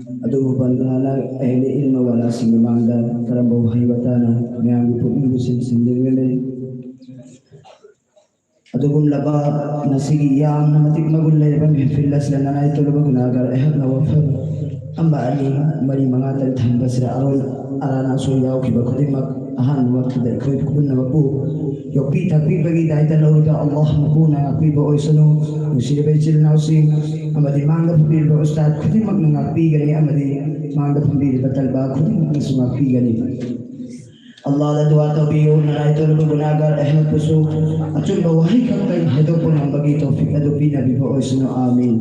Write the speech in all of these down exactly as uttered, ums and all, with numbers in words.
ꯑꯗꯨꯕꯨ ꯄꯟꯗꯅ ꯑꯍꯂꯦ ꯏꯜꯃ ꯋꯥꯂꯥꯁꯤꯡꯒꯤ ꯃꯥꯡꯗ ꯀꯔꯝꯕ ꯋꯥꯍꯩ ꯋꯥꯇꯥꯅ ꯃꯌꯥꯝꯒꯤ ꯄꯨꯛꯅꯤꯡꯕꯨ ꯁꯤꯟꯁꯤꯟꯗꯨꯅ ꯂꯩ? ꯑꯗꯨꯒꯨꯝꯂꯕ ꯉꯁꯤꯒꯤ ꯌꯥꯝꯅ ꯃꯇꯤꯛ ꯃꯒꯨꯟ ꯂꯩꯔꯕ ꯃꯦꯍꯐꯤꯜ ꯑꯁꯤꯗ ꯅꯅꯥꯏ ꯇꯧꯔꯕ ꯒꯨꯅꯥꯒꯔ ꯑꯩꯍꯥꯛꯅ ꯋꯥꯐꯝ ꯑꯃ, ꯑꯅꯤ, ꯃꯔꯤ, ꯃꯉꯥꯇꯪ ꯊꯝꯕꯁꯤꯗ ꯑꯔꯣꯟ ꯑꯔꯥꯟ ꯑꯁꯣꯏ ꯌꯥꯎꯈꯤꯕ ꯈꯨꯗꯤꯡꯃꯛ ꯑꯍꯥꯟꯕꯃꯛꯇꯗ ꯑꯩꯈꯣꯏ ꯄꯨꯝꯅꯃꯛꯄꯨ ꯌꯣꯛꯄꯤ ꯊꯥꯛꯄꯤꯕꯒꯤ ꯗꯥꯏꯇ ꯂꯧꯔꯤꯕ ꯑꯜꯂꯥꯍ ꯃꯄꯨꯅ ꯉꯥꯛꯄꯤꯕ ꯑꯣꯏꯁꯅꯨ꯫ ꯅꯨꯡꯁꯤꯔꯕ ꯏꯆꯤꯜ ꯏꯅꯥꯎꯁꯤꯡ ꯑꯃꯗꯤ ꯃꯥꯡꯗ ꯐꯝꯕꯤꯔꯤꯕ ꯎꯁꯇꯥꯗ ꯈꯨꯗꯤꯡꯃꯛꯅ ꯉꯥꯛꯄꯤꯒꯅꯤ ꯑꯃꯗꯤ ꯃꯥꯡꯗ ꯐꯝꯕꯤꯔꯤꯕ ꯇꯂꯕꯥ ꯈꯨꯗꯤꯡꯃꯛꯅꯁꯨ ꯉꯥꯛꯄꯤꯒꯅꯤ꯫ ꯑꯜꯂꯥꯍꯗ ꯗꯨꯋꯥ ꯇꯧꯕꯤꯌꯨ, ꯅꯅꯥꯏ ꯇꯧꯔꯕ ꯒꯨꯅꯥꯒꯔ ꯑꯩꯍꯥꯛꯄꯨꯁꯨ ꯑꯆꯨꯝꯕ ꯋꯥꯍꯩ ꯈꯛꯇꯪ ꯍꯥꯏꯗꯣꯛꯄ ꯉꯝꯕꯒꯤ ꯇꯧꯐꯤꯛ ꯑꯗꯨ ꯄꯤꯅꯕꯤꯕ ꯑꯣꯏꯁꯅꯨ꯫ ꯑꯥꯃꯤꯟ꯫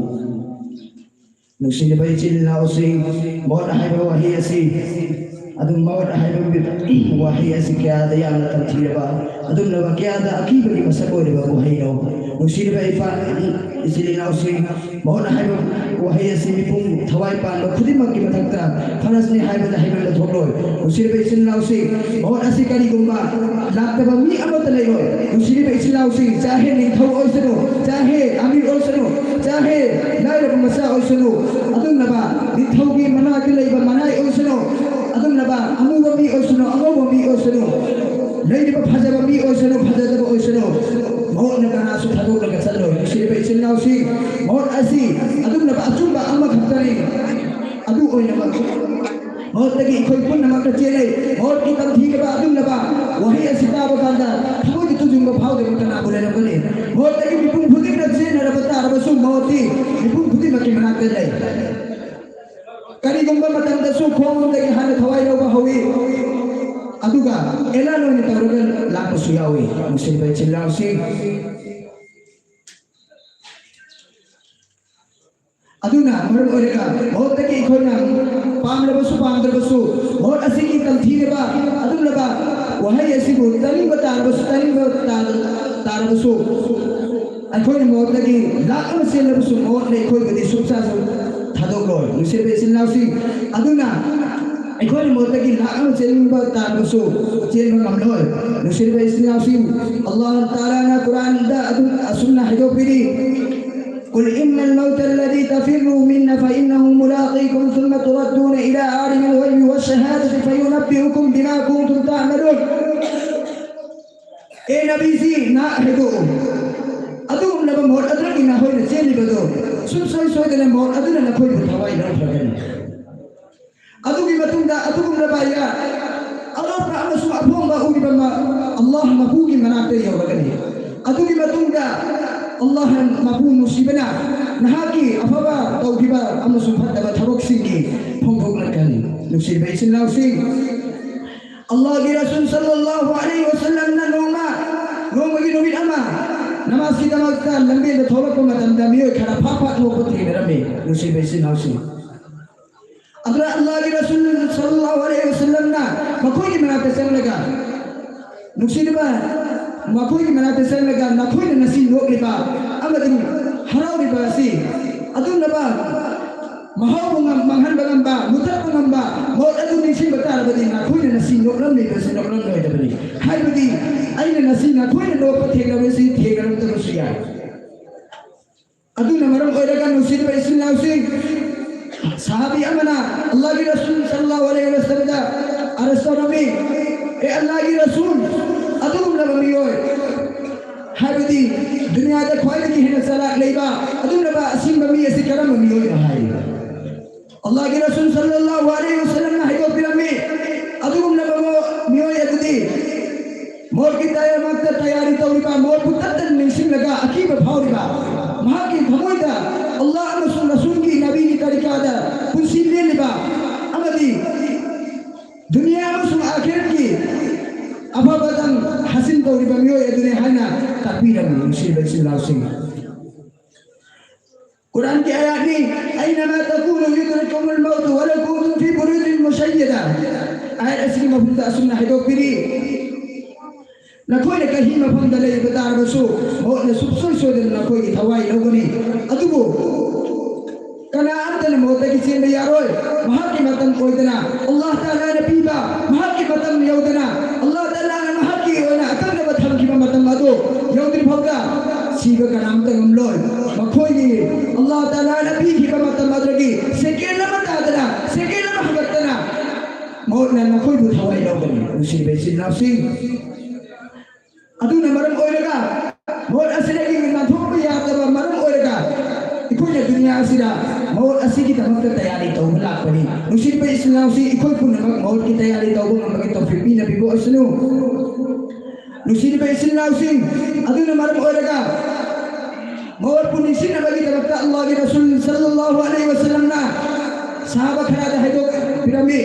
ꯅꯨꯡꯁꯤꯔꯕ ꯏꯆꯤꯜ ꯏꯅꯥꯎꯁꯤꯡ, ꯃꯧꯠ ꯍꯥꯏꯕ ꯋꯥꯍꯩ ꯑꯁꯤ, ꯑꯗꯨꯝ ꯃꯧꯠ ꯍꯥꯏꯕ ꯋꯥꯍꯩ ꯑꯁꯤ ꯀꯌꯥꯗ ꯌꯥꯝꯅ ꯇꯝꯊꯤꯔꯕ, ꯑꯗꯨꯝꯂꯕ ꯀꯌꯥꯗ ꯑꯀꯤꯕꯒꯤ ꯃꯁꯛ ꯑꯣꯏꯔꯕ ꯋꯥꯍꯩꯅꯣ? ꯅꯨꯡꯁꯤꯔꯕ ꯏꯄꯥ, ꯏꯆꯤꯜ ꯏꯅꯥꯎꯁꯤꯡ, ꯃꯧꯠ ꯍꯥꯏꯕ ꯋꯥꯍꯩ ꯑꯁꯤ ꯃꯤꯄꯨꯝ ꯊꯋꯥꯏ ꯄꯥꯟꯕ ꯈꯨꯗꯤꯡꯃꯛꯀꯤ ꯃꯊꯛꯇ ꯐꯔꯖꯅꯤ ꯍꯥꯏꯕꯗ ꯍꯩꯃꯟꯕ ꯊꯣꯛꯂꯣꯏ꯫ ꯅꯨꯡꯁꯤꯔꯕ ꯏꯆꯤꯜ ꯏꯅꯥꯎꯁꯤꯡ, ꯃꯧꯠ ꯑꯁꯤ ꯀꯔꯤꯒꯨꯝꯕ ꯂꯥꯛꯇꯕ ꯃꯤ ꯑꯃꯠꯇ ꯂꯩꯔꯣꯏ꯫ ꯅꯨꯡꯁꯤꯔꯤꯕ ꯏꯆꯤꯜ ꯏꯅꯥꯎꯁꯤꯡ, ꯆꯥꯍꯦ ꯅꯤꯡꯊꯧ ꯑꯣꯏꯁꯅꯨ, ꯆꯥꯍꯦ ꯑꯃꯤꯔ ꯑꯣꯏꯁꯅꯨ, ꯆꯥꯍꯦ ꯂꯥꯏꯔꯕ ꯃꯆꯥ ꯑꯣꯏꯁꯅꯨ, ꯑꯗꯨꯝꯂꯕ ꯅꯤꯡꯊꯧꯒꯤ ꯃꯅꯥꯛꯇ ꯂꯩꯕ ꯃꯅꯥꯏ ꯑꯣꯏꯁꯅꯨ, ꯑꯗꯨꯝꯂꯕ ꯑꯃꯨꯕ ꯃꯤ ꯑꯣꯏꯁꯅꯨ, ꯑꯉꯧꯕ ꯃꯤ ꯑꯣꯏꯁꯅꯨ, ꯂꯩꯔꯤꯕ ꯐꯖꯕ ꯃꯤ ꯑꯣꯏꯁꯅꯨ, ꯐꯖꯗꯕ ꯑꯣꯏꯁꯅꯨ, ꯃꯧꯠꯅ ꯀꯅꯥꯁꯨ ꯊꯥꯗꯣꯛꯂꯒ ꯆꯠꯂꯣꯏ꯫ ꯅꯨꯡꯁꯤꯔꯤꯕ ꯏꯆꯤꯜ ꯏꯅꯥꯎꯁꯤꯡ, ꯃꯧꯠ ꯑꯁꯤ ꯑꯗꯨꯝꯂꯕ ꯑꯆꯨꯝꯕ ꯑꯃꯈꯛꯇꯅꯤ꯫ ꯑꯗꯨ ꯑꯣꯏꯅꯃꯛ ꯃꯧꯠꯇꯒꯤ ꯑꯩꯈꯣꯏ ꯄꯨꯝꯅꯃꯛꯇ ꯆꯦꯜꯂꯦ꯫ ꯃꯧꯠꯀꯤ ꯇꯝꯊꯤꯔꯕ ꯑꯗꯨꯝꯂꯕ ꯋꯥꯍꯩ ꯑꯁꯤ ꯇꯥꯕ ꯀꯥꯟꯗ ꯊꯃꯣꯏꯗ ꯇꯨꯖꯨꯡꯕ ꯐꯥꯎꯗꯕ ꯀꯅꯥꯕꯨ ꯂꯩꯔꯝꯒꯅꯤ? ꯃꯧꯠꯇꯒꯤ ꯃꯤꯄꯨꯝ ꯈꯨꯗꯤꯡꯃꯛ ꯆꯦꯟꯅꯔꯕ ꯇꯥꯔꯕꯁꯨ ꯃꯧꯠꯇꯤ ꯃꯤꯄꯨꯝ ꯈꯨꯗꯤꯡꯃꯛꯀꯤ ꯃꯅꯥꯛꯇ ꯂꯩ꯫ ꯀꯔꯤꯒꯨꯝꯕ ꯃꯇꯝꯗꯁꯨ ꯈꯣꯡꯂꯣꯝꯗꯒꯤ ꯍꯥꯟꯅ ꯊꯋꯥꯏ ꯂꯧꯕ ꯍꯧꯏ, ꯑꯗꯨꯒ ꯑꯦꯂꯥꯟ ꯑꯣꯏꯅ ꯇꯧꯔꯒ ꯂꯥꯛꯄꯁꯨ ꯌꯥꯎꯏ꯫ ꯅꯨꯡꯁꯤꯕ ꯏꯆꯤꯜ ꯏꯅꯥꯎꯁꯤꯡ, ꯑꯗꯨꯅ ꯃꯔꯝ ꯑꯣꯏꯔꯒ ꯃꯧꯠꯇꯒꯤ ꯑꯩꯈꯣꯏꯅ ꯄꯥꯝꯂꯕꯁꯨ ꯄꯥꯝꯗ꯭ꯔꯕꯁꯨ, ꯃꯧꯠ ꯑꯁꯤꯒꯤ ꯇꯝꯊꯤꯔꯕ ꯑꯗꯨꯒꯨꯝꯂꯕ ꯋꯥꯍꯩ ꯑꯁꯤꯕꯨ ꯇꯥꯅꯤꯡꯕ ꯇꯥꯔꯕꯁꯨ, ꯇꯥꯅꯤꯡꯕ ꯇꯥ-, ꯇꯥꯔꯕꯁꯨ, ꯑꯩꯈꯣꯏꯅ ꯃꯧꯠꯇꯒꯤ ꯂꯥꯛ ꯑꯃ ꯆꯦꯜꯂꯕꯁꯨ, ꯃꯧꯠꯅ ꯑꯩꯈꯣꯏꯕꯨꯗꯤ ꯁꯨꯡꯆꯥꯁꯨ ꯊꯥꯗꯣꯛꯂꯣꯏ꯫ ꯅꯨꯡꯁꯤꯕ ꯏꯆꯤꯜ ꯏꯅꯥꯎꯁꯤꯡ, ꯑꯗꯨꯅ ꯑꯩꯈꯣꯏꯅ ꯃꯧꯠꯇꯒꯤ ꯂꯥꯛ ꯑꯃ ꯆꯦꯟꯕ ꯇꯥꯔꯕꯁꯨ, ꯆꯦꯟꯕ ꯉꯝꯂꯣꯏ꯫ ꯅꯨꯡꯁꯤꯕ ꯏꯆꯤꯜ ꯏꯅꯥꯎꯁꯤꯡ, ꯑꯜꯂꯥꯍ ꯇꯥꯂꯥꯅ ꯀꯨꯔꯥꯟꯗ ꯑꯗꯨꯝ ꯑꯁꯨꯝꯅ ꯍꯥꯏꯗꯣꯛꯄꯤꯔꯤ, "قل إن الموت الذي تفرون منه فإنه ملاقيكم ثم ꯅꯕꯤꯁꯤ ꯅꯍꯥꯛ ꯍꯥꯏꯗꯣꯛꯎ꯫ ꯑꯗꯨꯒꯨꯝꯂꯕ ꯃꯣꯠ ꯑꯗꯨꯗꯒꯤ ꯅꯈꯣꯏꯅ ꯆꯦꯜꯂꯤꯕꯗꯨ ꯁꯨꯡꯁꯣꯏ ꯁꯣꯏꯗꯅ ꯃꯣꯠ ꯑꯗꯨꯅ ꯅꯈꯣꯏꯕꯨ ꯊꯋꯥꯏ ꯂꯧꯈ꯭ꯔꯒꯅꯤ꯫ ꯑꯗꯨꯒꯤ ꯃꯇꯨꯡꯗ ꯑꯗꯨꯒꯨꯝꯂꯕ ꯑꯌꯥ ꯑꯔꯣꯞꯄ ꯑꯃꯁꯨꯡ ꯑꯐꯣꯡꯕ ꯎꯔꯤꯕ ꯑꯃ ꯑꯜꯂꯥꯍ ꯃꯄꯨꯒꯤ ꯃꯅꯥꯛꯇ ꯌꯧꯔꯒꯅꯤ꯫ ꯑꯗꯨꯒꯤ ꯃꯇꯨꯡꯗ ꯑꯜꯂꯥꯍ ꯃꯄꯨ ꯅꯨꯡꯁꯤꯕꯅ ꯅꯍꯥꯛꯀꯤ ꯑꯐꯕ ꯇꯧꯈꯤꯕ ꯑꯃꯁꯨꯡ ꯐꯠꯇꯕ ꯊꯕꯛꯁꯤꯡꯒꯤ ꯐꯣꯡꯗꯣꯛꯂꯛꯀꯅꯤ꯫ ꯅꯨꯡꯁꯤꯕ ꯏꯆꯤꯟ ꯏꯅꯥꯎꯁꯤꯡ, ꯑꯜꯂꯥꯍꯒꯤ ꯔꯁꯨꯜ ꯁꯜꯂꯜꯂꯥꯍꯨ ꯑꯂꯩꯍꯤ ꯋꯁꯜꯂꯝꯅ ꯅꯣꯡꯃ, ꯅꯣꯡꯃꯒꯤ ꯅꯨꯃꯤꯠ ꯑꯃ ꯅꯃꯥꯖꯀꯤꯗꯃꯛꯇ ꯂꯝꯕꯦꯟꯗ ꯊꯣꯛꯂꯛꯄ ꯃꯇꯝꯗ ꯃꯤꯑꯣꯏ ꯈꯔ ꯐꯥꯛ ꯐꯥꯛ ꯅꯣꯛꯄ ꯊꯦꯡꯅꯔꯝꯃꯤ꯫ ꯅꯨꯡꯁꯤꯕ ꯏꯆꯤꯟ ꯏꯅꯥꯎꯁꯤꯡ, ꯑꯗꯨꯅ ꯑꯜꯂꯥꯍꯒꯤ ꯔꯁꯨꯜ ꯁꯜꯂꯜꯂꯥꯍꯨ ꯑꯂꯩꯍꯤ ꯋꯁꯜꯂꯝꯅ ꯃꯈꯣꯏꯒꯤ ꯃꯅꯥꯛꯇ ꯆꯪꯂꯒ, ꯅꯨꯡꯁꯤꯔꯤꯕ, ꯃꯈꯣꯏꯒꯤ ꯃꯅꯥꯛꯇ ꯆꯪꯂꯒ ꯅꯈꯣꯏꯅ ꯉꯁꯤ ꯅꯣꯛꯂꯤꯕ ꯑꯃꯗꯤ ꯍꯔꯥꯎꯔꯤꯕ ꯑꯁꯤ ꯑꯗꯨꯝꯂꯕ ꯃꯍꯥꯎꯕꯨ ꯉꯝ-, ꯃꯥꯡꯍꯟꯕ ꯉꯝꯕ, ꯃꯨꯊꯠꯄ ꯉꯝꯕ ꯃꯣꯠ ꯑꯗꯨ ꯅꯤꯡꯁꯤꯡꯕ ꯇꯥꯔꯕꯗꯤ ꯅꯈꯣꯏꯅ ꯉꯁꯤ ꯅꯣꯛꯂꯝꯂꯤꯕꯁꯤ ꯅꯣꯛꯂꯝꯂꯣꯏꯗꯕꯅꯤ꯫ ꯍꯥꯏꯕꯗꯤ ꯑꯩꯅ ꯉꯁꯤ ꯅꯈꯣꯏꯅ ꯅꯣꯛꯄ ꯊꯦꯡꯅꯕꯁꯤ ꯊꯦꯡꯅꯔꯝꯗꯕꯁꯨ ꯌꯥꯏ꯫ ꯑꯗꯨꯅ ꯃꯔꯝ ꯑꯣꯏꯔꯒ ꯅꯨꯡꯁꯤꯕ ꯏꯆꯤꯟ ꯏꯅꯥꯎꯁꯤꯡ, ꯁꯍꯥꯕꯤ ꯑꯃꯅ ꯑꯜꯂꯥꯍꯒꯤ ꯔꯁꯨꯜ ꯁꯜꯂꯜꯂꯥꯍꯨ ꯑꯂꯩꯍꯤ ꯋꯁꯜꯂꯝꯗ ꯑꯔꯁ ꯇꯧꯔꯝꯃꯤ, "ꯑꯦ ꯑꯜꯂꯥꯍꯒꯤ ꯔꯁꯨꯜ, ꯑꯗꯨꯒꯨꯝꯂꯕ ꯃꯤꯑꯣꯏ, ꯍꯥꯏꯕꯗꯤ ꯗꯨꯅꯤꯌꯥꯗ ꯈ꯭ꯋꯥꯏꯗꯒꯤ ꯍꯦꯟꯅ ꯆꯂꯥꯛ ꯂꯩꯕ ꯑꯗꯨꯒꯨꯝꯂꯕ ꯑꯁꯤꯡꯕ ꯃꯤ ꯑꯁꯤ ꯀꯔꯝꯕ ꯃꯤꯑꯣꯏꯅꯣ?" ꯍꯥꯏ꯫ ꯑꯜꯂꯥꯍꯒꯤ ꯔꯁꯨꯜ ꯁꯜꯂꯜꯂꯥꯍꯨ ꯑꯂꯩꯍꯤ ꯋꯁꯜꯂꯝꯅ ꯍꯥꯏꯗꯣꯛꯄꯤꯔꯝꯃꯤ, ꯑꯗꯨꯒꯨꯝꯂꯕ ꯃꯤꯑꯣꯏ ꯑꯗꯨꯗꯤ ꯃꯣꯠꯀꯤ ꯇꯌꯥꯔꯃꯛꯇ ꯇꯌꯥꯔꯤ ꯇꯧꯔꯤꯕ, ꯃꯣꯠꯄꯨ ꯇꯠꯇꯅ ꯅꯤꯡꯁꯤꯡꯂꯒ ꯑꯀꯤꯕ ꯐꯥꯎꯔꯤꯕ, ꯃꯍꯥꯛꯀꯤ ꯊꯃꯣꯏꯗ ꯑꯜꯂꯥꯍ ꯑꯃꯁꯨꯡ ꯔꯁꯨꯜꯒꯤ, ꯅꯕꯤꯒꯤ ꯇꯔꯤꯀꯥꯗ ꯄꯨꯟꯁꯤ ꯂꯦꯜꯂꯤꯕ ꯑꯃꯗꯤ ꯗꯨꯅꯤꯌꯥ ꯑꯃꯁꯨꯡ ꯑꯥꯈꯤꯔꯠꯀꯤ ꯑꯐꯕꯗꯪ ꯍꯥꯁꯤꯜ ꯇꯧꯔꯤꯕ ꯃꯤꯑꯣꯏ ꯑꯗꯨꯅꯤ ꯍꯥꯏꯅ ꯇꯥꯛꯄꯤꯔꯝꯃꯤ꯫ ꯅꯨꯡꯁꯤꯕ ꯏꯆꯤꯜ ꯏꯅꯥꯎꯁꯤꯡ, ꯀꯨꯔꯥꯟꯒꯤ ꯑꯥꯌꯥꯠꯅꯤ, "ꯑꯩꯅꯃꯥ ꯇꯀꯨꯅꯨ ꯌꯨꯗ꯭ꯔꯤꯛꯀꯨꯃꯨꯜ ꯃꯧꯇꯨ ꯋꯂꯧ ꯀꯨꯟꯇꯨꯝ ꯐꯤ ꯕꯨꯔꯨꯖꯤꯟ ꯃꯨꯁꯩꯌꯗꯥ"꯫ ꯑꯥꯌꯥꯠ ꯑꯁꯤꯒꯤ ꯃꯐꯝꯗ ꯑꯁꯨꯝꯅ ꯍꯥꯏꯗꯣꯛꯄꯤꯔꯤ, "ꯅꯈꯣꯏꯅ ꯀꯔꯤ ꯃꯐꯝꯗ ꯂꯩꯕ ꯇꯥꯔꯕꯁꯨ ꯃꯣꯠꯅ ꯁꯨꯡꯁꯣꯏ ꯁꯣꯏꯗꯅ ꯅꯈꯣꯏꯒꯤ ꯊꯋꯥꯏ ꯂꯧꯒꯅꯤ꯫ ꯑꯗꯨꯕꯨ ꯀꯅꯥ ꯑꯃꯠꯇꯅ ꯃꯣꯠꯇꯒꯤ ꯆꯦꯟꯕ ꯌꯥꯔꯣꯏ꯫ ꯃꯍꯥꯛꯀꯤ ꯃꯇꯝ ꯑꯣꯏꯗꯅ ꯑꯜꯂꯥꯍ ꯇꯥꯂꯥꯅ ꯄꯤꯕ, ꯃꯍꯥꯛꯀꯤ ꯃꯇꯝ ꯌꯧꯗꯅ ꯑꯜꯂꯥꯍ ꯇꯥꯂꯥꯅ ꯃꯍꯥꯛꯀꯤ ꯑꯣꯏꯅ ꯑꯀꯛꯅꯕ ꯊꯝꯈꯤꯕ ꯃꯇꯝ ꯑꯗꯨ ꯌꯧꯗ꯭ꯔꯤ ꯐꯥꯎꯗ ꯁꯤꯕ ꯀꯅꯥꯝꯇ ꯉꯝꯂꯣꯏ꯫ ꯃꯈꯣꯏꯒꯤ ꯑꯜꯂꯥꯍ ꯇꯥꯂꯥꯅ ꯄꯤꯈꯤꯕ ꯃꯇꯝ ꯑꯗꯨꯗꯒꯤ ꯁꯦꯀꯦꯟ ꯑꯃ ꯇꯥꯗꯅ, ꯁꯦꯀꯦꯟ ꯑꯃ ꯍꯟꯒꯠꯇꯅ ꯃꯍꯥꯛꯅ ꯅꯈꯣꯏꯕꯨ ꯊꯋꯥꯏ ꯂꯧꯒꯅꯤ"꯫ ꯅꯨꯡꯁꯤꯕ ꯏꯆꯤꯜ ꯏꯅꯥꯎꯁꯤꯡ, ꯑꯗꯨꯅ ꯃꯔꯝ ꯑꯣꯏꯔꯒ ꯃꯣꯠ ꯑꯁꯤꯗꯒꯤ ꯅꯥꯟꯊꯣꯛꯄ ꯌꯥꯗꯕ ꯃꯔꯝ ꯑꯣꯏꯔꯒ ꯑꯩꯈꯣꯏꯅ ꯗꯨꯅꯤꯌꯥ ꯑꯁꯤꯗ ꯃꯣꯠ ꯑꯁꯤꯒꯤꯗꯃꯛꯇ ꯇꯌꯥꯔꯤ ꯇꯧꯕ ꯂꯥꯛꯄꯅꯤ꯫ ꯅꯨꯡꯁꯤꯕ ꯏꯆꯤꯜ ꯏꯅꯥꯎꯁꯤ, ꯑꯩꯈꯣꯏ ꯄꯨꯝꯅꯃꯛ ꯃꯣꯠꯀꯤ ꯇꯌꯥꯔꯤ ꯇꯧꯕ ꯉꯝꯕꯒꯤ ꯇꯧꯐꯤꯛ ꯄꯤꯅꯕꯤꯕ ꯑꯣꯏꯁꯅꯨ꯫ ꯅꯨꯡꯁꯤꯕ ꯏꯆꯤꯜ ꯏꯅꯥꯎꯁꯤꯡ, ꯑꯗꯨꯅ ꯃꯔꯝ ꯑꯣꯏꯔꯒ ꯃꯣꯠꯄꯨ ꯅꯤꯡꯁꯤꯡꯅꯕꯒꯤꯗꯃꯛꯇ ꯑꯜꯂꯥꯍꯒꯤ ꯔꯁꯨꯜ ꯁꯜꯂꯜꯂꯥꯍꯨ ꯑꯂꯩꯍꯤ ꯋꯁꯜꯂꯝꯅ ꯁꯍꯥꯕ ꯈꯔꯗ ꯍꯥꯏꯗꯣꯛꯄꯤꯔꯝꯃꯤ,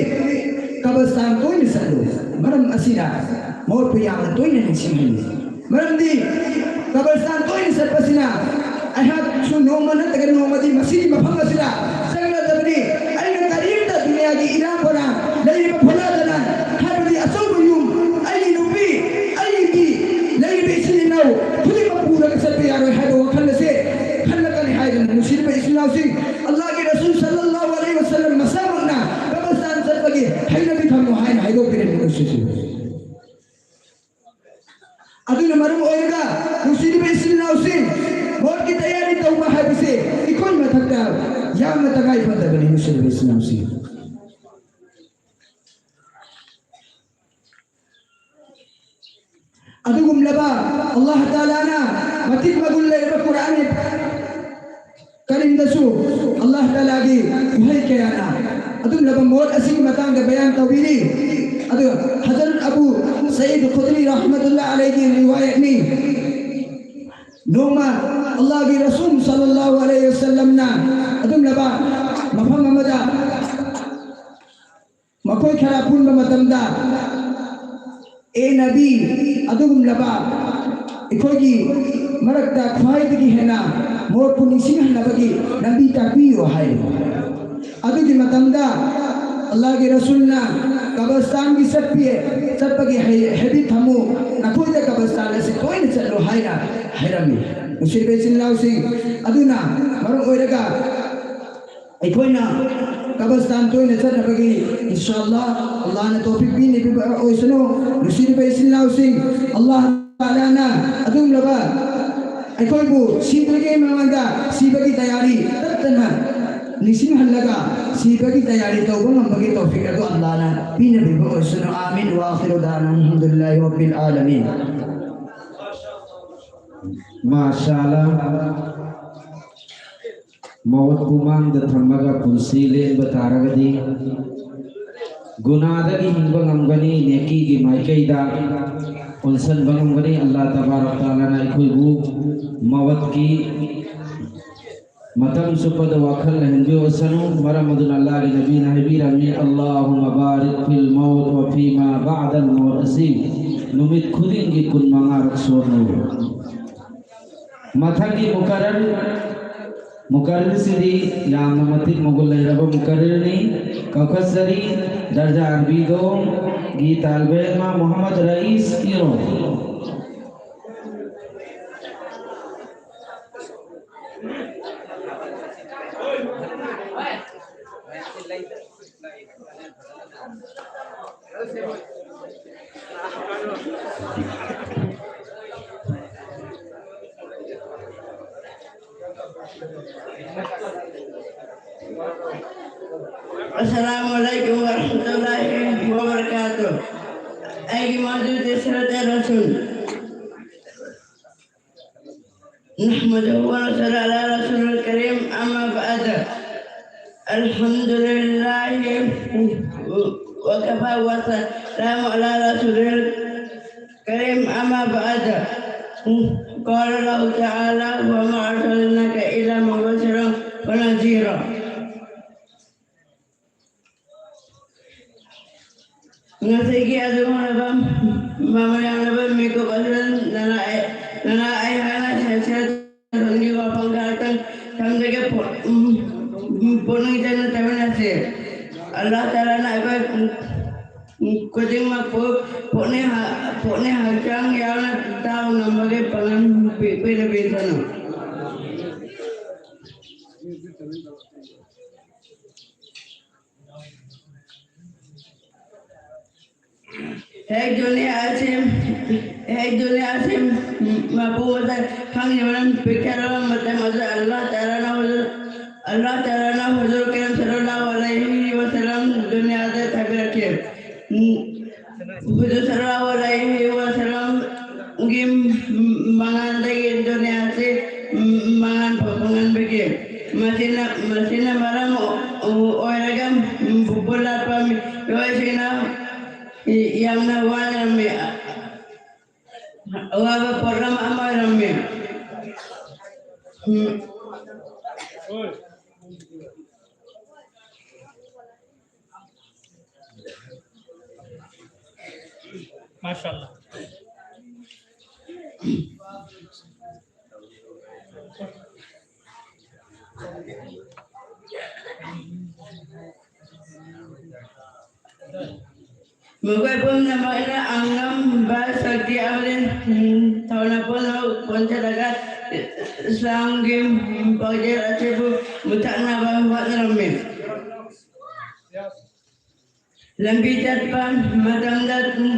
"ꯀꯕꯔꯁꯇꯥꯟ ꯇꯣꯏꯅ ꯆꯠꯂꯨ, ꯃꯔꯝ ꯑꯁꯤꯅ ꯃꯣꯠꯄꯨ ꯌꯥꯝꯅ ꯇꯣꯏꯅ ꯅꯤꯡꯁꯤꯡꯍꯜꯂꯤ"꯫ ꯃꯔꯝꯗꯤ ꯀꯕꯔꯁꯇꯥꯟ ꯇꯣꯏꯅ ꯆꯠꯄꯁꯤꯅ ꯑꯩꯍꯥꯛꯁꯨ ꯅꯣꯡꯃ ꯅꯠꯇ꯭ꯔꯒ ꯅꯣꯡꯃꯗꯤ ꯃꯁꯤꯒꯤ ꯃꯐꯝ ꯑꯁꯤꯗ ꯆꯪꯂꯗꯕꯅꯤ꯫ ꯑꯩꯅ ꯀꯔꯤꯝꯇ ꯗꯨꯅꯤꯌꯥꯒꯤ ꯏꯔꯥꯡ ꯄꯔꯥꯡ, ꯂꯩꯔꯤꯕ ꯐꯣꯂꯥꯗꯅ ꯍꯥꯏꯕꯗꯤ ꯑꯆꯧꯕ ꯌꯨꯝ, ꯑꯩꯒꯤ ꯅꯨꯄꯤ, ꯑꯩꯒꯤ ꯂꯩꯔꯤꯕ ꯏꯆꯤꯜ ꯏꯅꯥꯎ ꯈꯨꯗꯤꯡꯃꯛ ꯄꯨꯔꯒ ꯆꯠꯄ ꯌꯥꯔꯣꯏ ꯍꯥꯏꯕ ꯋꯥꯈꯜ ꯑꯁꯦ ꯈꯜꯂꯛꯀꯅꯤ ꯍꯥꯏꯗꯨꯅ, ꯅꯨꯡꯁꯤꯔꯤꯕ ꯏꯆꯤꯜ ꯏꯅꯥꯎꯁꯤꯡ, ꯑꯜꯂꯥꯍꯒꯤ ꯔꯁꯨꯜ ꯁꯜꯂꯜꯂꯥꯍꯨ ꯑꯂꯩꯍꯤ ꯋꯁꯜꯂꯝ ꯃꯁꯥꯃꯛꯅ ꯀꯕꯔꯁꯇꯥꯟ ꯆꯠꯄꯒꯤ ꯍꯩꯅꯕꯤ ꯊꯝꯃꯨ ꯍꯥꯏꯅ ꯍꯥꯏꯗꯣꯛꯄꯤꯔꯝꯃꯤ꯫ ꯅꯨꯡꯁꯤꯁꯤ꯫ ꯑꯗꯨꯅ ꯃꯔꯝ ꯑꯣꯏꯔꯒ ꯅꯨꯡꯁꯤꯔꯤꯕ ꯏꯆꯤꯜ ꯏꯅꯥꯎꯁꯤꯡ, ꯃꯣꯠꯀꯤ ꯇꯌꯥꯔꯤ ꯇꯧꯕ ꯍꯥꯏꯕꯁꯦ ꯑꯩꯈꯣꯏ ꯃꯊꯛꯇ ꯌꯥꯝꯅ ꯇꯉꯥꯏ ꯐꯗꯕꯅꯤ, ꯅꯨꯡꯁꯤꯔꯤꯕ ꯏꯆꯤꯜ ꯏꯅꯥꯎꯁꯤꯡ꯫ ꯑꯗꯨꯒꯨꯝꯂꯕ ꯑꯜꯂꯥꯍ ꯇꯥꯂꯥꯅ ꯃꯇꯤꯛ ꯃꯒꯨꯟ ꯂꯩꯔꯕ ꯀꯨꯔꯥꯟ ꯀꯔꯤꯝꯗꯁꯨ ꯑꯜꯂꯥꯍ ꯇꯥꯂꯥꯒꯤ ꯋꯥꯍꯩ ꯀꯌꯥꯅ ꯑꯗꯨꯒꯨꯝꯂꯕ ꯃꯣꯠ ꯑꯁꯤꯒꯤ ꯃꯇꯥꯡꯗ ꯕꯌꯥꯟ ꯇꯧꯕꯤꯔꯤ꯫ ꯑꯗꯨ ꯍꯖꯔꯠ ꯑꯕꯨ ꯁꯌꯤꯗ ꯈꯨꯗ꯭ꯔꯤ ꯔꯍꯃꯇꯨꯜꯂꯥꯍ ꯑꯂꯩꯍꯤꯒꯤ ꯔꯤꯋꯥꯌꯠꯅꯤ꯫ ꯅꯣꯡꯃ ꯑꯜꯂꯥꯍꯒꯤ ꯔꯁꯨꯜ ꯁꯜꯂꯜꯂꯥꯍꯨ ꯑꯂꯩꯍꯤ ꯋꯁꯜꯂꯝꯅ ꯑꯗꯨꯒꯨꯝꯂꯕ ꯃꯐꯝ ꯑꯃꯗ ꯃꯈꯣꯏ ꯈꯔ ꯄꯨꯟꯕ ꯃꯇꯝꯗ, "ꯑꯦ ꯅꯕꯤ, ꯑꯗꯨꯒꯨꯝꯂꯕ ꯑꯩꯈꯣꯏꯒꯤ ꯃꯔꯛꯇ ꯈ꯭ꯋꯥꯏꯗꯒꯤ ꯍꯦꯟꯅ ꯃꯣꯠꯄꯨ ꯅꯤꯡꯁꯤꯡꯍꯟꯅꯕꯒꯤ ꯂꯝꯕꯤ ꯇꯥꯛꯄꯤꯌꯨ" ꯍꯥꯏ꯫ ꯑꯗꯨꯒꯤ ꯃꯇꯝꯗ ꯑꯜꯂꯥꯍꯒꯤ ꯔꯁꯨꯜꯅ, "ꯀꯕꯔꯁꯇꯥꯟꯒꯤ ꯆꯠꯄꯤ, ꯆꯠꯄꯒꯤ ꯍꯩ-, ꯍꯦꯕꯤꯠ ꯊꯝꯃꯨ, ꯅꯈꯣꯏꯗ ꯀꯕꯔꯁꯇꯥꯟ ꯑꯁꯤ ꯇꯣꯏꯅ ꯆꯠꯂꯨ" ꯍꯥꯏꯅ ꯍꯥꯏꯔꯝꯃꯤ꯫ ꯅꯨꯡꯁꯤꯕ ꯏꯆꯤꯜ ꯏꯅꯥꯎꯁꯤꯡ, ꯑꯗꯨꯅ ꯃꯔꯝ ꯑꯣꯏꯔꯒ ꯑꯩꯈꯣꯏꯅ ꯀꯕꯔꯁꯇꯥꯟ ꯇꯣꯏꯅ ꯆꯠꯅꯕꯒꯤ, ꯏꯟꯁꯥ ꯑꯜꯂꯥꯍ, ꯑꯜꯂꯥꯍꯅ ꯇꯧꯐꯤꯛ ꯄꯤꯅꯕꯤꯕ ꯑꯣꯏꯁꯅꯨ꯫ ꯅꯨꯡꯁꯤꯔꯤꯕ ꯏꯆꯤꯜ ꯏꯅꯥꯎꯁꯤꯡ, ꯑꯜꯂꯥꯍ ꯇꯥꯂꯥꯅ ꯑꯗꯨꯒꯨꯝꯂꯕ ꯑꯩꯈꯣꯏꯕꯨ ꯁꯤꯗ꯭ꯔꯤꯉꯩ ꯃꯃꯥꯡꯗ ꯁꯤꯕꯒꯤ ꯇꯌꯥꯔꯤ ꯇꯠꯇꯅ ꯅꯤꯡꯁꯤꯡꯍꯜꯂꯒ ꯁꯤꯕꯒꯤ ꯇꯌꯥꯔꯤ ꯇꯧꯕ ꯉꯝꯕꯒꯤ ꯇꯧꯐꯤꯛ ꯑꯗꯨ ꯑꯜꯂꯥꯍꯅ ꯄꯤꯅꯕꯤꯕ ꯑꯣꯏꯁꯅꯨ꯫ ꯑꯥꯃꯤꯟ꯫ ꯋꯥ ꯑꯈꯤꯔꯨ ꯗꯥꯅꯥ ꯑꯜꯍꯝꯗꯨꯂꯤꯜꯂꯥꯍꯤ ꯔꯕꯤꯜ ꯑꯥꯂꯃꯤꯟ꯫ ꯃꯥꯁꯥꯂꯥ꯫ ꯃꯧꯠꯄꯨ ꯃꯥꯡꯗ ꯊꯝꯃꯒ ꯄꯨꯟꯁꯤ ꯂꯦꯟꯕ ꯇꯥꯔꯒꯗꯤ, ꯒꯨꯅꯥꯗꯒꯤ ꯍꯤꯡꯕ ꯉꯝꯒꯅꯤ, ꯅꯦꯀꯤꯒꯤ ꯃꯥꯏꯀꯩꯗ ꯑꯣꯟꯁꯤꯟꯕ ꯉꯝꯒꯅꯤ꯫ ꯑꯜꯂꯥꯍ ꯇꯕꯥꯔꯛ ꯇꯥꯂꯥꯅ ꯑꯩꯈꯣꯏꯕꯨ ꯃꯧꯠꯀꯤ ꯃꯇꯝ ꯆꯨꯞꯄꯗ ꯋꯥꯈꯜ ꯂꯩꯍꯟꯕꯤꯔꯁꯅꯨ꯫ ꯃꯔꯝ ꯑꯗꯨꯅ ꯑꯜꯂꯥꯍꯒꯤ ꯅꯕꯤꯅ ꯍꯥꯏꯕꯤꯔꯝꯃꯤ, "ꯑꯜꯂꯥꯍꯨꯝꯃ ꯕꯥꯔꯤꯛ ꯐꯤꯜ ꯃꯧꯠ ꯋ ꯐꯤꯃꯥ ꯕꯥꯗꯜ ꯃꯧꯠ" ꯑꯁꯤ ꯅꯨꯃꯤꯠ ꯈꯨꯗꯤꯡꯒꯤ ꯀꯨꯟ ꯃꯉꯥꯔꯛ ꯁꯣꯟꯅꯧ꯫ ꯃꯊꯪꯒꯤ ꯃꯨꯀꯔꯔ, ꯃꯨꯀꯔꯔꯁꯤꯗꯤ ꯌꯥꯝꯅ ꯃꯇꯤꯛ ꯃꯒꯨꯟ ꯂꯩꯔꯕ ꯃꯨꯀꯔꯔꯅꯤ꯫ ꯀꯧꯈꯠꯆꯔꯤ, ꯗꯔꯖꯥ ꯑꯔꯕꯤꯗꯣꯝꯒꯤ ꯇꯥꯜꯕ ꯏꯜꯃ ꯃꯨꯍꯝꯃꯗ ꯔꯌꯤꯁ ꯏꯔꯣꯝ꯫ Assalamu alaikum warahmatullahi wabarakatuh. أيها الموجود سرة الرسول. نحمده ونصلي على رسول الكريم، أما بعد. الحمد لله وكفى وسلام على رسول الكريم، أما بعد. قال الله تعالى: "وما أرسلناك إلا مبشرا ونذيرا". ꯉꯁꯤꯒꯤ ꯑꯗꯨꯒꯨꯝꯂꯕ ꯃꯃꯜ ꯌꯥꯝꯂꯕ ꯃꯤꯀꯨꯞ ꯑꯁꯤꯗ ꯅꯅꯥ ꯑꯩ-, ꯅꯅꯥ ꯑꯩꯍꯥꯛꯅ ꯁꯦꯟꯁꯔ ꯊꯣꯟꯒꯤ ꯋꯥꯐꯝ ꯈꯔꯇꯪ ꯊꯝꯖꯒꯦ꯫ ꯄꯣ-, ꯎꯝ, ꯎꯝ, ꯄꯨꯛꯅꯤꯡ ꯆꯪꯅ ꯇꯥꯃꯤꯟꯅꯁꯤ꯫ ꯑꯜꯂꯥꯍ ꯇꯥꯂꯥꯅ ꯑꯩꯈꯣꯏ, ꯎꯝ, ꯎꯝ, ꯈꯨꯗꯤꯡꯃꯛꯄꯨ ꯄꯨꯛꯅꯤꯡ ꯍ-, ꯄꯨꯛꯅꯤꯡ ꯍꯛꯆꯥꯡ ꯌꯥꯎꯅ ꯇꯥꯕ ꯉꯝꯕꯒꯤ ꯄꯥꯡꯒꯜ ꯄꯤ-, ꯄꯤꯔꯕꯤꯁꯅꯨ꯫ ꯍꯦꯛ ꯗꯨꯅꯤꯌꯥ ꯑꯁꯤ, ꯍꯦꯛ ꯗꯨꯅꯤꯌꯥ ꯑꯁꯤ ꯃꯄꯨ ꯃꯁꯛ ꯈꯪꯗ꯭ꯔꯤꯕꯅ ꯄꯤꯛꯊꯔꯕ ꯃꯇꯝ ꯑꯗꯨꯗ ꯑꯜꯂꯥꯍ ꯇꯥꯂꯥꯅ ꯍꯨꯖꯨꯔ, ꯑꯜꯂꯥꯍ ꯇꯥꯂꯥꯅ ꯍꯨꯖꯨꯔ ꯀꯔꯤꯝ ꯁꯜꯂꯜꯂꯥꯍꯨ ꯑꯂꯩꯍꯤ ꯋꯁꯜꯂꯝ ꯗꯨꯅꯤꯌꯥꯗ ꯊꯥꯕꯤꯔꯛꯈꯤ꯫ ꯍꯨꯖꯨꯔ ꯁꯜꯂꯜꯂꯥꯍꯨ ꯑꯂꯩꯍꯤ ꯋꯁꯜꯂꯝꯒꯤ ꯃꯉꯥꯜꯗꯒꯤ ꯌꯥꯝꯅ ꯋꯥꯅꯔꯝꯃꯤ꯫ ꯑꯋꯥꯕ ꯄꯣꯠꯂꯝ ꯑꯃ ꯑꯣꯏꯔꯝꯃꯤ꯫ ꯎꯝ꯫ ꯃꯥꯁꯥ ꯑꯜꯂꯥ꯫ ꯃꯈꯣꯏ ꯄꯨꯝꯅꯃꯛꯅ ꯑꯉꯝꯕ ꯁꯛꯇꯤ ꯑꯃꯗꯤ, ꯎꯝ, ꯊꯧꯅꯥ ꯄꯨꯝꯅꯃꯛ ꯄꯨꯟꯁꯤꯜꯂꯒ ꯏꯁꯂꯥꯝꯒꯤ ꯄꯥꯎꯖꯦꯜ ꯑꯁꯤꯕꯨ ꯃꯨꯊꯠꯅꯕ ꯍꯣꯠꯅꯔꯝꯃꯤ꯫ ꯂꯝꯕꯤ ꯆꯠꯄ ꯃꯇꯝꯗ, ꯎꯝ,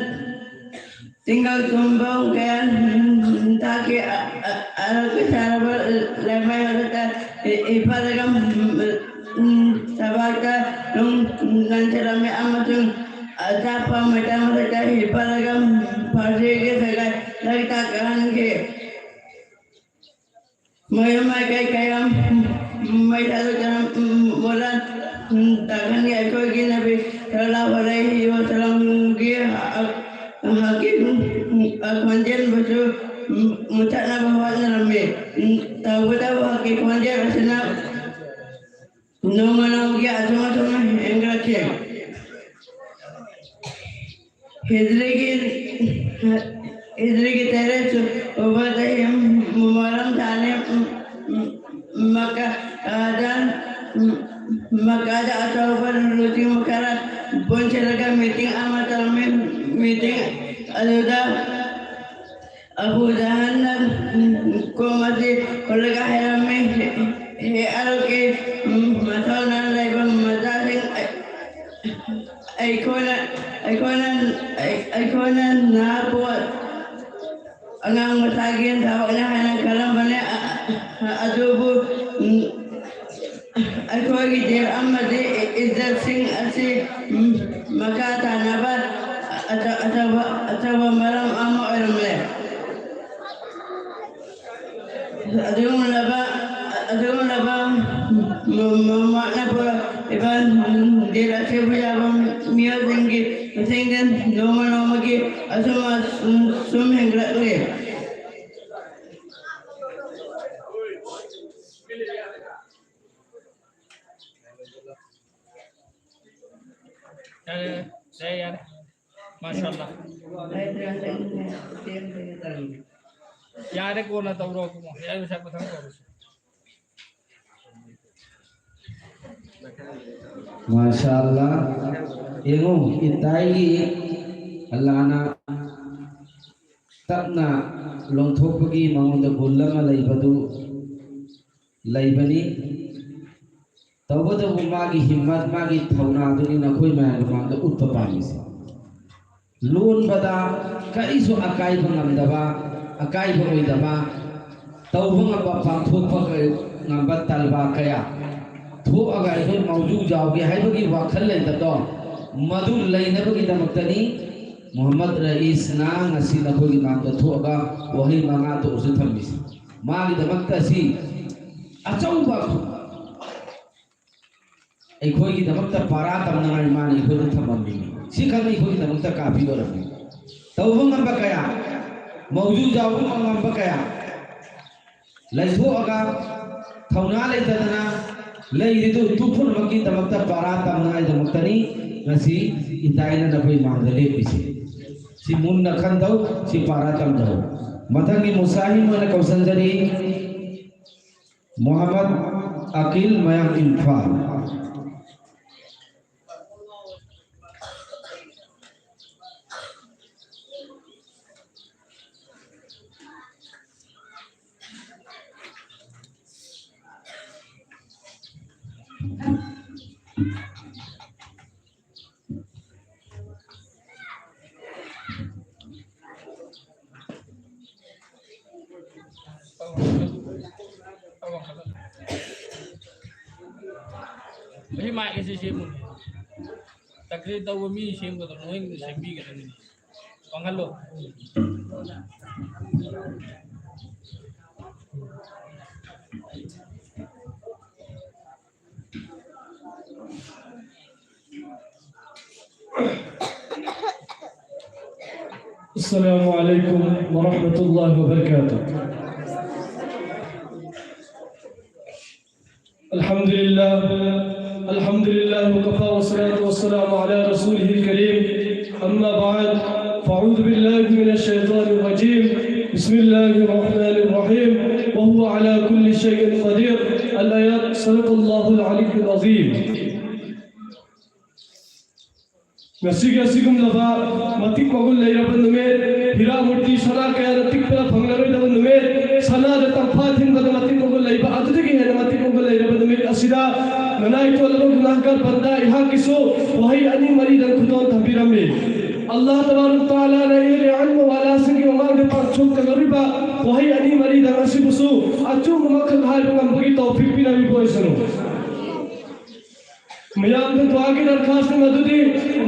ꯇꯤꯡꯒꯜ ꯇꯨꯝꯕ ꯀꯌꯥ, ꯎꯝ, ꯇꯥꯈꯤ꯫ ꯑ-, ꯑ-, ꯑꯔꯛ ꯁꯥꯔꯕ ꯂꯩꯃꯥꯏ ꯃꯊꯛꯇ ꯍꯤ-, ꯍꯤꯞꯄꯂꯒ, ꯎꯝ, ꯎꯝ, ꯊꯕꯥꯛꯇ ꯅꯨꯡ ꯅꯟꯁꯤꯜꯂꯝꯃꯤ ꯑꯃꯁꯨꯡ ꯑꯆꯥꯄꯣꯠ ꯃꯩꯇꯥꯟ ꯃꯊꯛꯇ ꯍꯤꯞꯄꯂꯒ ꯐꯥꯔꯁꯤꯒꯤ ꯁꯒꯥꯏ ꯂꯩꯇꯥꯛ ꯀꯥꯍꯟꯈꯤ꯫ ꯃꯌꯨꯝ ꯃꯥꯏꯀꯩ ꯀꯌꯥ ꯃꯩ ꯊꯥꯗꯣꯛꯇꯨꯅ, ꯎꯝ, ꯃꯣꯂꯥꯟ, ꯎꯝ, ꯇꯥꯛꯍꯟꯈꯤ꯫ ꯑꯩꯈꯣꯏꯒꯤ ꯅꯕꯤ ꯁꯜꯂꯜꯂꯥꯍꯨ ꯑꯂꯩꯍꯤ ꯋꯁꯜꯂꯝꯒꯤ ꯍꯛ-, ꯍꯛꯀꯤ, ꯎꯝ, ꯈꯣꯟꯖꯦꯜꯕꯨꯁꯨ, ꯎꯝ, ꯃꯨꯊꯠꯅꯕ ꯍꯣꯠꯅꯔꯝꯃꯤ꯫ ꯎꯝ, ꯇꯧꯕꯇꯕꯨ ꯍꯛꯀꯤ ꯈꯣꯟꯖꯦꯜ ꯑꯁꯤꯅ ꯅꯣꯡꯃ ꯅꯣꯡꯃꯒꯤ ꯑꯁꯨꯝ ꯑꯁꯨꯝꯅ ꯍꯦꯟꯒꯠꯂꯛꯈꯤ꯫ ꯍꯤꯖ꯭ꯔꯤꯒꯤ, ꯍꯤꯖ꯭ꯔꯤꯒꯤ ꯇꯔꯦꯠ ꯁꯨꯕ ꯆꯍꯤ ꯃꯨꯍꯔꯝ ꯊꯥꯅꯤ꯫ ꯃꯛꯀꯥꯗ, ꯃꯛꯀꯥꯗ ꯑꯆꯧꯕ ꯂꯨꯆꯤꯡꯕ ꯈꯔ ꯄꯨꯟꯁꯤꯜꯂꯒ ꯃꯤꯇꯤꯡ ꯑꯃ ꯇꯧꯔꯝꯃꯤ꯫ ꯃꯤꯇꯤꯡ ꯑꯗꯨꯗ ꯑꯕꯨ ꯖꯍꯟꯅ ꯀꯣꯝ ꯑꯁꯤ ꯍꯨꯜꯂꯒ ꯍꯥꯏꯔꯝꯃꯤ, "ꯍꯦ ꯑꯔꯛꯀꯤ ꯃꯊꯧꯅꯥ ꯂꯩꯕ ꯃꯆꯥꯁꯤꯡ, ꯑꯩꯈꯣꯏꯅ, ꯑꯩꯈꯣꯏꯅ, ꯑꯩꯈꯣꯏꯅ ꯅꯍꯥꯛꯄꯨ ꯑꯉꯥꯡ ꯃꯆꯥꯒꯤ ꯊꯕꯛꯅꯤ ꯍꯥꯏꯅ ꯈꯜꯂꯝꯕꯅꯤ, ꯑ-, ꯑ-, ꯑꯗꯨꯕꯨ, ꯎꯝ, ꯑꯩꯈꯣꯏꯒꯤ ꯗꯤꯜ ꯑꯃꯗꯤ ꯏꯖꯠꯁꯤꯡ ꯑꯁꯤ, ꯎꯝ, ꯃꯈꯥ ꯇꯥꯅꯕ ꯑꯆ-, ꯑꯆꯧꯕ, ꯑꯆꯧꯕ ꯃꯔꯝ ꯑꯃ ꯑꯣꯏꯔꯝꯂꯦ꯫" ꯑꯗꯨꯒꯨꯝꯂꯕ, ꯑꯗꯨꯒꯨꯝꯂꯕ ꯃ-, ꯃ-, ꯃꯍꯥꯛꯅ ꯄꯨꯔꯛꯂꯤꯕ ꯗꯤꯜ ꯑꯁꯤꯕꯨ ꯌꯥꯕ ꯃꯤꯑꯣꯏꯁꯤꯡꯒꯤ ꯃꯁꯤꯡꯗ ꯅꯣꯡꯃ ꯅꯣꯡꯃꯒꯤ ꯑꯁꯨꯝ ꯑꯁꯨꯝ ꯁꯨꯝ ꯍꯦꯟꯒꯠꯂꯛꯂꯤ꯫ ꯌꯥꯔꯦ, ꯌꯥꯔꯦ, ꯌꯥꯔꯦ꯫ ꯃꯥꯁꯥ ꯑꯜꯂꯥ꯫ ꯌꯥꯔꯦ, ꯀꯣꯟꯅ ꯇꯧꯔꯣ, ꯏꯕꯨꯡꯉꯣ꯫ ꯌꯥꯔꯦ, ꯉꯁꯥꯏ ꯃꯊꯪ ꯇꯧꯔꯁꯤ꯫ ꯃꯥꯁꯥ ꯑꯜꯂꯥ꯫ ꯌꯦꯡꯉꯨ, ꯏꯇꯥꯏꯒꯤ ꯑꯜꯂꯥꯅ ꯇꯞꯅ ꯂꯣꯡꯊꯣꯛꯄꯒꯤ ꯃꯉꯣꯟꯗ ꯒꯨꯟ ꯑꯃ ꯂꯩꯕꯗꯨ ꯂꯩꯕꯅꯤ꯫ ꯇꯧꯕꯇꯕꯨ ꯃꯥꯒꯤ ꯍꯤꯝꯃꯠ, ꯃꯥꯒꯤ ꯊꯧꯅꯥꯗꯨꯅꯤ ꯅꯈꯣꯏ ꯃꯌꯥꯝꯒꯤ ꯃꯃꯥꯡꯗ ꯎꯠꯄ ꯄꯥꯝꯃꯤꯁꯦ꯫ ꯂꯣꯟꯕꯗ ꯀꯔꯤꯁꯨ ꯑꯀꯥꯏꯕ ꯉꯝꯗꯕ, ꯑꯀꯥꯏꯕ ꯑꯣꯏꯗꯕ, ꯇꯧꯕ ꯉꯝꯕ, ꯄꯥꯡꯊꯣꯛꯄ ꯉꯝꯕ ꯇꯜꯕꯥ ꯀꯌꯥ ꯊꯣꯛꯑꯒ ꯑꯩꯈꯣꯏ ꯃꯧꯖꯨ ꯌꯥꯎꯒꯦ ꯍꯥꯏꯕꯒꯤ ꯋꯥꯈꯜ ꯂꯩꯕꯗꯣ, ꯃꯗꯨ ꯂꯩꯅꯕꯒꯤꯗꯃꯛꯇꯅꯤ ꯃꯨꯍꯝꯃꯗ ꯔꯌꯤꯁꯅ ꯉꯁꯤ ꯅꯈꯣꯏꯒꯤ ꯃꯥꯡꯗ ꯊꯣꯛꯑꯒ ꯋꯥꯍꯩ ꯃꯉꯥꯇ ꯑꯣꯏꯔꯁꯨ ꯊꯝꯃꯤꯁꯤ꯫ ꯃꯥꯒꯤꯗꯃꯛꯇ ꯁꯤ ꯑꯆꯧꯕ ꯑꯩꯈꯣꯏꯒꯤꯗꯃꯛꯇ ꯄꯥꯔꯥ ꯇꯝꯅꯉꯥꯏ ꯃꯥꯅ ꯑꯩꯈꯣꯏꯗ ꯊꯝꯃꯝꯃꯤꯅꯤ꯫ ꯁꯤꯈꯛꯅꯤ ꯑꯩꯈꯣꯏꯒꯤꯗꯃꯛꯇ ꯀꯥꯐꯤ ꯑꯣꯏꯔꯝꯃꯤ꯫ ꯇꯧꯕ ꯉꯝꯕ ꯀꯌꯥ, ꯃꯧꯖꯨ ꯌꯥꯎꯕ ꯉꯝꯕ ꯀꯌꯥ ꯂꯩꯊꯣꯛꯑꯒ ꯊꯧꯅꯥ ꯂꯩꯇꯗꯅ ꯂꯩꯔꯤꯗꯨ ꯄꯨꯝꯅꯃꯛꯀꯤꯗꯃꯛꯇ ꯄꯥꯔꯥ ꯇꯝꯅꯉꯥꯏꯗꯃꯛꯇꯅꯤ ꯉꯁꯤ ꯏꯇꯥꯏꯅ ꯅꯈꯣꯏ ꯃꯥꯡꯗ ꯂꯦꯞꯄꯤꯁꯤ꯫ ꯁꯤ ꯃꯨꯟꯅ ꯈꯟꯗꯧ, ꯁꯤ ꯄꯥꯔꯥ ꯇꯝꯗꯧ꯫ ꯃꯊꯪꯒꯤ ꯃꯨꯁꯥꯍꯤꯝ ꯑꯣꯏꯅ ꯀꯧꯁꯟꯖꯔꯤ꯫ ꯃꯣꯍꯝꯃꯗ ꯑꯀꯤꯜ, ꯃꯌꯥꯡ ꯏꯝꯐꯥꯜ꯫ ꯃꯁꯤ ꯃꯥꯏꯛ ꯑꯁꯤ ꯁꯦꯝꯃꯨꯅꯦ꯫ ꯇꯛꯂꯤꯠ ꯇꯧꯕ ꯃꯤ ꯁꯦꯝꯒꯗꯕ, ꯅꯣꯏꯅ ꯁꯦꯝꯕꯤꯒꯗꯕꯅꯤ꯫ ꯋꯥꯡꯍꯜꯂꯣ꯫ السلام عليكم ورحمة الله وبركاته. الحمد لله. الحمد لله وكفى، والصلاة والسلام على رسوله الكريم. أما بعد، فأعوذ بالله من الشيطان الرجيم. بسم الله الرحمن الرحيم. وهو على كل شيء قدير. الآيات. صدق الله العلي العظيم. ꯉꯁꯤꯒꯤ ꯑꯁꯤꯒꯨꯝꯂꯕ ꯃꯇꯤꯛ ꯃꯒꯨꯟ ꯂꯩꯔꯕ ꯅꯨꯃꯤꯠ, ꯍꯤꯔꯥ ꯃꯨꯔꯇꯤ ꯁꯅꯥ ꯀꯌꯥꯅ ꯇꯤꯛꯄꯗ ꯐꯪꯂꯔꯣꯏꯗꯕ ꯅꯨꯃꯤꯠ, ꯁꯅꯥꯗ ꯇꯝꯐꯥ ꯊꯤꯟꯕꯗ ꯃꯇꯤꯛ ꯃꯒꯨꯟ ꯂꯩꯕ, ꯑꯗꯨꯗꯒꯤ ꯍꯦꯟꯅ ꯃꯇꯤꯛ ꯃꯒꯨꯟ ꯂꯩꯔꯕ ꯅꯨꯃꯤꯠ ꯑꯁꯤꯗ ꯅꯅꯥꯏ ꯇꯣꯜꯂꯕ ꯒꯨꯅꯥꯍꯒꯥꯔ ꯕꯟꯗꯥ ꯑꯩꯍꯥꯛꯀꯤꯁꯨ ꯋꯥꯍꯩ ꯑꯅꯤ ꯃꯔꯤꯗꯪ ꯈꯨꯗꯣꯜ ꯊꯝꯕꯤꯔꯝꯃꯤ꯫ ꯑꯜꯂꯥꯍ ꯇꯕꯥꯔꯛ ꯇꯥꯂꯥꯅ ꯏꯍꯦ ꯂꯤꯑꯥꯟꯕ ꯋꯥꯂꯥꯁꯤꯡꯒꯤ ꯃꯃꯥꯡꯗ ꯄꯥꯡꯊꯣꯛꯆꯒꯗꯧꯔꯤꯕ ꯋꯥꯍꯩ ꯑꯅꯤ ꯃꯔꯤꯗꯪ ꯑꯁꯤꯕꯨꯁꯨ ꯑꯆꯨꯝꯕꯃꯛꯈꯛ ꯍꯥꯏꯕ ꯉꯝꯕꯒꯤ ꯇꯧꯐꯤꯛ ꯄꯤꯅꯕꯤꯕ ꯑꯣꯏꯁꯅꯨ꯫ ꯃꯤꯌꯥꯝꯗ ꯗꯨꯋꯥꯒꯤ ꯗꯔꯈꯥꯁ ꯃꯗꯨꯗꯤ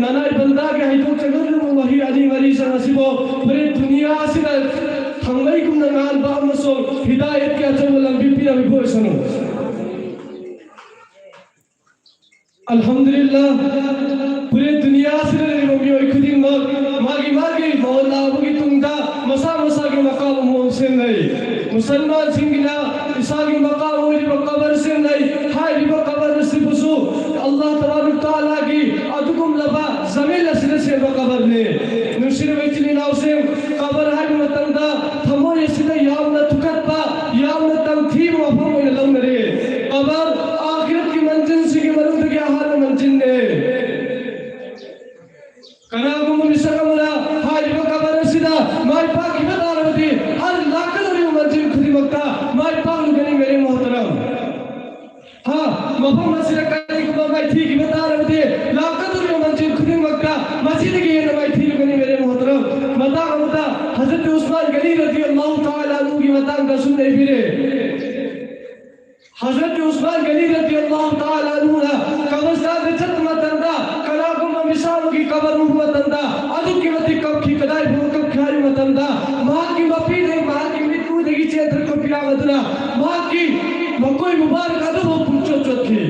ꯅꯅꯥꯏ ꯕꯟꯗꯥꯒꯤ ꯍꯩꯗꯣꯛꯆꯒꯗꯧꯔꯤꯕ ꯋꯥꯍꯩ ꯑꯅꯤ ꯃꯔꯤꯁꯤꯡ ꯑꯁꯤꯕꯨ ꯍꯣꯔꯦꯟ ꯗꯨꯅꯤꯌꯥ ꯑꯁꯤꯗ ꯊꯥꯡꯃꯩꯒꯨꯝꯅ ꯉꯥꯟꯕ ꯑꯃꯁꯨꯡ ꯍꯤꯗꯥꯌꯠꯀꯤ ꯑꯆꯧꯕ ꯂꯝꯕꯤ ꯄꯤꯔꯝꯃꯤꯕ ꯑꯣꯏꯁꯅꯨ꯫ ꯑꯜꯍꯝꯗꯨꯂꯤꯜꯂꯥꯍ, ꯍꯣꯔꯦꯟ ꯗꯨꯅꯤꯌꯥ ꯑꯁꯤꯗ ꯂꯩꯔꯤꯕ ꯃꯤꯑꯣꯏ ꯈꯨꯗꯤꯡꯃꯛ ꯃꯥꯒꯤ ꯃꯥꯒꯤ ꯃꯣꯍꯣꯜ ꯂꯥꯛꯄꯒꯤ ꯇꯨꯡꯗ ꯃꯁꯥ ꯃꯁꯥꯒꯤ ꯃꯀꯥꯝ ꯑꯃꯃꯝ ꯁꯦꯝꯅꯩ꯫ ꯃꯨꯁꯜꯃꯥꯟꯁꯤꯡꯒꯤꯅ ꯏꯁꯥꯒꯤ ꯃꯀꯥꯝ ꯑꯣꯏꯔꯤꯕ ꯀꯕꯔ ꯁꯦꯝꯅꯩ꯫ ꯍꯥꯏꯔꯤꯕ ꯀꯕꯔ ꯑꯁꯤꯕꯨꯁꯨ ꯑꯜꯂꯥꯍ ꯇꯕꯥꯔꯛ ꯇꯥꯂꯥꯒꯤ ꯑꯗꯨꯒꯨꯝꯂꯕ ꯖꯃꯤꯜ ꯑꯁꯤꯗ ꯁꯦꯝꯕ ꯀꯕꯔꯅꯤ꯫ ꯅꯨꯡꯁꯤꯔꯕ ꯏꯆꯤꯜ ꯏꯅꯥꯎꯁꯤꯡ, ꯀꯕꯔ ꯍꯥꯏꯕ ꯃꯇꯝꯗ ꯊꯃꯣꯏ ꯑꯁꯤꯗ ꯌꯥꯝꯅ ꯊꯨꯀꯠꯄ, ꯌꯥꯝꯅ ꯇꯝꯊꯤꯕ ꯋꯥꯐꯝ ꯑꯣꯏꯅ ꯂꯧꯅꯔꯤ꯫ ꯀꯕꯔ ꯑꯥꯈꯤꯔꯠꯀꯤ ꯃꯟꯖꯤꯜꯁꯤꯡꯒꯤ ꯃꯅꯨꯡꯗꯒꯤ ꯑꯍꯥꯟꯕ ꯃꯟꯖꯤꯜꯅꯤ꯫ ꯀꯅꯥꯒꯨꯝꯕ ꯃꯤꯁꯛ ꯑꯃꯅ ꯍꯥꯏꯔꯤꯕ ꯀꯕꯔ ꯑꯁꯤꯗ ꯃꯥꯏ ꯄꯥꯛꯈꯤꯕ ꯇꯥꯔꯕꯗꯤ, ꯍꯔ ꯂꯥꯛꯀꯗꯧꯔꯤꯕ ꯃꯟꯖꯤꯜ ꯈꯨꯗꯤꯡꯃꯛꯇ ꯃꯥꯏ ꯄꯥꯛꯂꯒꯅꯤ, ꯃꯦꯔꯦ ꯃꯣꯍꯇꯔꯝ꯫ ꯍꯥ, ꯃꯐꯝ ꯑꯁꯤꯗ ꯀꯔꯤꯒꯨꯝꯕ ꯃꯥꯏꯊꯤꯈꯤꯕ ꯇꯥꯔꯕꯗꯤ, ꯂꯥꯛꯀꯗꯧꯔꯤꯕ ꯃꯟꯖꯤꯜ ꯈꯨꯗꯤꯡꯃꯛꯇ ꯃꯁꯤꯗꯒꯤ ꯍꯦꯟꯅ ꯃꯥꯏꯊꯤꯔꯒꯅꯤ, ꯃꯦꯔꯦ ꯃꯣꯍꯇꯔꯝ꯫ ꯃꯇꯥꯡ ꯑꯃꯗ ꯍꯖꯔꯠ ꯎꯁꯃꯥꯟ ꯒꯅꯤ ꯔꯗꯤꯌꯜꯂꯥꯍꯨ ꯇꯥꯂꯥ ꯑꯟꯍꯨꯒꯤ ꯃꯇꯥꯡꯗ ꯑꯁꯨꯝꯅ ꯏꯕꯤꯔꯦ꯫ ꯍꯖꯔꯠ ꯎꯁꯃꯥꯟ ꯒꯅꯤ ꯔꯗꯤꯌꯜꯂꯥꯍꯨ ꯇꯥꯂꯥ ꯑꯟꯍꯨꯅ ꯀꯕꯔꯁꯇꯥꯟꯗ ꯆꯠꯄ ꯃꯇꯝꯗ, ꯀꯅꯥꯒꯨꯝꯕ ꯃꯤꯁꯛ ꯑꯃꯒꯤ ꯀꯕꯔ ꯎꯕ ꯃꯇꯝꯗ ꯑꯗꯨꯛꯀꯤ ꯃꯇꯤꯛ ꯀꯞꯈꯤ꯫ ꯀꯗꯥꯏ ꯐꯥꯎꯕ ꯀꯞꯈꯤ ꯍꯥꯏꯕ ꯃꯇꯝꯗ, ꯃꯍꯥꯛꯀꯤ ꯃꯄꯤꯗꯒꯤ, ꯃꯍꯥꯛꯀꯤ ꯃꯤꯠ ꯎꯗꯒꯤ ꯆꯦꯟꯊꯔꯛꯄ ꯄꯤꯔꯥꯡ ꯑꯗꯨꯅ ꯃꯍꯥꯛꯀꯤ ꯃꯀꯣꯏ ꯃꯨꯕꯥꯔꯛ ꯑꯗꯨꯕꯨ ꯄꯨꯡꯆꯣꯠ ꯆꯣꯠꯈꯤ꯫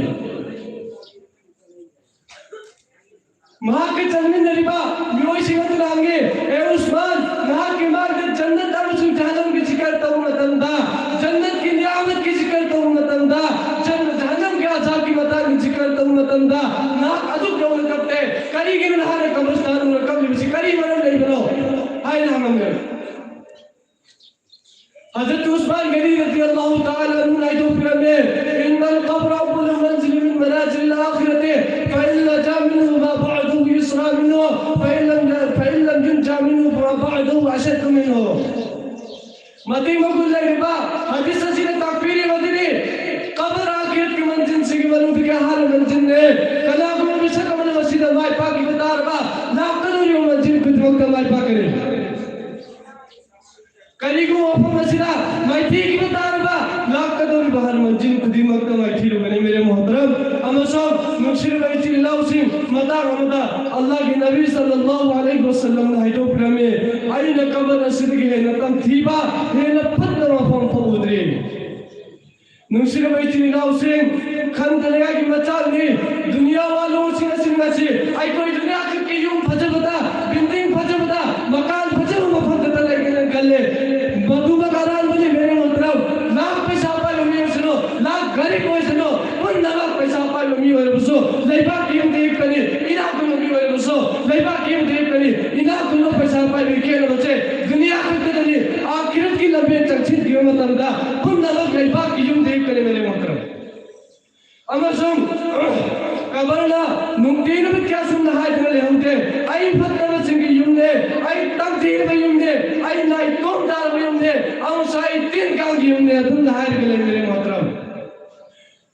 ꯃꯍꯥꯛꯀ ꯆꯪꯃꯤꯟꯅꯔꯤꯕ ꯃꯤꯑꯣꯏꯁꯤꯡ ꯑꯗꯨꯅ ꯍꯪꯉꯤ, "ꯑꯦ ꯎꯁꯃꯥꯟ, ꯅꯍꯥꯛꯀꯤ ꯃꯥꯡꯗ ꯖꯟꯅꯠ ꯑꯃꯁꯨꯡ ꯖꯍꯟꯅꯝꯒꯤ ꯖꯤꯀꯔ ꯇꯧꯕ ꯃꯇꯝꯗ, ꯖꯟꯅꯠꯀꯤ ꯅꯤꯌꯥꯃꯠꯀꯤ ꯖꯤꯀꯔ ꯇꯧꯕ ꯃꯇꯝꯗ, ꯖꯟ-, ꯖꯍꯟꯅꯝꯒꯤ ꯑꯖꯥꯕꯀꯤ ꯃꯇꯥꯡꯗ ꯖꯤꯀꯔ ꯇꯧꯕ ꯃꯇꯝꯗ ꯅꯍꯥꯛ ꯑꯗꯨꯛ ꯌꯧꯅ ꯀꯞꯇꯦ꯫ ꯀꯔꯤꯒꯤꯅꯣ ꯅꯍꯥꯛꯅ ꯀꯕꯔꯁꯇꯥꯟ ꯎꯔ ꯀꯞꯂꯤꯕꯁꯤ? ꯀꯔꯤ ꯃꯔꯝ ꯂꯩꯕꯅꯣ?" ꯍꯥꯏꯅ ꯍꯪꯉꯝꯃꯤ꯫ ꯍꯖꯔꯠ ꯎꯁꯃꯥꯟ ꯒꯅꯤ ꯔꯗꯤꯌꯜꯂꯥꯍꯨ ꯇꯥꯂꯥ ꯑꯟꯍꯨꯅ ꯍꯥꯏꯗꯣꯛꯄꯤꯔꯝꯃꯦ, "إن القبر أول منزل من منازل الآخرة، فإن نجا منه ما بعده يسرى منه، فإن لم، فإن لم ينجى منه ما بعده أشد منه." ꯃꯇꯤꯛ ꯃꯒꯨꯟ ꯂꯩꯔꯤꯕ ꯍꯗꯤꯁ ꯑꯁꯤꯅ ꯇꯥꯛꯄꯤꯔꯤꯕꯗꯨꯅꯤ, ꯀꯕꯔ ꯑꯥꯈꯤꯔꯠꯀꯤ ꯃꯟꯖꯤꯟꯁꯤꯒꯤ ꯃꯅꯨꯡꯗꯒꯤ ꯑꯍꯥꯟꯕ ꯃꯟꯖꯤꯟꯅꯦ꯫ ꯀꯅꯥꯒꯨꯝꯕ ꯃꯤꯁꯛ ꯑꯃꯅ ꯃꯁꯤꯗ ꯃꯥꯏ ꯄꯥꯛꯈꯤꯕ ꯇꯥꯔꯕ, ꯂꯥꯛꯀꯗꯧꯔꯤꯕ ꯃꯟꯖꯤꯟ ꯈꯨꯗꯤꯡꯃꯛꯇ ꯃꯥꯏ ꯄꯥꯛꯀꯅꯤ꯫ ꯀꯔꯤꯒꯨꯝꯕ ꯃꯐꯝ ꯑꯁꯤꯗ ꯃꯥꯏꯊꯤꯈꯤꯕ ꯇꯥꯔꯕ, ꯂꯥꯛꯀꯗꯧꯔꯤꯕ ꯍꯔ ꯃꯟꯖꯤꯜ ꯈꯨꯗꯤꯡꯃꯛꯇ ꯃꯥꯏꯊꯤꯔꯨꯒꯅꯤ, ꯃꯦꯔꯦ ꯃꯣꯍꯇꯔꯝ꯫ ꯑꯃꯁꯨꯡ ꯅꯨꯡꯁꯤꯔꯕ ꯏꯆꯤꯜ ꯏꯅꯥꯎꯁꯤꯡ, ꯃꯇꯥꯡ ꯑꯃꯗ ꯑꯜꯂꯥꯍꯒꯤ ꯅꯕꯤ ꯁꯜꯂꯜꯂꯥꯍꯨ ꯑꯂꯩꯍꯤ ꯋꯁꯜꯂꯝꯅ ꯍꯥꯏꯗꯣꯛꯄꯤꯔꯝꯃꯤ, "ꯑꯩꯅ ꯀꯕꯔ ꯑꯁꯤꯗꯒꯤ ꯍꯦꯟꯅ ꯇꯝꯊꯤꯕ, ꯍꯦꯟꯅ ꯐꯠꯇꯕ ꯃꯐꯝ ꯑꯃꯐꯥꯎ ꯎꯗ꯭ꯔꯤ꯫" ꯅꯨꯡꯁꯤꯔꯕ ꯏꯆꯤꯜ ꯏꯅꯥꯎꯁꯤꯡ, ꯈꯟꯊꯅꯤꯡꯉꯥꯏꯒꯤ ꯃꯆꯥꯛꯅꯤ꯫ ꯗꯨꯅꯤꯌꯥ ꯋꯥꯂꯣꯡꯁꯤꯡ ꯑꯁꯤꯡ ꯑꯁꯤ ꯑꯩꯈꯣꯏ ꯗꯨꯅꯤꯌꯥ ꯈꯛꯀꯤ ꯌꯨꯝ ꯐꯖꯕꯗ, building ꯐꯖꯕꯗ, ꯃꯀꯥꯟ ꯐꯖꯕ ꯃꯐꯝꯗꯇ ꯂꯩꯒꯦꯅ ꯈꯜꯂꯦ꯫ ꯃꯗꯨꯃꯛ ꯑꯔꯥꯟꯕꯅꯤ, ꯃꯦꯔꯦ ꯃꯣꯍꯇꯔꯝ꯫ ꯂꯥꯈ ꯄꯩꯁꯥ ꯄꯥꯏꯕ ꯃꯤ ꯑꯣꯏꯁꯅꯨ, ꯂꯥꯈ ꯒꯔꯤꯕ ꯑꯣꯏꯁꯅꯨ, ꯄꯨꯝꯅꯃꯛ ꯄꯩꯁꯥ ꯄꯥꯏꯕ ꯃꯤ ꯑꯣꯏꯔꯕꯁꯨ ꯂꯩꯕꯥꯛꯀꯤ ꯌꯨꯝꯗ ꯍꯤꯞꯀꯅꯤ, ꯏꯅꯥꯛ ꯈꯨꯟꯕ ꯃꯤ ꯑꯣꯏꯔꯕꯁꯨ ꯂꯩꯕꯥꯛꯀꯤ ꯌꯨꯝꯗ ꯍꯤꯞꯀꯅꯤ꯫ ꯏꯅꯥꯛ ꯈꯨꯟꯕ ꯄꯩꯁꯥ ꯄꯥꯏꯕꯒꯤ ꯈꯦꯠꯅꯕꯁꯦ ꯗꯨꯅꯤꯌꯥ ꯈꯛꯇꯗꯅꯤ꯫ ꯑꯥꯈꯤꯔꯠꯀꯤ ꯂꯝꯕꯦꯟ ꯆꯪꯁꯤꯟꯈꯤꯕ ꯃꯇꯝꯗ ꯄꯨꯝꯅꯃꯛ ꯂꯩꯕꯥꯛꯀꯤ ꯌꯨꯝꯗ ꯍꯤꯞꯀꯅꯤ, ꯃꯦꯔꯦ ꯃꯣꯍꯇꯔꯝ꯫ ꯑꯃꯁꯨꯡ ꯀꯕꯔꯅ ꯅꯨꯡꯇꯤ ꯅꯨꯃꯤꯠ ꯀꯌꯥ ꯁꯨꯝꯅ ꯍꯥꯏꯗꯨꯅ ꯂꯩꯍꯧꯗꯦ, "ꯑꯩ ꯐꯠꯇꯕꯁꯤꯡꯒꯤ ꯌꯨꯝꯅꯦ, ꯑꯩ ꯇꯝꯊꯤꯔꯕ ꯌꯨꯝꯅꯦ, ꯑꯩ ꯅꯥꯏꯇꯣꯝ ꯇꯥꯔꯕ ꯌꯨꯝꯅꯦ, ꯑꯃꯁꯨꯡ ꯑꯩ ꯇꯤꯟ ꯀꯥꯡꯒꯤ ꯌꯨꯝꯅꯦ" ꯑꯗꯨꯝꯅ ꯍꯥꯏꯔꯒ ꯂꯩ, ꯃꯦꯔꯦ ꯃꯣꯍꯇꯔꯝ꯫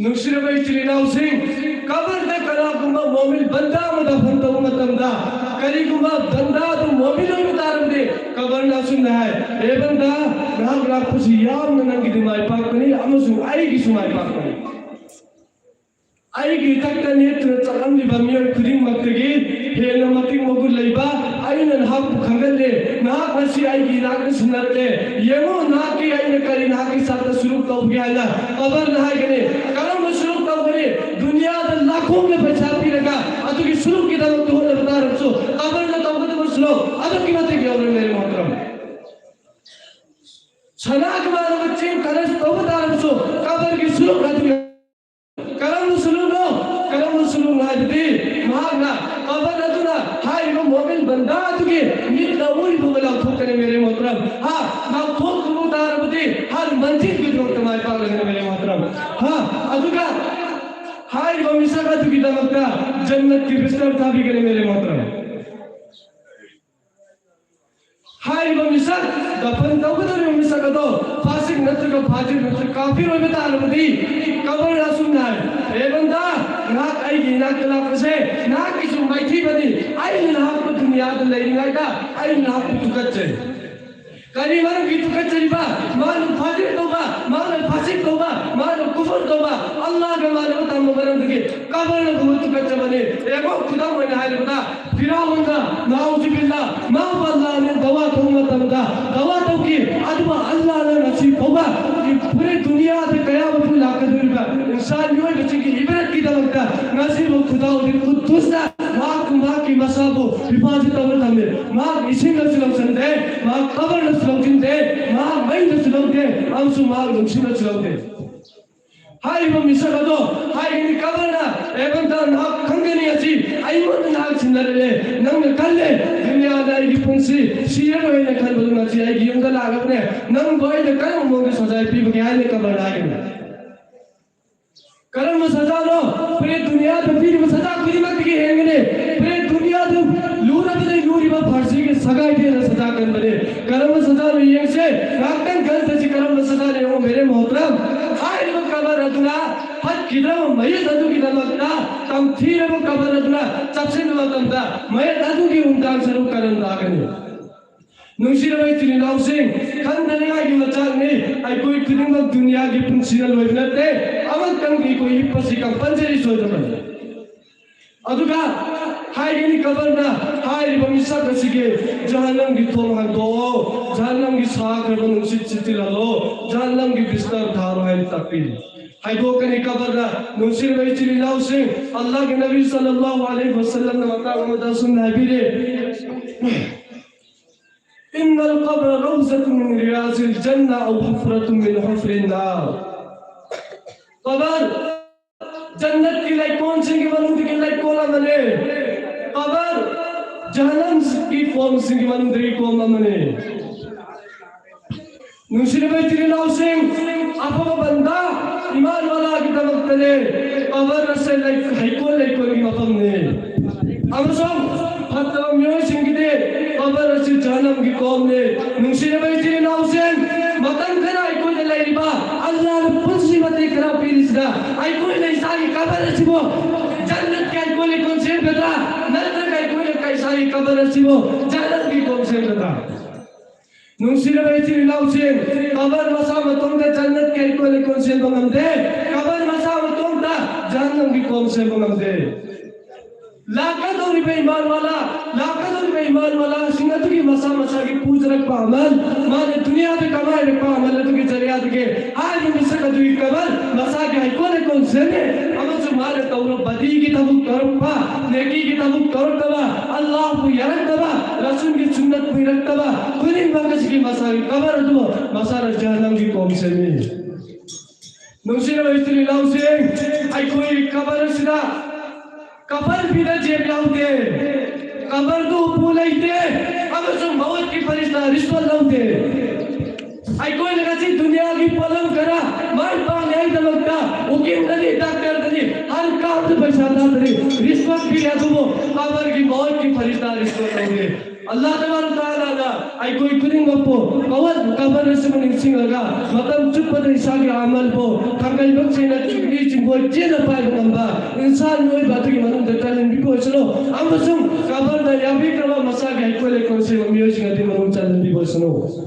ꯅꯨꯡꯁꯤꯔꯕ ꯏꯆꯤꯜ ꯏꯅꯥꯎꯁꯤꯡ, ꯀꯕꯔꯗ ꯀꯅꯥꯒꯨꯝꯕ ꯃꯣꯃꯤꯟ ꯕꯟꯗꯥ ꯑꯃ ꯗꯐꯟ ꯇꯧꯕ ꯃꯇꯝꯗ, ꯀꯔꯤꯒꯨꯝꯕ ꯕꯟꯗꯥ ꯑꯗꯨ ꯃꯣꯃꯤꯟ ꯑꯣꯏꯕ ꯇꯥꯔꯕꯗꯤ, ꯀꯕꯔꯅ ꯑꯁꯨꯝꯅ ꯍꯥꯏ, "ꯑꯦ ꯕꯟꯗꯥ, ꯅꯍꯥꯛ ꯂꯥꯛꯄꯁꯤ ꯌꯥꯝꯅ ꯅꯪꯒꯤꯗꯤ ꯃꯥꯏ ꯄꯥꯛꯄꯅꯤ ꯑꯃꯁꯨꯡ ꯑꯩꯒꯤꯁꯨ ꯃꯥꯏ ꯄꯥꯛꯄꯅꯤ꯫ ꯑꯩꯒꯤ ꯏꯊꯛꯇ ꯅꯦꯠꯇꯨꯅ ꯆꯠꯂꯝꯂꯤꯕ ꯃꯤꯑꯣꯏ ꯈꯨꯗꯤꯡꯃꯛꯇꯒꯤ ꯍꯦꯟꯅ ꯃꯇꯤꯛ ꯃꯒꯨꯟ ꯂꯩꯕ ꯑꯩꯅ ꯅꯍꯥꯛꯄꯨ ꯈꯪꯍꯜꯂꯦ꯫ ꯅꯍꯥꯛ ꯉꯁꯤ ꯑꯩꯒꯤ ꯏꯅꯥꯛꯇ ꯁꯤꯟꯅꯔꯛꯂꯦ꯫ ꯌꯦꯡꯉꯨ, ꯅꯍꯥꯛꯀꯤ ꯑꯩꯅ ꯀꯔꯤ ꯅꯍꯥꯛꯀꯤ ꯁꯥꯠꯇ ꯁꯨꯔꯨꯛ ꯇꯧꯕꯒꯦ" ꯍꯥꯏꯅ꯫ ꯀꯕꯔꯅ ꯍꯥꯏꯒꯅꯤ, "ꯀꯔꯝꯕ ꯁꯨꯔꯨꯛ ꯇꯧꯒꯅꯤ? ꯗꯨꯅꯤꯌꯥꯗ ꯂꯥꯈꯣꯡꯅ ꯄꯩꯁꯥ ꯄꯤꯔꯒ ꯑꯗꯨꯒꯤ ꯁꯨꯔꯨꯛꯀꯤꯗꯃꯛꯇ ꯁꯨꯂꯨꯛ ꯑꯗꯨꯛꯀꯤ ꯃꯇꯤꯛ ꯌꯧꯔꯦ, ꯃꯦꯔꯦ ꯃꯣꯍꯇꯔꯝ꯫ ꯁꯅꯥꯒ ꯃꯥꯟꯅꯕ ꯆꯦꯡ ꯈꯔꯁꯨ ꯇꯧꯕ ꯇꯥꯔꯕꯁꯨ, ꯀꯕꯔꯒꯤ ꯁꯨꯂꯨꯛ ꯑꯗꯨ ꯀꯔꯝꯕ ꯁꯨꯂꯨꯛꯅꯣ? ꯀꯔꯝꯕ ꯁꯨꯂꯨꯛꯅꯣ ꯍꯥꯏꯕꯗꯤ, ꯃꯍꯥꯛꯅ, ꯀꯕꯔ ꯑꯗꯨꯅ ꯍꯥꯏꯔꯤꯕ ꯃꯣꯃꯤꯟ ꯕꯟꯗꯥ ꯑꯗꯨꯒꯤ ꯃꯤꯠꯅ ꯎꯔꯤꯕ ꯂꯥꯎꯊꯣꯛꯀꯅꯤ, ꯃꯦꯔꯦ ꯃꯣꯍꯇꯔꯝ꯫ ꯍꯥ, ꯂꯥꯎꯊꯣꯛꯇꯕ ꯇꯥꯔꯕꯗꯤ, ꯍꯥ, ꯃꯟꯖꯤꯜꯒꯤꯗꯃꯛꯇ ꯃꯥꯏ ꯄꯥꯛꯂꯒꯅꯤ, ꯃꯦꯔꯦ ꯃꯣꯍꯇꯔꯝ꯫ ꯍꯥ, ꯑꯗꯨꯒ ꯍꯥꯏꯔꯤꯕ ꯃꯤꯁꯛ ꯑꯗꯨꯒꯤꯗꯃꯛꯇ ꯖꯟꯅꯠꯀꯤ ꯕꯤꯁꯇꯔ ꯊꯥꯕꯤꯒꯅꯤ, ꯃꯦꯔꯦ ꯃꯣꯍꯇꯔꯝ꯫ ꯍꯥꯏꯔꯤꯕ ꯃꯤꯁꯛ, ꯗꯐꯟ ꯇꯧꯒꯗꯧꯔꯤꯕ ꯃꯤꯁꯛ ꯑꯗꯣ ꯐꯥꯁꯤꯛ ꯅꯠꯇ꯭ꯔꯒ ꯐꯥꯖꯤꯔ ꯅꯠꯇ꯭ꯔꯒ ꯀꯥꯐꯤꯔ ꯑꯣꯏꯕ ꯇꯥꯔꯕꯗꯤ, ꯀꯕꯔꯅ ꯑꯁꯨꯝꯅ ꯍꯥꯏ, "ꯍꯦ ꯕꯟꯗꯥ, ꯅꯍꯥꯛ ꯑꯩꯒꯤ ꯏꯅꯥꯛꯇ ꯂꯥꯛꯄꯁꯦ ꯅꯍꯥꯛꯀꯤꯁꯨ ꯃꯥꯏꯊꯤꯕꯅꯤ꯫ ꯑꯩꯅ ꯅꯍꯥꯛꯄꯨ ꯗꯨꯅꯤꯌꯥꯗ ꯂꯩꯔꯤꯉꯩꯗ ꯑꯩꯅ ꯅꯍꯥꯛꯄꯨ ꯇꯨꯀꯠꯆꯩ꯫ ꯀꯔꯤ ꯃꯔꯝꯒꯤ ꯇꯨꯀꯠꯆꯔꯤꯕ? ꯃꯥꯅ ꯐꯥꯖꯤꯔ ꯇꯧꯕ, ꯃꯥꯅ ꯐꯥꯁꯤꯛ ꯇꯧꯕ, ꯃꯥꯅ ꯀꯨꯐꯨꯔ ꯇꯧꯕ, ꯑꯜꯂꯥꯍꯒ ꯃꯥꯟꯅꯕ ꯇꯝꯕ ꯃꯔꯝꯗꯒꯤ ꯀꯕꯔꯅ ꯇꯨꯀꯠꯆꯕꯅꯤ꯫ ꯌꯦꯡꯉꯣ, ꯈꯨꯗꯝ ꯑꯣꯏꯅ ꯍꯥꯏꯔꯕꯗ, ꯐꯤꯔꯥꯎꯟꯒ, ꯅꯥꯎꯖꯨꯕꯤꯜꯂꯥ, ꯃꯥꯕꯨ ꯑꯜꯂꯥꯍꯅ ꯗꯋꯥ ꯇꯧꯕ ꯃꯇꯝꯗ ꯗꯋꯥ ꯇꯧꯈꯤ꯫ ꯑꯗꯨꯕꯨ ꯑꯜꯂꯥꯍꯅ ꯉꯁꯤ ꯐꯥꯎꯕ ꯄꯨꯔꯦ ꯗꯨꯅꯤꯌꯥꯗ ꯀꯌꯥꯃꯠ ꯂꯥꯛꯀꯗꯧꯔꯤꯕ ꯏꯟꯁꯥꯟ ꯃꯤꯑꯣꯏꯕꯁꯤꯡꯒꯤ ꯏꯕꯔꯠꯀꯤꯗꯃꯛꯇ ꯉꯁꯤꯕꯨ ꯈꯨꯗꯥꯎꯗꯤ ꯈꯨꯠꯇꯨꯁꯇ ꯃꯍꯥꯛ, ꯃꯍꯥꯛꯀꯤ ꯃꯁꯥꯕꯨ ꯍꯤꯐꯥꯖꯠ ꯇꯧꯗꯨꯅ ꯊꯝꯃꯤ꯫ ꯃꯍꯥꯛ ꯏꯁꯤꯡꯗꯁꯨ ꯂꯧꯁꯤꯟꯗꯦ, ꯃꯍꯥꯛ ꯀꯕꯔꯗꯁꯨ ꯂꯧꯁꯤꯟꯗꯦ, ꯃꯍꯥꯛ ꯃꯩꯗꯁꯨ ꯂꯧꯗꯦ, ꯑꯃꯁꯨꯡ ꯃꯍꯥꯛ ꯅꯨꯡꯁꯤꯠꯅꯁꯨ ꯂꯧꯗꯦ꯫ ꯍꯥꯏꯔꯤꯕ ꯃꯤꯁꯛ ꯑꯗꯣ ꯍꯥꯏꯒꯅꯤ, ꯀꯕꯔꯅ, "ꯑꯦ ꯕꯟꯗꯥ, ꯅꯍꯥꯛ ꯈꯪꯒꯅꯤ ꯑꯁꯤ ꯑꯩꯉꯣꯟꯗ ꯅꯍꯥꯛ ꯁꯤꯟꯅꯔꯛꯂꯦ꯫ ꯅꯪꯅ ꯈꯜꯂꯦ ꯗꯨꯅꯤꯌꯥꯗ ꯑꯩꯒꯤ ꯄꯨꯟꯁꯤ ꯁꯤꯔꯔꯣꯏ ꯍꯥꯏꯅ ꯈꯟꯕꯗꯨ, ꯉꯁꯤ ꯑꯩꯒꯤ ꯌꯨꯝꯗ ꯂꯥꯛꯂꯕꯅꯦ꯫ ꯅꯪꯕꯨ ꯑꯩꯅ ꯀꯔꯝꯕ ꯃꯑꯣꯡꯗ ꯁꯖꯥ ꯄꯤꯕꯒꯦ?" ꯍꯥꯏꯅ ꯀꯕꯔꯅ ꯍꯥꯏꯒꯅꯤ꯫ ꯀꯔꯝꯕ ꯁꯖꯥꯅꯣ? ꯄꯨꯔꯦ ꯗꯨꯅꯤꯌꯥꯗ ꯄꯤꯔꯤꯕ ꯁꯖꯥ ꯈꯨꯗꯤꯡꯃꯛꯇꯒꯤ ꯍꯦꯟꯒꯅꯤ꯫ ꯄꯨꯔꯦ ꯗꯨꯅꯤꯌꯥꯗ ꯂꯨꯔꯕꯗꯒꯤ ꯂꯨꯔꯤꯕ ꯐꯥꯔꯁꯤꯒꯤ ꯁꯒꯥꯏꯗꯒꯤ ꯍꯦꯟꯅ ꯁꯖꯥ ꯀꯟꯕꯅꯤ꯫ ꯀꯔꯝꯕ ꯁꯖꯥꯅꯣ ꯌꯦꯡꯁꯦ꯫ ꯉꯥꯛꯇꯪ ꯈꯟꯊꯁꯤ, ꯀꯔꯝꯕ ꯁꯖꯥꯅꯣ ꯌꯦꯡꯉꯣ, ꯃꯦꯔꯦ ꯃꯣꯍꯇꯔꯝ꯫ ꯍꯥꯏꯔꯤꯕ ꯀꯕꯔ ꯑꯗꯨꯅ ꯐꯠꯈꯤꯗ꯭ꯔꯕ ꯃꯌꯦꯛ ꯑꯗꯨꯒꯤꯗꯃꯛꯇ ꯇꯝꯊꯤꯔꯕ ꯀꯕꯔ ꯑꯗꯨꯅ ꯆꯞꯁꯤꯟꯕ ꯃꯇꯝꯗ, ꯃꯌꯦꯛ ꯑꯗꯨꯒꯤ ꯎꯟꯗꯥꯡ ꯁꯔꯨꯛ ꯀꯔꯝ ꯇꯥꯒꯅꯤ? ꯅꯨꯡꯁꯤꯔꯕ ꯏꯆꯤꯜ ꯏꯅꯥꯎꯁꯤꯡ, ꯈꯟꯊꯅꯤꯡꯉꯥꯏꯒꯤ ꯃꯆꯥꯛꯅꯤ꯫ ꯑꯩꯈꯣꯏ ꯈꯨꯗꯤꯡꯃꯛ ꯗꯨꯅꯤꯌꯥꯒꯤ ꯄꯨꯟꯁꯤꯅ ꯂꯣꯏꯕ ꯅꯠꯇꯦ꯫ ꯑꯃꯇꯪꯗꯤ ꯑꯩꯈꯣꯏ ꯍꯤꯞꯄꯁꯤ ꯀꯝꯄꯜꯁꯔꯤ ꯁꯣꯏꯗꯕꯅꯤ꯫ ꯑꯗꯨꯒ ꯍꯥꯏꯒꯅꯤ ꯀꯕꯔꯅ, ꯍꯥꯏꯔꯤꯕ ꯃꯤꯁꯛ ꯑꯁꯤꯒꯤ ꯖꯍꯟꯅꯝꯒꯤ ꯊꯣꯡ ꯍꯥꯡꯗꯣꯛꯑꯣ, ꯖꯍꯟꯅꯝꯒꯤ ꯁꯥꯈ꯭ꯔꯕ ꯅꯨꯡꯁꯤꯠ ꯁꯤꯠꯆꯤꯜꯍꯜꯂꯣ, ꯖꯍꯟꯅꯝꯒꯤ ꯕꯤꯁꯇꯔ ꯊꯥꯔꯣ ꯍꯥꯏꯅ ꯇꯥꯛꯄꯤꯔꯤ꯫ ꯍꯥꯏꯗꯣꯛꯀꯅꯤ ꯀꯕꯔꯗ꯫ ꯅꯨꯡꯁꯤꯔꯕ ꯏꯆꯤꯜ ꯏꯅꯥꯎꯁꯤꯡ, ꯑꯜꯂꯥꯍꯒꯤ ꯅꯕꯤ ꯁꯜꯂꯜꯂꯥꯍꯨ ꯑꯂꯩꯍꯤ ꯋꯁꯜꯂꯝꯅ ꯃꯇꯥꯡ ꯑꯃꯗ ꯑꯁꯨꯝꯅ ꯍꯥꯏꯕꯤꯔꯦ, "إن القبر روضة من رياض الجنة أو حفرة من حفر النار." ꯀꯕꯔ ꯖꯟꯅꯠꯀꯤ ꯂꯩꯀꯣꯜꯁꯤꯡꯒꯤ ꯃꯅꯨꯡꯗꯒꯤ ꯂꯩꯀꯣꯜ ꯑꯃꯅꯤ꯫ ꯀꯕꯔ ꯖꯍꯟꯅꯝꯒꯤ ꯀꯣꯝꯁꯤꯡꯒꯤ ꯃꯅꯨꯡꯗꯒꯤ ꯀꯣꯝ ꯑꯃꯅꯤ꯫ ꯅꯨꯡꯁꯤꯔꯕ ꯏꯆꯤꯜ ꯏꯅꯥꯎꯁꯤꯡ, ꯑꯐꯕ ꯕꯟꯗꯥ, ꯏꯃꯥꯟ ꯋꯥꯂꯥꯒꯤꯗꯃꯛꯇꯅꯦ ꯀꯕꯔ ꯑꯁꯦ ꯂꯩ-, ꯍꯩꯀꯣꯜ ꯂꯩꯀꯣꯜꯒꯤ ꯃꯐꯝꯅꯤ꯫ ꯑꯃꯁꯨꯡ ꯐꯠꯇꯕ ꯃꯤꯑꯣꯏꯁꯤꯡꯒꯤꯗꯤ ꯀꯕꯔ ꯑꯁꯤ ꯖꯍꯟꯅꯝꯒꯤ ꯀꯣꯝꯅꯤ꯫ ꯅꯨꯡꯁꯤꯔꯕ ꯏꯆꯤꯜ ꯏꯅꯥꯎꯁꯤꯡ, ꯃꯇꯝ ꯈꯔ ꯑꯩꯈꯣꯏꯗ ꯂꯩꯔꯤꯕ, ꯑꯜꯂꯥꯍꯅ ꯄꯨꯟꯁꯤ ꯃꯇꯦꯛ ꯈꯔ ꯄꯤꯔꯤꯁꯤꯗ ꯑꯩꯈꯣꯏꯅ ꯏꯁꯥꯒꯤ ꯀꯕꯔ ꯑꯁꯤꯕꯨ ꯖꯟꯅꯠꯀꯤ ꯍꯩꯀꯣꯜ ꯂꯩꯀꯣꯜ ꯁꯦꯝꯒꯗ꯭ꯔꯥ, ꯅꯠꯇ꯭ꯔꯒ ꯑꯩꯈꯣꯏꯅ ꯏꯁꯥꯒꯤ ꯀꯕꯔ ꯑꯁꯤꯕꯨ ꯖꯍꯟꯅꯝꯒꯤ ꯀꯣꯝ ꯁꯦꯝꯒꯗ꯭ꯔꯥ? ꯅꯨꯡꯁꯤꯔꯕ ꯏꯆꯤꯜ ꯏꯅꯥꯎꯁꯤꯡ, ꯀꯕꯔ ꯃꯁꯥ ꯃꯇꯣꯝꯇ ꯖꯟꯅꯠꯀꯤ ꯍꯩꯀꯣꯜ ꯂꯩꯀꯣꯜ ꯁꯦꯝꯕ ꯉꯝꯗꯦ꯫ ꯀꯕꯔ ꯃꯁꯥ ꯃꯇꯣꯝꯇ ꯖꯍꯟꯅꯝꯒꯤ ꯀꯣꯝ ꯁꯦꯝꯕ ꯉꯝꯗꯦ꯫ ꯂꯥꯛꯀꯗꯧꯔꯤꯕ ꯏꯃꯥꯟ ꯋꯥꯂꯥ, ꯂꯥꯛꯀꯗꯧꯔꯤꯕ ꯏꯃꯥꯟ ꯋꯥꯂꯥꯁꯤꯡ ꯑꯗꯨꯒꯤ ꯃꯁꯥ ꯃꯁꯥꯒꯤ ꯄꯨꯖꯔꯛꯄ ꯑꯃꯜ, ꯃꯥꯅ ꯗꯨꯅꯤꯌꯥꯗ ꯀꯃꯥꯏꯔꯛꯄ ꯑꯃꯜ ꯑꯗꯨꯒꯤ ꯖꯔꯤꯌꯥꯗꯒꯤ ꯍꯥꯏꯔꯤꯕ ꯃꯤꯁꯛ ꯑꯗꯨꯒꯤ ꯀꯕꯔ ꯃꯁꯥꯒꯤ ꯍꯩꯀꯣꯜ ꯂꯩꯀꯣꯜ ꯁꯦꯝꯃꯤ꯫ ꯑꯃꯁꯨꯡ ꯃꯥꯅ ꯇꯧꯔꯕ ꯕꯗꯤꯒꯤ ꯊꯕꯛ ꯇꯧꯔꯛꯄ, ꯅꯦꯀꯤꯒꯤ ꯊꯕꯛ ꯇꯧꯔꯛꯇꯕ, ꯑꯜꯂꯥꯍꯕꯨ ꯌꯥꯔꯛꯇꯕ, ꯔꯁꯨꯜꯒꯤ ꯁꯨꯟꯅꯠꯄꯨ ꯏꯔꯛꯇꯕ ꯈꯨꯗꯤꯡꯃꯛ ꯑꯁꯤꯒꯤ ꯃꯁꯥꯒꯤ ꯀꯕꯔ ꯑꯗꯨ ꯃꯁꯥꯅ ꯖꯍꯟꯅꯝꯒꯤ ꯀꯣꯝ ꯁꯦꯝꯃꯤ꯫ ꯅꯨꯡꯁꯤꯔꯕ ꯏꯆꯤꯜ ꯏꯅꯥꯎꯁꯤꯡ, ꯑꯩꯈꯣꯏ ꯀꯕꯔ ꯑꯁꯤꯗ ꯀꯐꯟ ꯄꯤꯕ ꯖꯦꯕ ꯌꯥꯎꯗꯦ, ꯀꯕꯔꯗꯨ ꯎꯄꯨ ꯂꯩꯇꯦ, ꯑꯃꯁꯨꯡ ꯃꯧꯠꯀꯤ ꯐꯔꯤꯁꯇꯥ ꯔꯤꯁꯋꯠ ꯂꯧꯗꯦ꯫ ꯑꯩꯈꯣꯏꯅ ꯉꯁꯤ ꯗꯨꯅꯤꯌꯥꯒꯤ ꯄꯣꯠꯂꯝ ꯈꯔ ꯃꯥꯏ ꯄꯥꯛꯅꯉꯥꯏꯗꯃꯛꯇ ꯎꯀꯤꯜꯗꯅꯤ, ꯗꯥꯛꯇꯔꯗꯅꯤ, ꯍꯔ ꯀꯥꯝꯗ ꯄꯩꯁꯥ ꯊꯥꯗꯅꯤ, ꯔꯤꯁꯋꯠ ꯄꯤꯔꯤ, ꯑꯗꯨꯕꯨ ꯀꯕꯔꯒꯤ ꯃꯧꯠꯀꯤ ꯐꯔꯤꯁꯇꯥ ꯔꯤꯁꯋꯠ ꯂꯧꯗꯦ꯫ ꯑꯜꯂꯥꯍ ꯇꯕꯥꯔꯛ ꯇꯥꯂꯥꯅ ꯑꯩꯈꯣꯏ ꯈꯨꯗꯤꯡꯃꯛꯄꯨ ꯀꯋꯟ ꯀꯕꯔ ꯑꯁꯤꯕꯨ ꯅꯤꯡꯁꯤꯡꯂꯒ ꯃꯇꯝ ꯆꯨꯞꯄꯗ ꯏꯁꯥꯒꯤ ꯑꯃꯜꯕꯨ ꯊꯥꯡꯒꯩꯕꯛ ꯁꯦꯡꯅ ꯆꯨꯝꯃꯤ ꯆꯤꯡꯕꯣꯏ ꯆꯦꯠꯅ ꯄꯥꯏꯕ ꯉꯝꯕ ꯏꯟꯁꯥꯟ ꯃꯤꯑꯣꯏꯕ ꯑꯗꯨꯒꯤ ꯃꯅꯨꯡꯗ ꯆꯜꯍꯟꯕꯤꯕ ꯑꯣꯏꯁꯅꯨ꯫ ꯑꯃꯁꯨꯡ ꯀꯕꯔꯗ ꯌꯥꯕꯤꯈ꯭ꯔꯕ ꯃꯁꯥꯒꯤ ꯍꯩꯀꯣꯜ ꯂꯩꯀꯣꯜ ꯁꯦꯝꯕ ꯃꯤꯑꯣꯏꯁꯤꯡ ꯑꯗꯨꯒꯤ ꯃꯅꯨꯡ ꯆꯜꯍꯟꯕꯤꯕ ꯑꯣꯏꯁꯅꯨ꯫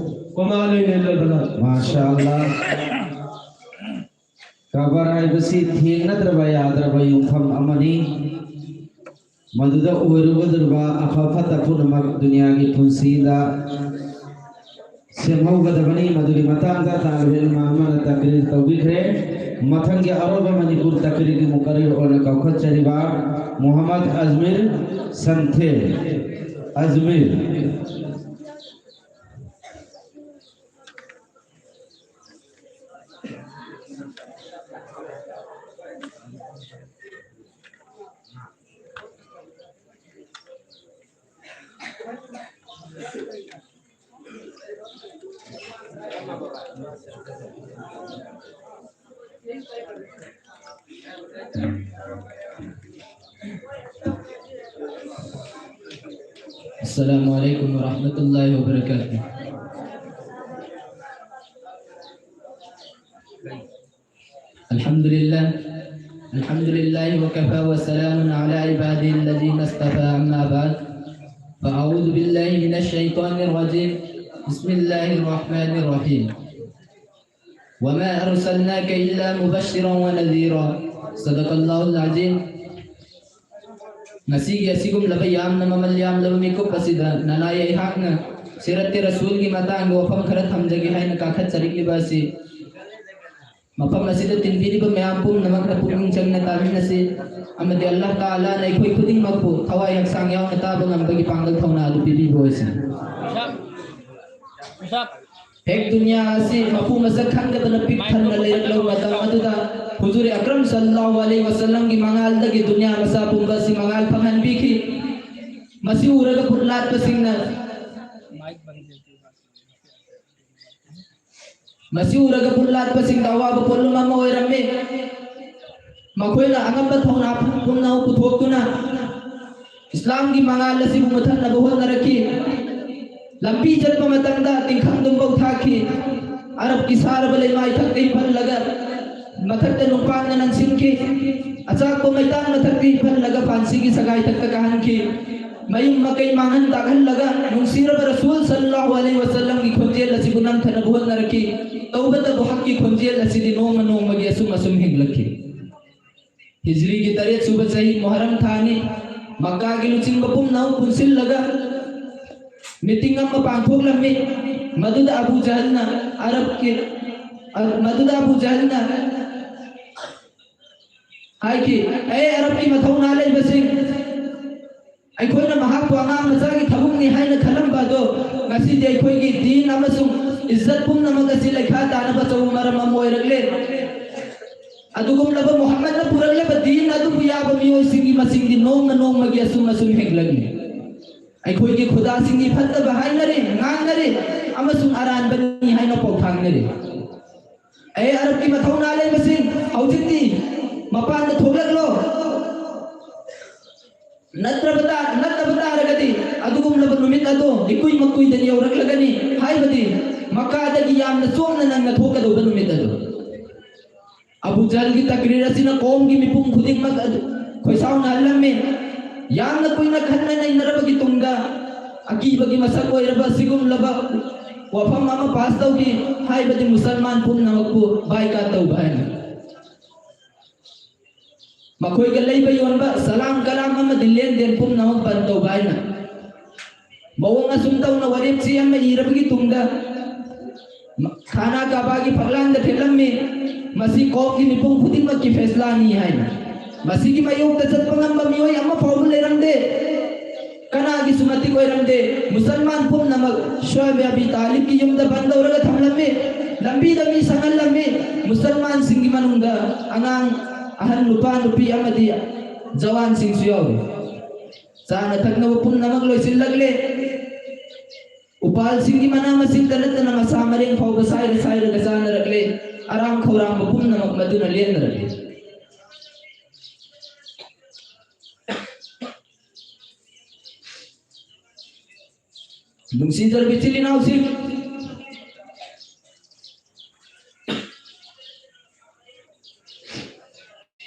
ꯋꯃꯥ ꯑꯂꯩꯅ ꯏꯜꯂꯜ ꯕꯂꯥꯒ꯫ ꯃꯥꯁꯥ ꯑꯜꯂꯥꯍ꯫ ꯀꯕꯔ ꯍꯥꯏꯕꯁꯤ ꯊꯦꯡꯅꯗ꯭ꯔꯕ ꯌꯥꯗ꯭ꯔꯕ ꯌꯨꯝꯐꯝ ꯑꯃꯅꯤ꯫ ꯃꯗꯨꯗ ꯑꯣꯏꯔꯨꯒꯗꯧꯔꯤꯕ ꯑꯐ ꯐꯠꯇ ꯄꯨꯝꯅꯃꯛ ꯗꯨꯅꯤꯌꯥꯒꯤ ꯄꯨꯟꯁꯤꯗ ꯁꯦꯝꯍꯧꯒꯗꯕꯅꯤ꯫ ꯃꯗꯨꯒꯤ ꯃꯇꯥꯡꯗ ꯇꯥꯂꯤꯕ ꯏꯜꯃ ꯑꯃꯅ ꯇꯛꯔꯤꯔ ꯇꯧꯕꯤꯈ꯭ꯔꯦ꯫ ꯃꯊꯪꯒꯤ ꯑꯔꯣꯏꯕ ꯃꯅꯤꯄꯨꯔ ꯇꯀꯔꯤꯒꯤ ꯃꯨꯀꯔꯤꯔ ꯑꯣꯏꯅ ꯀꯧꯈꯠꯆꯔꯤꯕ ꯃꯨꯍꯝꯃꯗ ꯑꯖꯃꯤꯔ ꯁꯟꯊꯦ꯫ ꯑꯖꯃꯤꯔ꯫ السلام عليكم ورحمة الله وبركاته. الحمد لله. الحمد لله وكفى وسلام على عباده الذين اصطفى، أما بعد، فأعوذ بالله من الشيطان الرجيم. بسم الله الرحمن الرحيم. وما أرسلناك إلا مبشرا ونذيرا. صدق الله العظيم. ꯉꯁꯤꯒꯤ ꯑꯁꯤꯒꯨꯝꯂꯕ ꯌꯥꯝꯅ ꯃꯃꯜ ꯌꯥꯝꯂꯕ ꯃꯤꯀꯨꯞ ꯑꯁꯤꯗ ꯅꯅꯥꯏ ꯑꯩꯍꯥꯛꯅ ꯁꯤꯔꯠꯇꯦ ꯔꯁꯨꯜꯒꯤ ꯃꯇꯥꯡꯗ ꯋꯥꯐꯝ ꯈꯔ ꯊꯝꯖꯒꯦ ꯍꯥꯏꯅ ꯀꯥꯈꯠꯆꯔꯛꯂꯤꯕ ꯑꯁꯤ, ꯃꯐꯝ ꯑꯁꯤꯗ ꯇꯤꯟꯕꯤꯔꯤꯕ ꯃꯌꯥꯝ ꯄꯨꯝꯅꯃꯛꯅ ꯄꯨꯛꯅꯤꯡ ꯆꯪꯅ ꯇꯥꯃꯤꯟꯅꯁꯤ ꯑꯃꯗꯤ ꯑꯜꯂꯥꯍ ꯇꯥꯂꯥꯅ ꯑꯩꯈꯣꯏ ꯈꯨꯗꯤꯡꯃꯛꯄꯨ ꯊꯋꯥꯏ ꯍꯛꯆꯥꯡ ꯌꯥꯎꯅ ꯇꯥꯕ ꯉꯝꯕꯒꯤ ꯄꯥꯡꯒꯜ ꯊꯧꯅꯥ ꯑꯗꯨ ꯄꯤꯕꯤꯕ ꯑꯣꯏꯁꯅꯨ꯫ ꯍꯦꯛ ꯗꯨꯅꯤꯌꯥ ꯑꯁꯤ ꯃꯄꯨ ꯃꯁꯛ ꯈꯪꯗꯕꯅ ꯄꯤꯛ ꯊꯟꯅ ꯂꯩꯔꯛꯂꯕ ꯃꯇꯝ ꯑꯗꯨꯗ ꯍꯨꯖꯨꯔ ꯑꯀꯔꯝ ꯁꯜꯂꯜꯂꯥꯍꯨ ꯑꯂꯩꯍꯤ ꯋꯁꯜꯂꯝꯒꯤ ꯃꯉꯥꯜꯗꯒꯤ ꯗꯨꯅꯤꯌꯥ ꯃꯆꯥ ꯄꯨꯝꯕ ꯑꯁꯤ ꯃꯉꯥꯜ ꯐꯪꯍꯟꯕꯤꯈꯤ꯫ ꯃꯁꯤ ꯎꯔꯒ ꯐꯨꯠꯂꯥꯠꯄꯁꯤꯡꯅ ꯃꯁꯤ ꯎꯔꯒ ꯐꯨꯠꯂꯥꯠꯄꯁꯤꯡꯗ ꯑꯋꯥꯕ ꯄꯣꯠꯂꯨꯝ ꯑꯃ ꯑꯣꯏꯔꯝꯃꯤ꯫ ꯃꯈꯣꯏꯅ ꯑꯉꯝꯕ ꯊꯧꯅꯥ ꯄꯨꯝꯅꯃꯛ ꯄꯨꯊꯣꯛꯇꯨꯅ ꯏꯁꯂꯥꯝꯒꯤ ꯃꯉꯥꯜ ꯑꯁꯤꯕꯨ ꯃꯨꯊꯠꯅꯕ ꯍꯣꯠꯅꯔꯛꯈꯤ꯫ ꯂꯝꯕꯤ ꯆꯠꯄ ꯃꯇꯝꯗ ꯇꯤꯡꯈꯪꯗꯨꯝꯐꯥꯎ ꯊꯥꯈꯤ꯫ ꯑꯔꯕꯀꯤ ꯁꯥꯔꯕ ꯂꯩꯃꯥꯏ ꯊꯛꯇꯒꯤ ꯐꯜꯂꯒ ꯃꯊꯛꯇ ꯅꯨꯡꯄꯥꯛꯅ ꯅꯟꯁꯤꯟꯈꯤ꯫ ꯑꯆꯥꯛꯄ ꯃꯩꯇꯥꯟ ꯃꯊꯛꯇꯒꯤ ꯐꯜꯂꯒ ꯄꯥꯟꯁꯤꯒꯤ ꯁꯒꯥꯏ ꯊꯛꯇ ꯀꯥꯍꯟꯈꯤ꯫ ꯃꯌꯨꯝ ꯃꯀꯩ ꯃꯥꯡꯍꯟ ꯇꯥꯛꯍꯜꯂꯒ ꯅꯨꯡꯁꯤꯔꯕ ꯔꯁꯨꯜ ꯁꯜꯂꯜꯂꯥꯍꯨ ꯑꯂꯩꯍꯤ ꯋꯁꯜꯂꯝꯒꯤ ꯈꯣꯟꯖꯦꯜ ꯑꯁꯤꯕꯨ ꯅꯝꯊꯅꯕ ꯍꯣꯠꯅꯔꯛꯈꯤ꯫ ꯇꯧꯕꯇꯕꯨ ꯍꯛꯀꯤ ꯈꯣꯟꯖꯦꯜ ꯑꯁꯤꯗꯤ ꯅꯣꯡꯃ ꯅꯣꯡꯃꯒꯤ ꯑꯁꯨꯝ ꯑꯁꯨꯝ ꯍꯦꯟꯂꯛꯈꯤ꯫ ꯍꯤꯖ꯭ꯔꯤꯒꯤ ꯇꯔꯦꯠ ꯁꯨꯕ ꯆꯍꯤ ꯃꯨꯍꯔꯝ ꯊꯥꯅꯤ꯫ ꯃꯛꯀꯥꯒꯤ ꯂꯨꯆꯤꯡꯕ ꯄꯨꯝꯅꯃꯛ ꯄꯨꯟꯁꯤꯜꯂꯒ ꯃꯤꯇꯤꯡ ꯑꯃ ꯄꯥꯡꯊꯣꯛꯂꯝꯃꯤ꯫ ꯃꯗꯨꯗ ꯑꯕꯨ ꯖꯍꯜꯅ ꯑꯔꯕꯀꯤ, ꯑ, ꯃꯗꯨꯗ ꯑꯕꯨ ꯖꯍꯜꯅ ꯍꯥꯏꯈꯤ, "ꯑꯦ ꯑꯔꯕꯀꯤ ꯃꯊꯧꯅꯥ ꯂꯩꯕꯁꯤꯡ, ꯑꯩꯈꯣꯏꯅ ꯃꯍꯥꯛꯄꯨ ꯑꯉꯥꯡ ꯃꯆꯥꯒꯤ ꯊꯕꯛꯅꯤ ꯍꯥꯏꯅ ꯈꯜꯂꯝꯕ ꯑꯗꯣ, ꯉꯁꯤꯗꯤ ꯑꯩꯈꯣꯏꯒꯤ ꯗꯤꯟ ꯑꯃꯁꯨꯡ ꯏꯖꯠ ꯄꯨꯝꯅꯃꯛ ꯑꯁꯤ ꯂꯩꯈꯥ ꯇꯥꯅꯕ ꯑꯆꯧꯕ ꯃꯔꯝ ꯑꯃ ꯑꯣꯏꯔꯛꯂꯦ꯫ ꯑꯗꯨꯒꯨꯝꯂꯕ ꯃꯨꯍꯝꯃꯗꯅ ꯄꯨꯔꯛꯂꯕ ꯗꯤꯟ ꯑꯗꯨꯕꯨ ꯌꯥꯕ ꯃꯤꯑꯣꯏꯁꯤꯡꯒꯤ ꯃꯁꯤꯡꯗꯤ ꯅꯣꯡꯃ ꯅꯣꯡꯃꯒꯤ ꯑꯁꯨꯝ ꯑꯁꯨꯝ ꯍꯦꯟꯒꯠꯂꯛꯂꯤ꯫ ꯑꯩꯈꯣꯏꯒꯤ ꯈꯨꯗꯥꯁꯤꯡꯗꯤ ꯐꯠꯇꯕ ꯍꯥꯏꯅꯔꯦ, ꯉꯥꯡꯅꯔꯦ ꯑꯃꯁꯨꯡ ꯑꯔꯥꯟꯕꯅꯤ ꯍꯥꯏꯅ ꯄꯥꯎꯊꯥꯡꯅꯔꯦ꯫ ꯑꯦ ꯑꯔꯕꯀꯤ ꯃꯊꯧꯅꯥ ꯂꯩꯕꯁꯤꯡ, ꯍꯧꯖꯤꯛꯇꯤ ꯃꯄꯥꯟꯗ ꯊꯣꯛꯂꯛꯂꯣ꯫ ꯅꯠꯇ꯭ꯔꯕ ꯇꯥ-, ꯅꯠꯇꯕ ꯇꯥꯔꯒꯗꯤ ꯑꯗꯨꯒꯨꯝꯂꯕ ꯅꯨꯃꯤꯠ ꯑꯗꯨ ꯏꯀꯨꯏ ꯃꯀꯨꯏꯗꯅ ꯌꯧꯔꯛꯂꯒꯅꯤ ꯍꯥꯏꯕꯗꯤ ꯃꯛꯀꯥꯗꯒꯤ ꯌꯥꯝꯅ ꯆꯣꯛꯅ ꯅꯪꯅ ꯊꯣꯛꯀꯗꯧꯕ ꯅꯨꯃꯤꯠ ꯑꯗꯨ"꯫ ꯑꯕꯨ ꯖꯍꯜꯒꯤ ꯇꯛꯔꯤꯔ ꯑꯁꯤꯅ ꯀꯧꯝꯒꯤ ꯃꯤꯄꯨꯝ ꯈꯨꯗꯤꯡꯃꯛ ꯑꯗꯨ ꯈꯣꯏꯁꯥꯎꯅꯍꯜꯂꯝꯃꯤ꯫ ꯌꯥꯝꯅ ꯀꯨꯏꯅ ꯈꯟꯅ ꯅꯩꯅꯔꯕꯒꯤ ꯇꯨꯡꯗ ꯑꯀꯤꯕꯒꯤ ꯃꯁꯛ ꯑꯣꯏꯔꯕ ꯑꯁꯤꯒꯨꯝꯂꯕ ꯋꯥꯐꯝ ꯑꯃ ꯄꯥꯁ ꯇꯧꯈꯤ, ꯍꯥꯏꯕꯗꯤ ꯃꯨꯁꯜꯃꯥꯟ ꯄꯨꯝꯅꯃꯛꯄꯨ ꯕꯥꯏꯀꯥꯠ ꯇꯧꯕ ꯍꯥꯏꯅ꯫ ꯃꯈꯣꯏꯒ ꯂꯩꯕ ꯌꯣꯟꯕ, ꯁꯂꯥꯝ ꯀꯂꯥꯝ ꯑꯃꯗꯤ ꯂꯦꯟꯗꯦꯟ ꯄꯨꯝꯅꯃꯛ ꯕꯟ ꯇꯧꯕ ꯍꯥꯏꯅ꯫ ꯃꯑꯣꯡ ꯑꯁꯨꯝ ꯇꯧꯅ ꯋꯥꯔꯦꯞ ꯆꯦ ꯑꯃ ꯏꯔꯕꯒꯤ ꯇꯨꯡꯗ ꯈꯥꯅꯥ ꯀꯥꯕꯥꯒꯤ ꯐꯛꯂꯥꯡꯗ ꯊꯦꯠꯂꯝꯃꯤ꯫ ꯃꯁꯤ ꯀꯧꯝꯒꯤ ꯃꯤꯄꯨꯝ ꯈꯨꯗꯤꯡꯃꯛꯀꯤ ꯐꯦꯁꯂꯥꯅꯤ ꯍꯥꯏꯅ꯫ ꯃꯁꯤꯒꯤ ꯃꯥꯌꯣꯛꯇ ꯆꯠꯄ ꯉꯝꯕ ꯃꯤꯑꯣꯏ ꯑꯃ ꯐꯥꯎꯕ ꯂꯩꯔꯝꯗꯦ꯫ ꯀꯅꯥꯒꯤꯁꯨ ꯃꯇꯤꯛ ꯑꯣꯏꯔꯝꯗꯦ꯫ ꯃꯨꯁꯜꯃꯥꯟ ꯄꯨꯝꯅꯃꯛ ꯁꯨꯍꯩꯕ ꯑꯕꯤ ꯇꯥꯂꯤꯕꯀꯤ ꯌꯨꯝꯗ ꯕꯟ ꯇꯧꯔꯒ ꯊꯝꯂꯝꯃꯤ꯫ ꯂꯝꯕꯤꯗ ꯃꯤ ꯁꯪꯍꯜꯂꯝꯃꯤ꯫ ꯃꯨꯁꯜꯃꯥꯟꯁꯤꯡꯒꯤ ꯃꯅꯨꯡꯗ ꯑꯉꯥꯡ, ꯑꯍꯟ, ꯅꯨꯄꯥ, ꯅꯨꯄꯤ ꯑꯃꯗꯤ ꯖꯋꯥꯟꯁꯤꯡꯁꯨ ꯌꯥꯎꯔꯤ꯫ ꯆꯥꯅ ꯊꯛꯅꯕ ꯄꯨꯝꯅꯃꯛ ꯂꯣꯏꯁꯤꯜꯂꯛꯂꯦ꯫ ꯎꯄꯥꯜꯁꯤꯡꯒꯤ ꯃꯅꯥ ꯃꯁꯤꯡꯗ ꯅꯠꯇꯅ ꯃꯁꯥ ꯃꯔꯦꯡ ꯐꯥꯎꯕ ꯁꯥꯏꯔ ꯁꯥꯏꯔꯒ ꯆꯥꯅꯔꯛꯂꯦ꯫ ꯑꯔꯥꯝ ꯈꯧꯔꯥꯡꯕ ꯄꯨꯝꯅꯃꯛ ꯃꯗꯨꯅ ꯂꯦꯟꯅꯔꯛꯂꯦ꯫ ꯅꯨꯡꯁꯤꯖꯔꯕ ꯏꯆꯤꯜ ꯏꯅꯥꯎꯁꯤꯡ,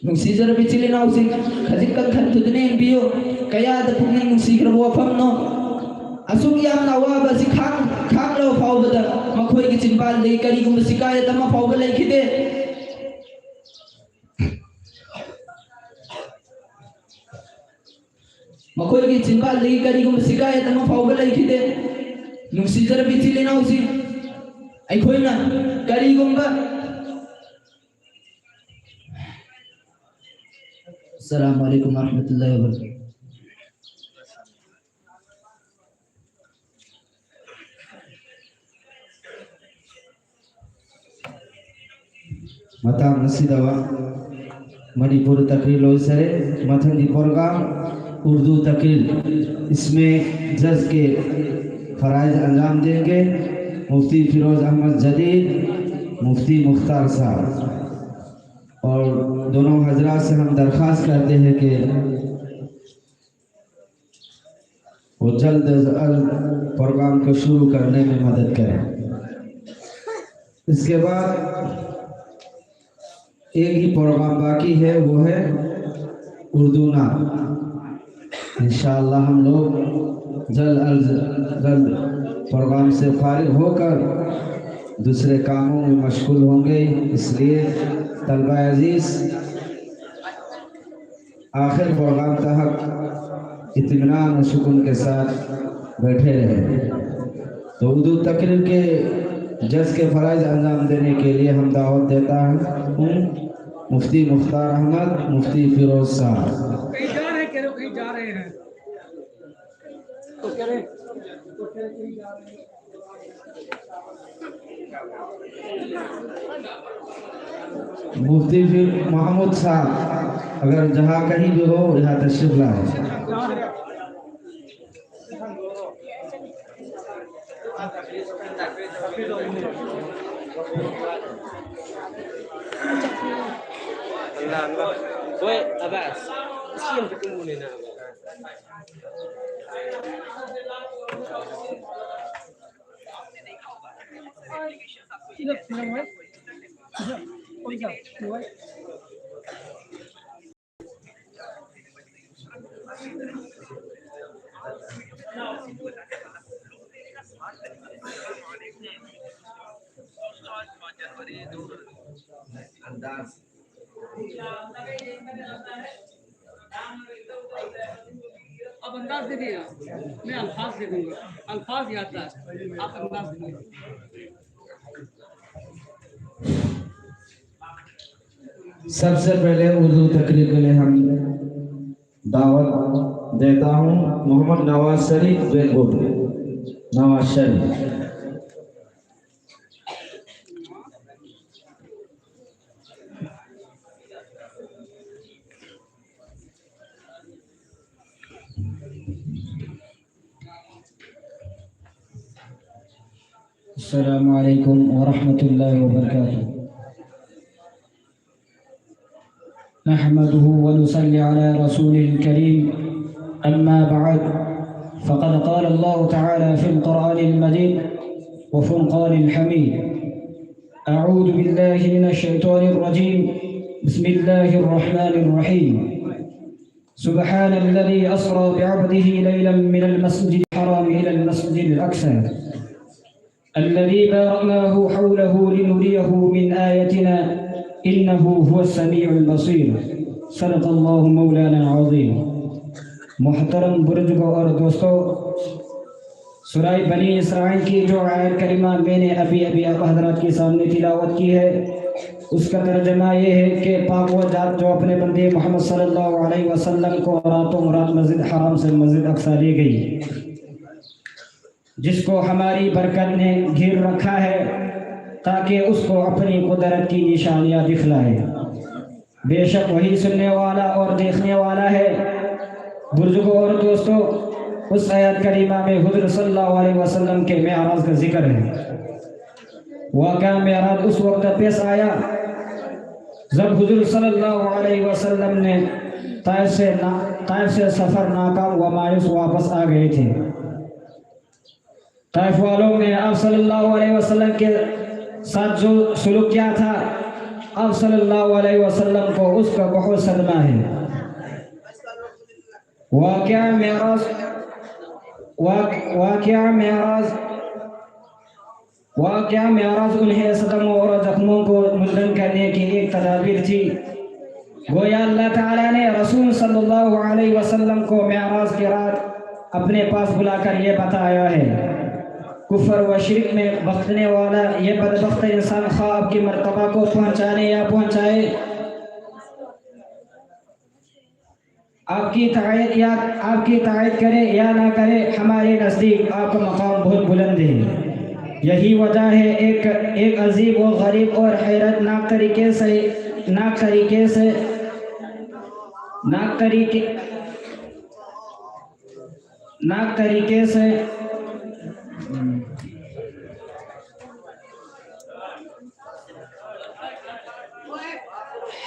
ꯅꯨꯡꯁꯤꯖꯔꯕ ꯏꯆꯤꯜ ꯏꯅꯥꯎꯁꯤꯡ, ꯈꯖꯤꯛꯇꯪ ꯈꯟꯊꯗꯨꯅ ꯌꯦꯡꯕꯤꯌꯨ꯫ ꯀꯌꯥꯗ ꯄꯨꯛꯅꯤꯡ ꯅꯨꯡꯁꯤꯈ꯭ꯔꯕ ꯋꯥꯐꯝꯅꯣ꯫ ꯑꯁꯨꯛ ꯌꯥꯝꯅ ꯑꯋꯥꯕ ꯑꯁꯤ ꯈꯥꯡ-, ꯈꯥꯡꯂꯕ ꯐꯥꯎꯕꯗ ꯃꯈꯣꯏꯒꯤ ꯆꯤꯟꯕꯥꯜꯗꯒꯤ ꯀꯔꯤꯒꯨꯝꯕ ꯁꯤꯀꯥꯌꯠ ꯑꯃ ꯐꯥꯎꯕ ꯂꯩꯈꯤꯗꯦ꯫ ꯃꯈꯣꯏꯒꯤ ꯆꯤꯟꯕꯥꯜꯗꯒꯤ ꯀꯔꯤꯒꯨꯝꯕ ꯁꯤꯀꯥꯌꯠ ꯑꯃ ꯐꯥꯎꯕ ꯂꯩꯈꯤꯗꯦ꯫ ꯅꯨꯡꯁꯤꯖꯔꯕ ꯏꯆꯤꯜ ꯏꯅꯥꯎꯁꯤꯡ, ꯑꯩꯈꯣꯏꯅ ꯀꯔꯤꯒꯨꯝꯕ, ꯑꯁꯁꯂꯥꯃꯨ ꯑꯂꯥꯏꯀꯨꯝ ꯋꯔꯍꯃꯇꯨꯜꯂꯥꯍꯤ ꯋꯕꯔꯀꯥꯇꯨꯍꯨ꯫ ꯃꯇꯥꯡ ꯑꯁꯤꯗ ꯃꯅꯤꯄꯨꯔ ꯇꯛꯔꯤꯔ ꯂꯣꯏꯁꯔꯦ꯫ ꯃꯊꯪꯒꯤ ꯄ꯭ꯔꯣꯒ꯭ꯔꯥꯝ ꯎꯔꯗꯨ ꯇꯛꯔꯤꯔ꯫ इसमें जज के फराइज अंजाम देंगे मुफ्ती फिरोज अहमद जदीद, मुफ्ती मुख्तार साहब। और दोनों हजरात से हम दरख्वास्त करते हैं कि वो जल्द अज जल्द प्रोग्राम को शुरू करने में मदद करें। इसके बाद एक ही प्रोग्राम बाकी है, वो है उर्दू नात। इंशाअल्लाह हम लोग जल्द अज जल्द प्रोग्राम से फारिग होकर दूसरे कामों में मशगूल होंगे, इसलिए तलबा अजीज आखिर प्रोग्राम तक इत्मीनान और सुकून के साथ बैठे रहे। तो उर्दू तकरीर के जज के फराइज अंजाम देने के लिए हम दावत देता हूँ मुफ्ती मुख्तार अहमद, मुफ्ती फिरोज साहब। कहीं जा रहे हैं, कह रहे हो, कहीं जा रहे हैं। तो कह रहे, तो कह रहे, कहीं जा रहे हैं। मुफ्ती फिर महमूद साहब, अगर जहाँ कहीं भी हो, यहाँ तशरीफ लाओ। अल्लाह, अल्लाह। ओए, अब्बास, इसकी हम कितनी बोले ना? अंदाज। अब अंदाज दे दिए, मैं अल्फाज दे दूंगा, अल्फाज याद था, आप अंदाज दे दीजिए। सबसे पहले उर्दू तकरीर के लिए हम दावत देता हूं मोहम्मद नवाज शरीफ बेगुल। नवाज शरीफ। السلام عليكم ورحمة الله وبركاته. نحمده ونصلي على رسوله الكريم. أما بعد، فقد قال الله تعالى في القرآن المجيد وفرقان الحميد: أعوذ بالله من الشيطان الرجيم. بسم الله الرحمن الرحيم. سبحان الذي أسرى بعبده ليلا من المسجد الحرام إلى المسجد الأقصى الذي باركناه حوله لنريه من آياتنا إنه هو السميع البصير. صدق الله مولانا العظيم. محترم بزرگوں اور دوستوں، سورہ بنی اسرائیل کی جو آیت کریمہ میں نے ابھی ابھی آپ حضرات کے سامنے تلاوت کی ہے، اس کا ترجمہ یہ ہے کہ پاک و ذات جو اپنے بندے محمد صلی اللہ علیہ وسلم کو راتوں رات مسجد حرام سے مسجد اقصی لے گئی، جس کو ہماری برکت نے گھیر رکھا ہے تاکہ اس کو اپنی قدرت کی نشانیاں دکھلائے۔ بے شک وہی سننے والا اور دیکھنے والا ہے۔ بزرگوں اور دوستوں، اس آیت کریمہ میں حضور صلی اللہ علیہ وسلم کے معراج کا ذکر ہے۔ واقعہ معراج اس وقت پیش آیا جب حضور صلی اللہ علیہ وسلم نے طائف سے نا-، طائف سے سفر ناکام و مایوس واپس آ گئے تھے۔ طائف والوں نے آپ صلی اللہ علیہ وسلم کے ساتھ جو سلوک کیا تھا، آپ صلی اللہ علیہ وسلم کو اس کا بہت صدمہ ہے۔ واقعہ معراج، واق-، واقعہ معراج، واقعہ معراج انہیں صدموں اور زخموں کو مندن کرنے کی ایک تدابیر تھی۔ گویا اللہ تعالیٰ نے رسول صلی اللہ علیہ وسلم کو معراج کی رات اپنے پاس بلا کر یہ بتایا ہے، کفر و شرک میں بھٹکنے والا یہ بدبخت انسان خواب کی مرتبہ کو پہنچانے یا پہنچائے، आपकी तायद या आपकी तायद करे या ना करे, हमारे नज़दीक आपका मकाम बहुत बुलंद है। यही वजह है एक एक अजीब व गरीब और हैरतनाक तरीके से नाक तरीके से नाक तरीके नाक तरीके से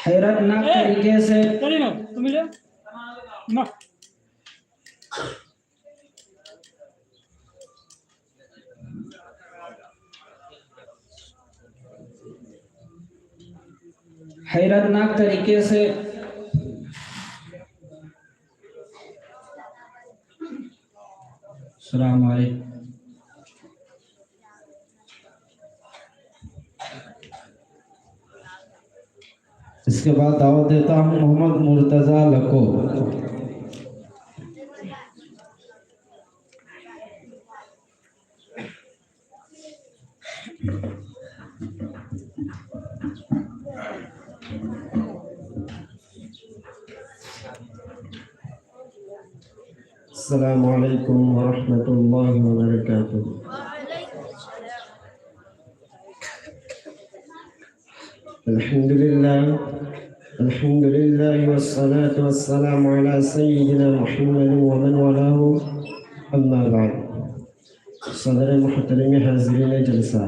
हैरतनाक तरीके से हैरतनाक तरीके से। सलाम अलैकुम। इसके बाद दावत देता हूँ मोहम्मद मुर्तज़ा लको। السلام عليكم ورحمة الله وبركاته. الحمد لله. الحمد لله والصلاة والسلام على سيدنا محمد ومن والاه. أما بعد. صدر محترم، حاضرین جلسہ،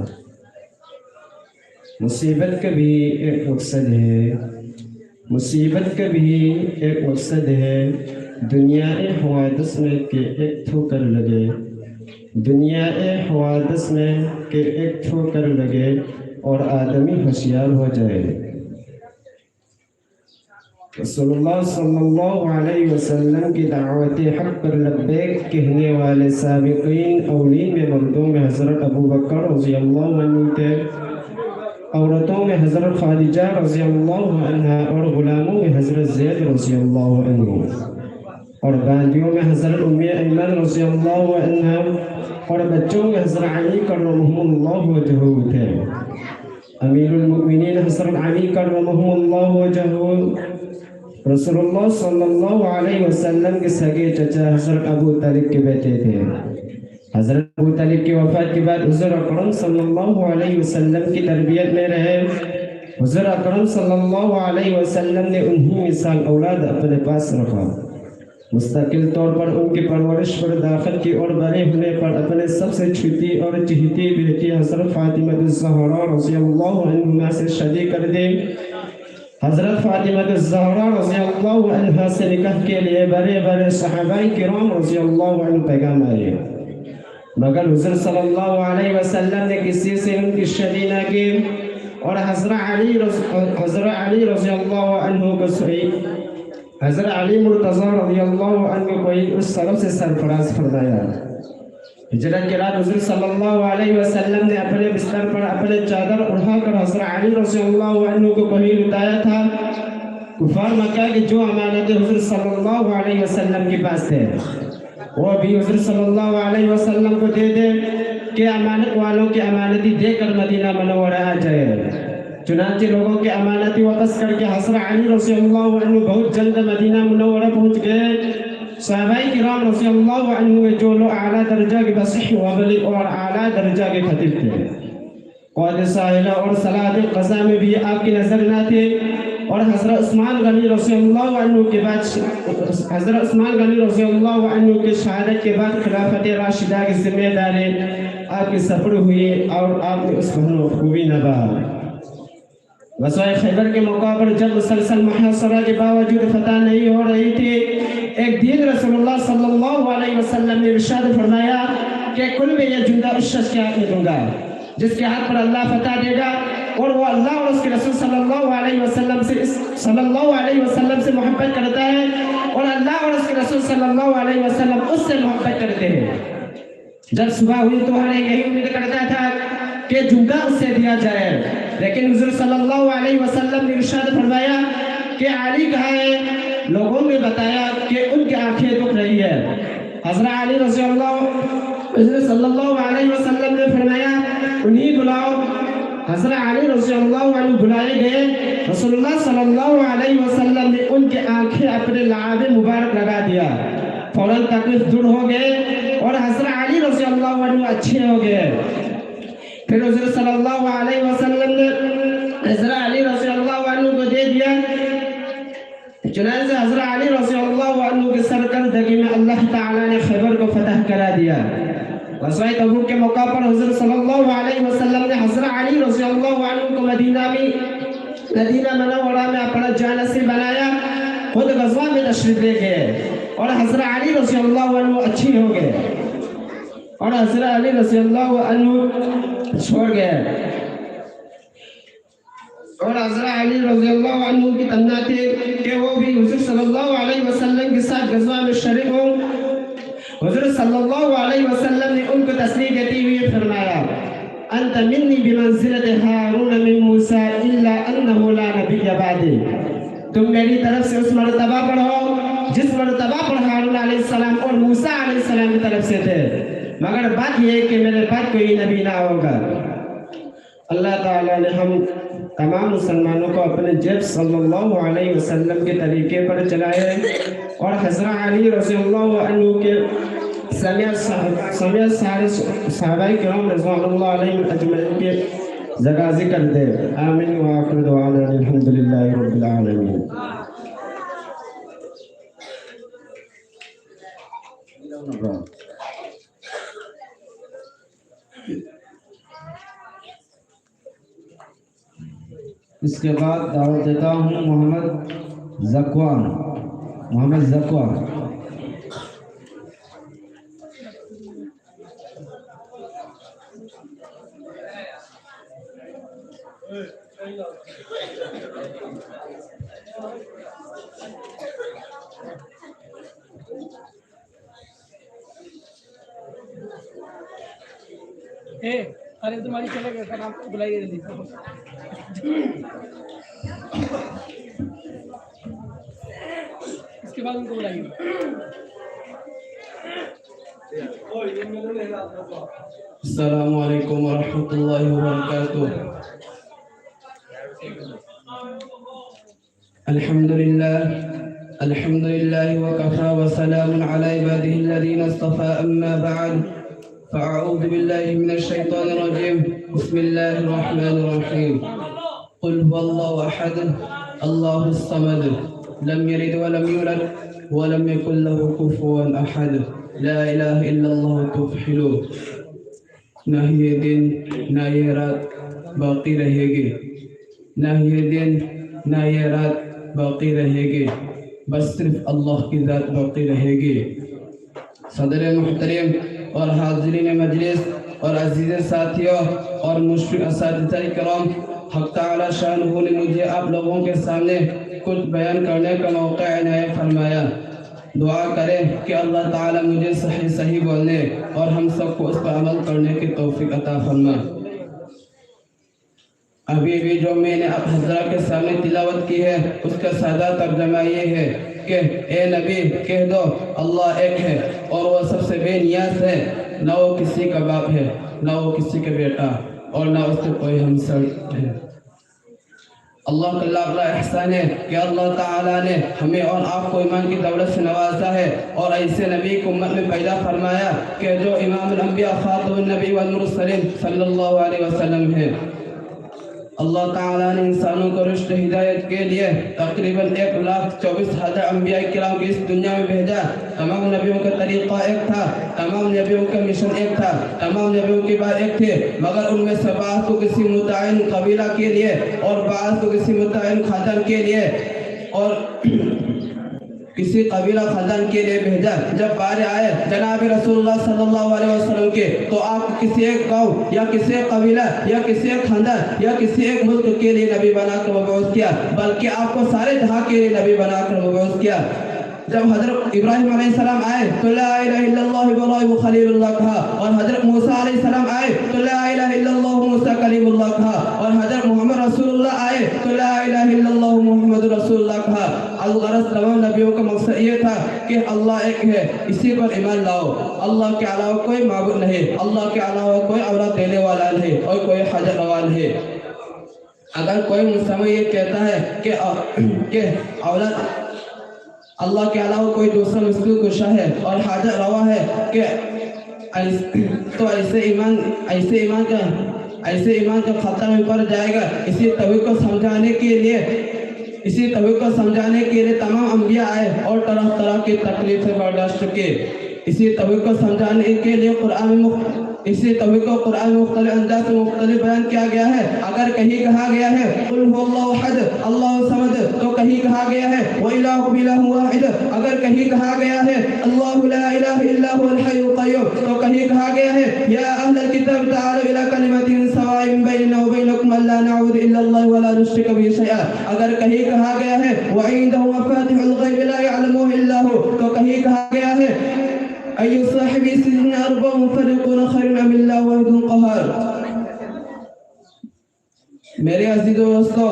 مصیبت کا بھی ایک مقصد ہے، مصیبت کا بھی ایک مقصد ہے، دنیا حوادث میں کہ ایک ٹھوکر لگے، دنیا حوادث میں کہ ایک ٹھوکر لگے اور آدمی ہوشیار ہو جائے۔ رسول اللہ صلی اللہ علیہ وسلم کی دعوت حق پر لبیک کہنے والے سابقین اولین میں مردوں میں حضرت ابو بکر رضی اللہ عنہ تھے، عورتوں میں حضرت خدیجہ رضی اللہ عنہا اور غلاموں میں حضرت زید رضی اللہ عنہ اور باندیوں میں حضرت ام ایمن رضی اللہ عنہا اور بچوں میں حضرت علی کرمہم اللہ وجہہ تھے۔ امیر المؤمنین حضرت علی کرمہم اللہ وجہہ رسول اللہ صلی اللہ علیہ وسلم کے سگے چچا حضرت ابو طالب کے بیٹے تھے۔ حضرت ابو طالب کی وفات کے بعد حضور اکرم صلی اللہ علیہ وسلم کی تربیت میں رہے۔ حضور اکرم صلی اللہ علیہ وسلم نے انہی مثال اولاد اپنے پاس رکھا۔ مستقل طور پر ان کی پرورش، پرداخت کی اور بڑے ہونے پر اپنے سب سے چھوٹی اور چہیتی بیٹی حضرت فاطمہ الزہرا رضی اللہ عنہا سے شادی کر دی۔ حضرت فاطمہ الزہرا رضی اللہ عنہا سے نکاح کے لیے بڑے بڑے صحابہ کرام رضی اللہ عنہ پیغام آئے، مگر حضور صلی اللہ علیہ وسلم نے کسی سے ان کی شادی نہ کی، اور حضرت علی رض-، حضرت علی رضی اللہ عنہ کو صحیح، حضرت علی مرتضی رضی اللہ عنہ کو ہی اس شرف سے سرفراز فرمایا۔ ہجرت کے رات حضور صلی اللہ علیہ وسلم نے اپنے بستر پر اپنے چادر اڑا کر حضرت علی رضی اللہ عنہ کو کہیں لٹایا تھا۔ کفار مکہ کے جو امانتیں حضور صلی اللہ علیہ وسلم کے پاس تھے، وہ بھی حضور صلی اللہ علیہ وسلم کو دے دے کہ امانت والوں کی امانتی دے کر مدینہ منورہ آ جائے۔ چنانچہ لوگوں کی امانتی واپس کر کے حضرت علی رضی اللہ عنہ بہت جلد مدینہ منورہ پہنچ گئے۔ صحابہ کرام رضی اللہ عنہ میں جو لوگ اعلیٰ درجہ کے فصیح و بلیغ اور اعلیٰ درجہ کے خطیب تھے، قائد ساحلہ اور صلاۃ قضا میں بھی آپ کی نظر نہ تھے، اور حضرت عثمان غنی رضی اللہ عنہ کے بعد، حضرت عثمان غنی رضی اللہ عنہ کے شہادت کے بعد خلافت راشدہ کی ذمہ داری آپ کے سپرد ہوئی اور آپ نے اس پر بخوبی نبھا۔ غزوہ خیبر کے موقع پر جب مسلسل محاصرہ کے باوجود فتح نہیں ہو رہی تھی، ایک دن رسول اللہ صلی اللہ علیہ وسلم نے ارشاد فرمایا کہ کل میں یہ جملہ اس شخص کے ہاتھ میں دوں گا جس کے ہاتھ پر اللہ فتح دے گا، اور وہ اللہ اور اس کے رسول صلی اللہ علیہ وسلم سے اس، صلی اللہ علیہ وسلم سے محبت کرتا ہے، اور اللہ اور اس کے رسول صلی اللہ علیہ وسلم اس سے محبت کرتے ہیں۔ جب صبح ہوئی تو ہر ایک یہی امید کرتا تھا کہ جملہ اس سے دیا جائے، لیکن حضور صلی اللہ علیہ وسلم نے ارشاد فرمایا کہ علی کہاں ہے؟ لوگوں نے بتایا کہ ان کی آنکھیں دکھ رہی ہے۔ حضرت علی رضی اللہ، حضور صلی اللہ علیہ وسلم نے فرمایا، انہیں بلاؤ۔ حضرت علی رضی اللہ عنہ بلائے گئے۔ رسول اللہ صلی اللہ علیہ وسلم نے ان کی لعاب مبارک لگا دیا۔ فوراً تکلیف دور ہو گئے اور حضرت علی رضی اللہ عنہ اچھے ہو گئے۔ پھر حضور صلی اللہ علیہ وسلم نے حضرت علی رضی اللہ عنہ کو دے دیا۔ چنانچہ حضرت علی رضی اللہ عنہ کی سرکردگی میں اللہ تعالیٰ نے خیبر کو فتح کرا دیا۔ غزوہ تبوک کے موقع پر حضور صلی اللہ علیہ وسلم نے حضرت علی رضی اللہ عنہ کو مدینہ میں، مدینہ منورہ میں اپنا جانشین بنایا، خود غزوہ میں تشریف لے گئے اور حضرت علی رضی اللہ عنہ اچھی ہو گئے اور حضرت علی رضی اللہ عنہ چھوڑ گئے۔ اور حضرت علی رضی اللہ عنہ کی تمنا تھی کہ وہ بھی حضور صلی اللہ علیہ وسلم کے ساتھ غزوہ میں شریک ہوں۔ حضور صلی اللہ علیہ وسلم نے ان کو تسلی دیتے ہوئے فرمایا، انت منی بمنزلت ہارون من موسیٰ الا انہ لا نبی بعدی۔ تم میری طرف سے اس مرتبہ پر ہو جس مرتبہ پر ہارون علیہ السلام اور موسیٰ علیہ السلام کی طرف سے تھے، مگر بات یہ ہے کہ میرے بعد کوئی نبی نہ ہوگا۔ اللہ تعالیٰ نے ہم تمام مسلمانوں کو اپنے جب صلی اللہ علیہ وسلم کے طریقے پر چلائے اور حضرت علی رضی اللہ عنہ کے سمیع صحاب-، سمیع سارے صحابہ کرام رضوان اللہ علیہم اجمعین کے جگہ ذکر دے۔ آمین۔ وآخر دعوانا الحمدللہ رب العالمین۔ اس کے بعد دعوت دیتا ہوں محمد زکوان۔ محمد زکوان۔ اے، ارے تمہاری چلے گئے، سر، آپ کو بلائیے جلدی۔ اس کے بعد ان کو بلائیے۔ السلام علیکم ورحمۃ اللہ وبرکاتہ۔ الحمدللہ۔ الحمد لله وكفى وسلام على عباده الذين اصطفى، أما بعد، فأعوذ بالله من الشيطان الرجيم. بسم الله الرحمن الرحيم. قل هو الله أحد، الله الصمد، لم يلد ولم يولد، ولم يكن له كفوا أحد. لا إله إلا الله تفلحوا. نہ یہ دن، نہ یہ رات باقی رہے گی۔ نہ یہ دن، نہ یہ رات باقی رہے گی۔ بس صرف اللہ کی ذات باقی رہے گی۔ صدر محترم اور حاضرین مجلس اور عزیز ساتھیوں اور مشفق اساتذہ کرام، حق تعالی شانہ نے مجھے آپ لوگوں کے سامنے کچھ بیان کرنے کا موقع عنایت فرمایا۔ دعا کریں کہ اللہ تعالی مجھے صحیح صحیح بولنے اور ہم سب کو اس پر عمل کرنے کی توفیق عطا فرما۔ ابھی بھی جو میں نے آپ حضرات کے سامنے تلاوت کی ہے، اس کا سادہ ترجمہ یہ ہے کہ اے نبی، کہہ دو، اللہ ایک ہے اور وہ سب سے بے نیاز ہے، نہ وہ کسی کا باپ ہے، نہ وہ کسی کا بیٹا، اور نہ اس کے کوئی ہمسر ہے۔ اللہ کا لاکھ لاکھ احسان ہے کہ اللہ تعالیٰ نے ہمیں اور آپ کو ایمان کی دولت سے نوازا ہے اور ایسے نبی کو امت میں پیدا فرمایا کہ جو امام الانبیاء خاتم النبی والمرسلین صلی اللہ علیہ وسلم ہے۔ اللہ تعالیٰ نے انسانوں کو رشد ہدایت کے لیے تقریباً ایک لاکھ چوبیس ہزار انبیاء کرام کو اس دنیا میں بھیجا۔ تمام نبیوں کا طریقہ ایک تھا، تمام نبیوں کا مشن ایک تھا، تمام نبیوں کی بات ایک تھی، مگر ان میں سے بعض کو کسی متعین قبیلہ کے لیے اور بعض کو کسی متعین خاندان کے لیے اور کسی قبیلہ خاندان کے لیے بھیجا۔ جب بارے آئے جناب رسول اللہ صلی اللہ علیہ وسلم کے، تو آپ کو کسی ایک قوم یا کسی ایک قبیلہ یا کسی ایک خاندان یا کسی ایک ملک کے لیے نبی بنا کر مبعوث کیا، بلکہ آپ کو سارے جہاں کے لیے نبی بنا کر مبعوث کیا۔ جب حضرت ابراہیم علیہ السلام آئے تو لا الہ الا اللہ ابراہیم خلیل اللہ کہا، اور حضرت موسیٰ علیہ السلام آئے تو لا الہ الا اللہ موسیٰ کلیم اللہ کہا، اور حضرت محمد رسول اللہ آئے تو لا الہ الا اللہ محمد رسول اللہ کہا۔ الغرض تمام نبیوں کا مقصد یہ تھا کہ اللہ ایک ہے، اسی پر ایمان لاؤ، اللہ کے علاوہ کوئی معبود نہیں، اللہ کے علاوہ کوئی اولاد دینے والا نہیں اور کوئی حاجت روا نہیں۔ اگر کوئی مسلمان یہ کہتا ہے کہ کہ اولاد अल्लाह के अलावा कोई दूसरा मुश्किल कुशा है और हाजत रवा है कि ऐस-, तो ऐसे ईमान, ऐसे ईमान का, ऐसे ईमान का खतरा में पड़ जाएगा। इसी तौहीद को समझाने के लिए, इसी तौहीद को समझाने के लिए तमाम अंबिया आए और तरह तरह की तकलीफें बर्दाश्त की। इसी तौहीद को समझाने के लिए कुरान में मुख-, इसी तौहीद को कुरान में मुख्तलिफ अंदाज से मुख्तलिफ बयान किया गया है। अगर कहीं कहा गया है "कुल हुवल्लाहु अहद, अल्लाहु समद", तो कहीं कहा गया है "व इलाहुकुम इलाहुन वाहिद", अगर कहीं कहा गया है "अल्लाहु ला इलाहा इल्ला हुवल हय्युल कय्यूम", तो कहीं कहा गया है "या अहलल किताब तालू इला कलिमतिन सवाइन बैनना व बैनकुम अल्ला नअबुद इल्लल्लाह व ला नुश्रिक बिही शैआ", अगर कहीं कहा गया है "व इंदहु मफातिहुल गैब ला यअलमुहा इल्ला हु", तो कहीं कहा गया है "अय्यु साहिबी सिजनिन अरबाबुन मुतफर्रिकून खैरुन अमिल्लाहु वाहिदुल कहार।" मेरे अजीजों दोस्तों,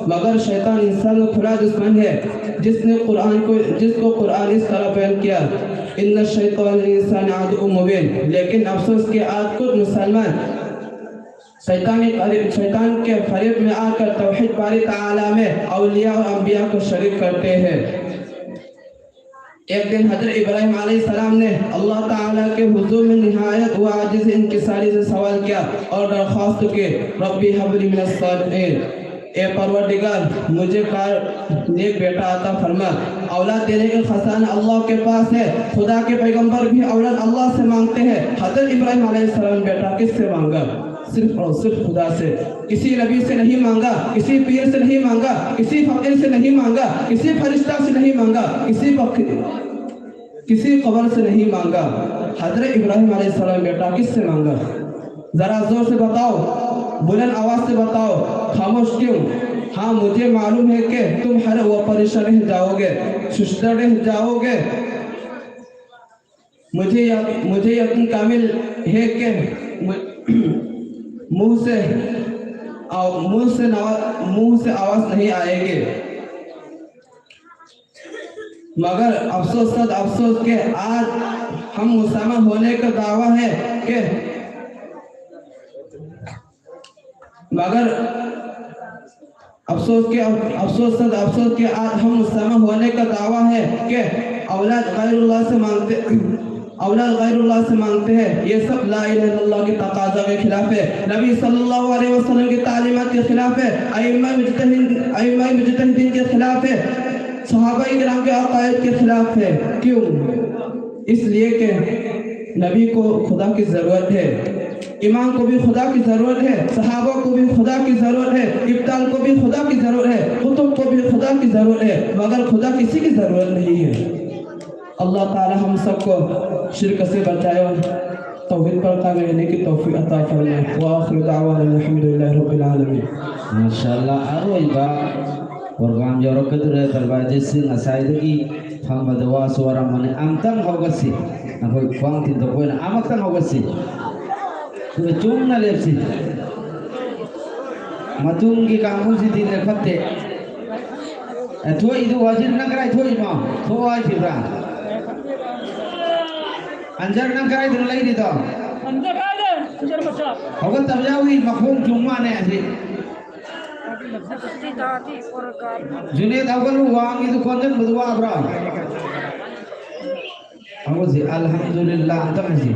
मगर शैतान इंसान का खुला दुश्मन है, जिसने कुरान को, जिसको कुरान इस तरह बयान किया, "इन्ना शैतान इंसान आदु मुबीन।" लेकिन अफसोस कि आज कुछ मुसलमान शैतान के करीब, शैतान के करीब में आकर तौहीद बारी ताला में औलिया और अंबिया को शरीक करते हैं। एक दिन हजरत इब्राहिम अलैहिस्सलाम ने अल्लाह ताला के हुजूर में निहायत व आजिज इंकिसारी से सवाल किया और दरख्वास्त की, "रब्बी हबली मिनस सालिहीन", ए परवरदिगार, मुझे का नेक बेटा अता फरमा। औलाद देने का खजाना अल्लाह के पास है। खुदा के पैगंबर भी औलाद अल्लाह से मांगते हैं। हजरत इब्राहिम अलैहिस्सलाम ने बेटा किससे मांगा? सिर्फ और सिर्फ खुदा से। किसी नबी से नहीं मांगा, किसी पीर से नहीं मांगा, किसी फकीर से नहीं मांगा, किसी फरिश्ता से नहीं मांगा, किसी पक-, किसी कबर से नहीं मांगा। हजरत इब्राहिम अलैहिस्सलाम बेटा किससे मांगा? जरा जोर से बताओ, बुलंद आवाज से बताओ, खामोश क्यों? हाँ, मुझे मालूम है कि तुम हर वो परेशान रह जाओगे, सुस्ता रह जाओगे। मुझे यक-, मुझे यकीन कामिल है कि मु-, मुंह से आव-, मुंह से नवा-, मुंह से आवाज नहीं आएगी। मगर अफसोस, सद अफसोस के आज हम मुसलमान होने का दावा है कि, मगर अफसोस के अफसोस सद अफसोस के आज हम मुस्तमा होने का दावा है कि औलाद गैरुल्लाह से मांगते औलाद गैरुल्लाह से मांगते हैं। ये सब ला इलाहा इल्लल्लाह के तकाजा के खिलाफ है, नबी सल्लल्लाहु अलैहि वसल्लम की तालीमात के खिलाफ है, अइम्मा मुजतहिद अइम्मा मुजतहिदीन के खिलाफ है, सहाबा किराम के अकायद के खिलाफ है। क्यों? इसलिए कि नबी को खुदा की ज़रूरत है, इमाम को भी खुदा की ज़रूरत है, सहाबा को भी खुदा की ज़रूरत है, इब्ताल को भी खुदा की ज़रूरत है, कुतुब को भी खुदा की ज़रूरत है, मगर खुदा किसी की ज़रूरत नहीं है। अल्लाह ताला हम सबको शिरक से बचाए और तौहीद पर कायम रहने की तौफीक अता फरमाए। व आखिर दावाना अनिल हम्दुलिल्लाहि रब्बिल आलमीन। माशाअल्लाह, अरोइबा program ꯌꯧꯔꯛꯀꯗꯧꯔꯦ꯫ ꯗꯔꯕꯥꯔ ꯑꯖꯤꯠ ꯁꯤꯡ ꯉꯁꯥꯏꯗꯒꯤ ꯐꯝꯕꯗ ꯋꯥꯁꯨ ꯋꯥꯔꯝꯃꯅꯤ꯫ ꯑꯃꯨꯛꯇꯪ ꯍꯧꯒꯠꯁꯤ꯫ ꯅꯈꯣꯏ ꯈ꯭ꯋꯥꯡ ꯊꯤꯟꯗꯣꯛꯄ ꯑꯣꯏꯅ ꯑꯃꯨꯛꯇꯪ ꯍꯧꯒꯠꯁꯤ꯫ ꯑꯗꯨꯒ ꯆꯨꯝꯅ ꯂꯦꯞꯁꯤ꯫ ꯃꯇꯨꯡꯒꯤ ꯀꯥꯡꯕꯨꯁꯤꯗꯤ ꯂꯦꯞꯈꯠꯇꯦ꯫ ꯑꯦ, ꯊꯣꯛꯏꯗꯨ ꯋꯥꯖꯤꯔ, ꯅꯪ ꯀꯗꯥꯏ ꯊꯣꯛꯏꯅꯣ? ꯊꯣꯛꯑꯣ ꯍꯥꯏꯈꯤꯕ꯭ꯔꯥ? ꯑꯟꯖꯔ, ꯅꯪ ꯀꯗꯥꯏꯗꯅꯣ ꯂꯩꯔꯤꯗꯣ? ꯍꯧꯒꯠꯇꯕ ꯌꯥꯎꯏ, ꯃꯈꯣꯡ ꯆꯨꯝ ꯃꯥꯅꯦ ꯑꯁꯤ꯫ ꯖꯨꯅꯦꯗ, ꯍꯧꯒꯠꯂꯨ, ꯋꯥꯡꯉꯤꯗꯨ ꯀꯣꯟꯁꯤꯟꯕꯗꯨ ꯋꯥꯕ꯭ꯔꯣ? ꯍꯧꯒꯠꯁꯤ, ꯑꯜꯍꯝꯗꯨꯂꯤꯜꯂꯥ ꯑꯝꯇ ꯍꯥꯏꯁꯤ꯫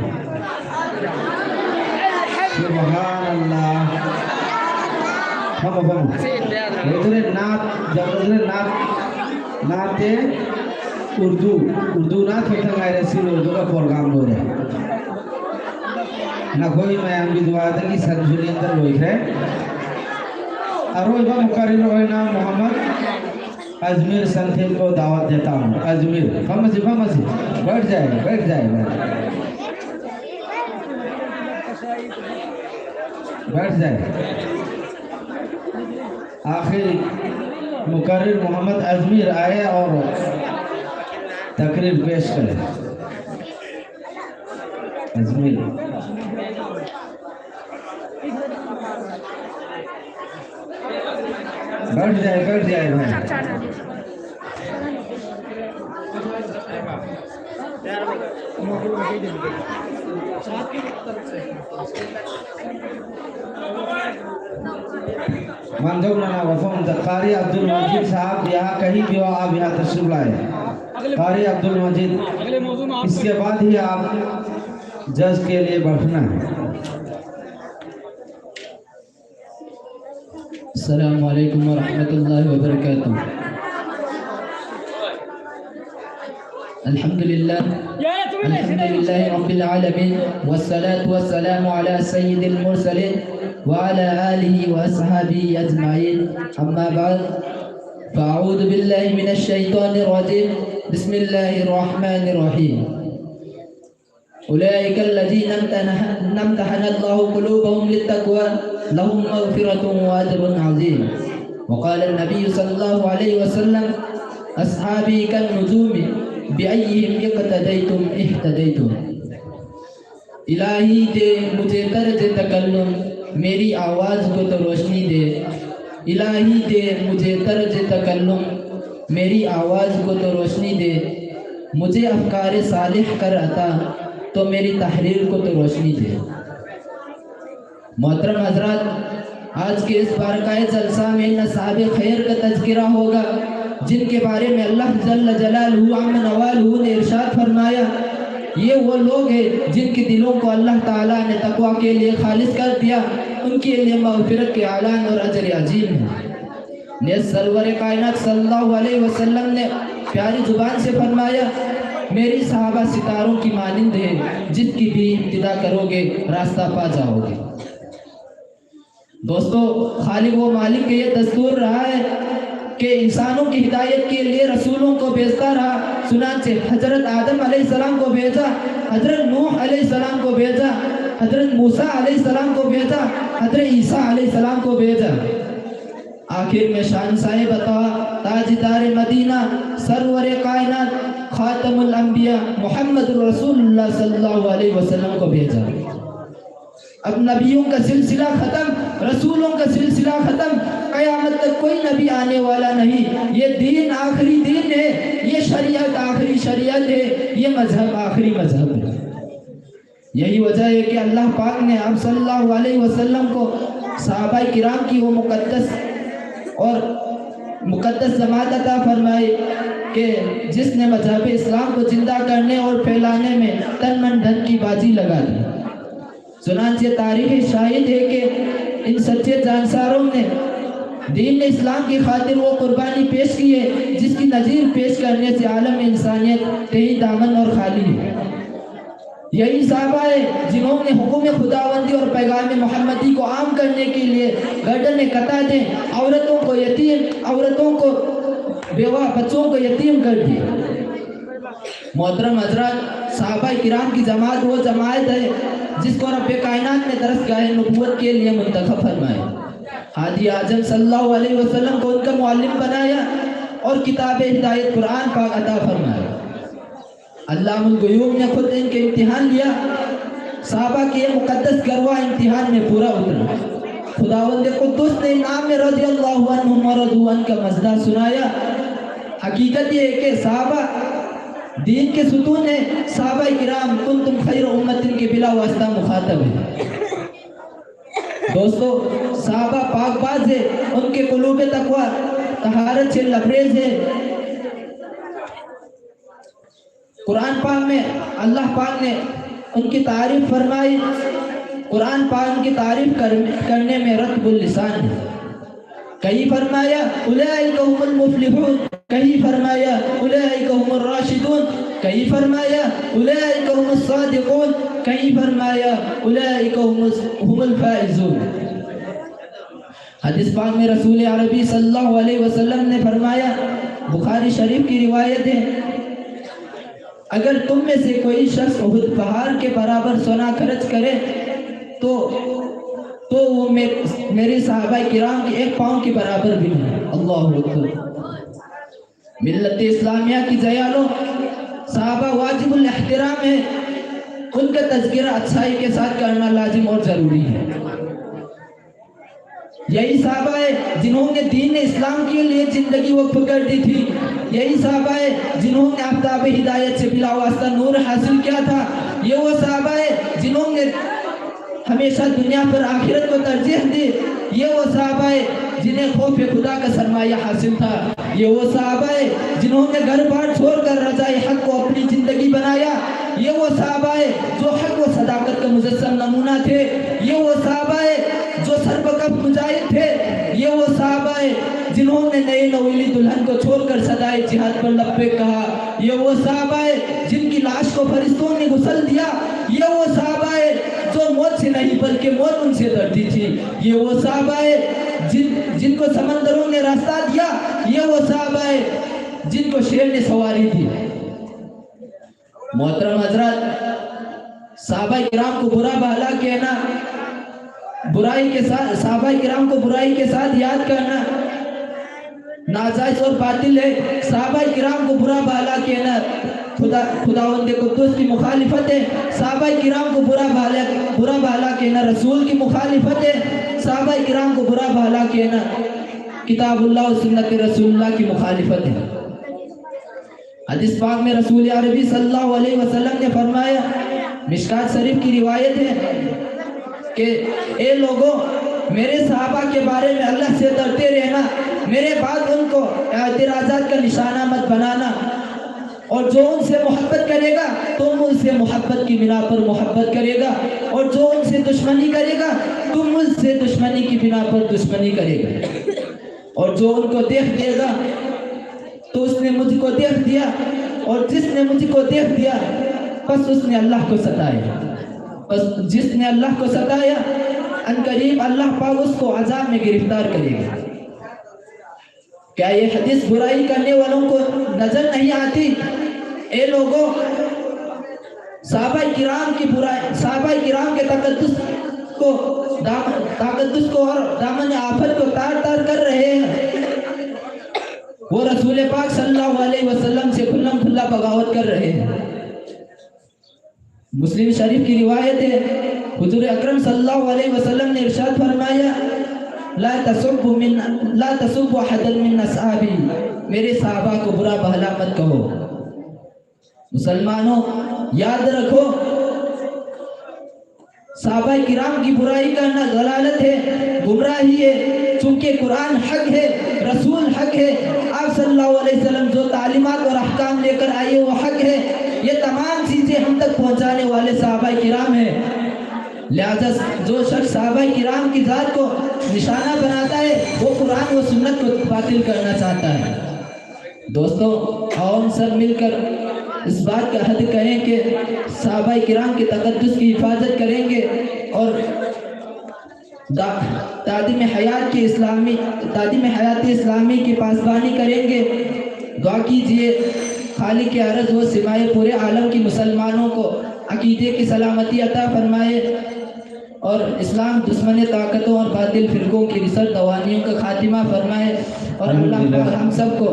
ꯁꯨꯕꯍꯥꯅꯜꯂꯥ꯫ ꯐꯝꯃꯣ, ꯐꯝꯃꯣ꯫ ꯂꯣꯏꯗꯣꯔꯦ, ꯅꯥꯠ ꯌꯧꯔꯗꯣꯔꯦ, ꯅꯥꯠ, ꯅꯥꯠꯇꯦ, ꯎꯔꯗꯨ, ꯎꯔꯗꯨ ꯅꯥꯠ ꯈꯛꯇ ꯉꯥꯏꯔꯦ, ꯁꯤ ꯂꯣꯏꯕꯒ program ꯂꯣꯏꯔꯦ꯫ ꯅꯈꯣꯏ ꯃꯌꯥꯝꯒꯤ ꯗꯨꯋꯥꯗꯒꯤ ꯁꯟꯁꯨ ꯂꯦꯡꯗ ꯂꯣꯏꯈ꯭ꯔꯦ꯫ ꯑꯔꯣꯏꯕ ꯃꯨꯀꯔꯔꯤꯔ ꯑꯣꯏꯅ ꯃꯨꯍꯝꯃꯗ ꯑꯖꯃꯤꯔ ꯁꯟꯊꯦꯝꯕꯨ ꯗꯥꯋꯠ ꯗꯦꯇꯥ ꯍꯨ꯫ ꯑꯖꯃꯤꯔ, ꯐꯝꯃꯁꯤ, ꯐꯝꯃꯁꯤ꯫ बैठ जाए, बैठ जाए, बैठ जाए। आखिर मुकर्रिर मोहम्मद अजमीर आए और तकरीर पेश करें। अजमीर। बैठ जाए, बैठ जाए भाई। ꯃꯥꯡꯖꯧꯅꯅ ꯋꯥꯐꯝꯗ कारी अब्दुल मजीद साहब यहाँ कहीं भी हो, आप यहाँ तशरीफ लाए। कारी अब्दुल मजीद, इसके बाद ही आप जज के लिए बैठना है। السلام عليكم ورحمة الله وبركاته. الحمد لله. الحمد لله رب العالمين، والصلاة والسلام على سيد المرسلين وعلى آله وأصحابه أجمعين. أما بعد، فأعوذ بالله من الشيطان الرجيم. بسم الله الرحمن الرحيم. أولئك الذين امتنح-، امتحن الله قلوبهم للتقوى لهم مغفرة وأجر عظيم. وقال النبي صلى الله عليه وسلم: أصحابي كالنجوم بأيهم اقتديتم اهتديتم. इलाही दे मुझे तर्ज तकल्लुम, मेरी आवाज़ को तो रोशनी दे। इलाही दे मुझे तर्ज तकल्लुम, मेरी आवाज़ को तो रोशनी दे। मुझे अफकार सालिह कर अता, तो मेरी तहरीर को तो रोशनी दे। मोहतरम हजरात, आज के इस बारकाए जलसा में इन असहाब खैर का तज़किरा होगा, जिनके बारे में अल्लाह जल्ल जलालहू अम्म नवालहू ने इरशाद फरमाया, ये वो लोग हैं जिनके दिलों को अल्लाह ताला ने तकवा के लिए खालिस कर दिया, उनके लिए मगफिरत के ऐलान और अजर अजीम है। ने सरवर कायनात सल्लल्लाहु अलैहि वसल्लम ने प्यारी जुबान से फरमाया, मेरी सहाबा सितारों की मानिंद है, जिसकी भी इब्तिदा करोगे रास्ता पा जाओगे। दोस्तों, खालिक व मालिक का ये दस्तूर रहा है कि इंसानों की हिदायत के लिए रसूलों को भेजता रहा। सुनाचे हजरत आदम अलैहिस्सलाम को भेजा, हजरत नूह अलैहिस्सलाम को भेजा, हजरत मूसा अलैहिस्सलाम को भेजा, हजरत ईसा अलैहिस्सलाम को भेजा। आखिर में शहंशाह बता, ताजदार मदीना, सरवर कायनात, खातमुल अंबिया मोहम्मद रसूलुल्लाह सल्लल्लाहु अलैहि वसल्लम को भेजा। अब नबियों का सिलसिला खत्म, रसूलों का सिलसिला खत्म, कयामत तक कोई नबी आने वाला नहीं। ये दीन आखिरी दीन है, ये शरीयत आखिरी शरीयत है, ये मजहब आखिरी मजहब है। यही वजह है कि अल्लाह पाक ने आप सल्लल्लाहु अलैहि वसल्लम को सहाबा किराम की वो मुकद्दस और मुकद्दस जमात अता फरमाई कि जिसने मजहब इस्लाम को जिंदा करने और फैलाने में तन मन धन की बाजी लगा दी। चुनांचे तारीख शाहिद है कि इन सच्चे जानसारों ने दीन इस्लाम की खातिर वो कुर्बानी पेश की है, जिसकी नजीर पेश करने से आलम इंसानियत तही दामन और खाली है। यही सहाबा है जिन्होंने हुक्म खुदावंदी और पैगाम मोहम्मदी को आम करने के लिए गर्दन कता दें, औरतों को यतीम, औरतों को बेवा, बच्चों को यतीम कर दिया। मोहतरम हजरात, सहाबा किराम की जमात वो जमात है जिसको रब कायनात ने दरसगाह नबूवत के लिए मुंतखब फरमाया। हादी आजम सल्लल्लाहु अलैहि वसल्लम को उनका मुअल्लिम बनाया और किताब हिदायत कुरान पाक अता फरमाया। अल्लामुल गुयूब ने खुद इनके इम्तिहान लिया। सहाबा के ये मुकद्दस गरवा इम्तिहान में पूरा उतरा। खुदावंद कुद्दुस ने इनाम में रदियल्लाहु अन्हुम व रदू अन का मजदा सुनाया। हकीकत ये है कि सहाबा दीन के सुतून है। सहाबा किराम कुंतुम खैर उम्मतिन के बिला वास्ता मुखातब है। दोस्तों, सहाबा पाकबाज है, उनके कुलूब तकवा तहारत से लबरेज है। कुरान पाक में अल्लाह पाक ने उनकी तारीफ फरमाई। कुरान पाक उनकी तारीफ कर, करने में रतबुल लिसान है। कहीं फरमाया उलाइका हुमुल मुफलिहून, कहीं फरमाया उलाइका हुमुर राशिदून, कहीं फरमाया उलाइका हुमुस सादिकून, कहीं फरमाया उलाइका हुमुस, हुमुल फाइजून। हदीस पाक में रसूल अरबी सल्लल्लाहु अलैहि वसल्लम ने फरमाया, बुखारी शरीफ की रिवायत है, अगर तुम में से कोई शख्स उहद पहाड़ के बराबर सोना खर्च करे तो तो वो मे, मेरे सहाबा किराम के एक पाँव के बराबर भी नहीं। अल्लाह अकबर। मिल्लत इस्लामिया की जयालो, सहाबा वाजिबुल एहतराम है, उनका तज़किरा अच्छाई के साथ करना लाजिम और ज़रूरी है। यही सहाबा है जिन्होंने दीन इस्लाम के लिए जिंदगी वक्फ कर दी थी। यही सहाबा है जिन्होंने आफ्ताब हिदायत से बिलावास्ता नूर हासिल किया था। ये वो सहाबा है जिन्होंने हमेशा दुनिया पर आखिरत को तरजीह दी। ये वो सहाबा है जिन्हें खौफ खुदा का सरमाया हासिल था। ये वो सहाबा है जिन्होंने घर बार छोड़कर रजाए हक को अपनी जिंदगी बनाया। ये वो सहाबा है जो हक व सदाकत का मुजस्सम नमूना थे। ये वो सहाबा है जो सरबकफ मुजाहिद थे। ये वो सहाबा है जिन्होंने नए नवेली दुल्हन को छोड़कर सदाए जिहाद पर लब्बैक कहा। ये वो सहाबा है जिनकी लाश को फरिश्तों ने गुसल दिया। ये वो सहाबा है जो मौत से नहीं बल्कि मौत उनसे डरती थी। ये वो सहाबा है जिन जिनको समंदरों ने रास्ता दिया। ये वो सहाबा है जिनको शेर ने सवारी दी। मोहतरम हजरत, सहाबा किराम को बुरा भला कहना, बुराई के साथ, सहाबा किराम को बुराई के साथ याद करना नाजायज और बातिल है। सहाबा किराम को बुरा भला कहना खुदा खुदावंद कुद्दूस की मुखालिफत है। सहाबा किराम को बुरा भला बुरा भला कहना रसूल की मुखालिफत है। सहाबा किराम को बुरा भला कहना किताबुल्लाह और सुन्नत रसूलुल्लाह की मुखालिफत है। हदीस पाक में रसूल अरबी सल्लल्लाहु अलैहि वसल्लम ने फरमाया, मिशकात शरीफ की रिवायत है कि ए लोगों, मेरे सहाबा के बारे में अल्लाह से डरते रहना, मेरे बाद उनको एतराजात का निशाना मत बनाना। और जो उनसे मोहब्बत करेगा, तुम उनसे मोहब्बत की बिना पर मोहब्बत करेगा, और जो उनसे दुश्मनी करेगा, तुम उससे दुश्मनी की बिना पर दुश्मनी करेगा। और जो उनको देख देगा तो उसने मुझको देख दिया, और जिसने मुझको देख दिया बस उसने अल्लाह को सताया। बस जिसने अल्लाह को सताया, अनकरीब अल्लाह पाक उसको अजाब में गिरफ्तार करेगा। क्या ये हदीस बुराई करने वालों को नजर नहीं आती? ए लोगों, सहाबा किराम की बुराई, सहाबा किराम के तकद्दुस को दाम, तकद्दुस को और दामन आफत को तार तार कर रहे हैं। वो रसूल पाक सल्लल्लाहु अलैहि वसल्लम से खुल्लम खुल्ला बगावत कर रहे हैं। मुस्लिम शरीफ की रिवायत है, हुजूर अकरम सल्लल्लाहु अलैहि वसल्लम ने इरशाद फरमाया, ला तसुब्बु मिन ला तसुब्बु अहदन मिन असहाबी। मेरे साहबा को बुरा भला मत कहो। मुसलमानों, याद रखो, साहबा किराम की बुराई करना दलालत है, गुमराही है। चूंकि कुरान हक है, रसूल हक है, आप सल्लल्लाहु अलैहि वसल्लम जो तालीमात और अहकाम लेकर आए वो हक है। ये तमाम चीजें हम तक पहुंचाने वाले साहबा किराम हैं। लिहाजा जो शख्स साहबा किराम की जात को निशाना बनाता है, वो कुरान व सुन्नत को बातिल करना चाहता है। दोस्तों, आओ हम सब मिलकर इस बात का हद कहें कि साहबा किराम के तकद्दुस की हिफाजत करेंगे और दा-, तादीम हयात की इस्लामी, तादीम हयात इस्लामी की पासबानी करेंगे। दुआ कीजिए, खालिक अरज व सिमाए पूरे आलम की मुसलमानों को अकीदे की सलामती अता फरमाए और इस्लाम दुश्मन ताकतों और बातिल फिरकों की रिसर दवानियों का खातिमा फरमाए। और अल्लाह अल्हम्दुलिल्लाह। हम सबको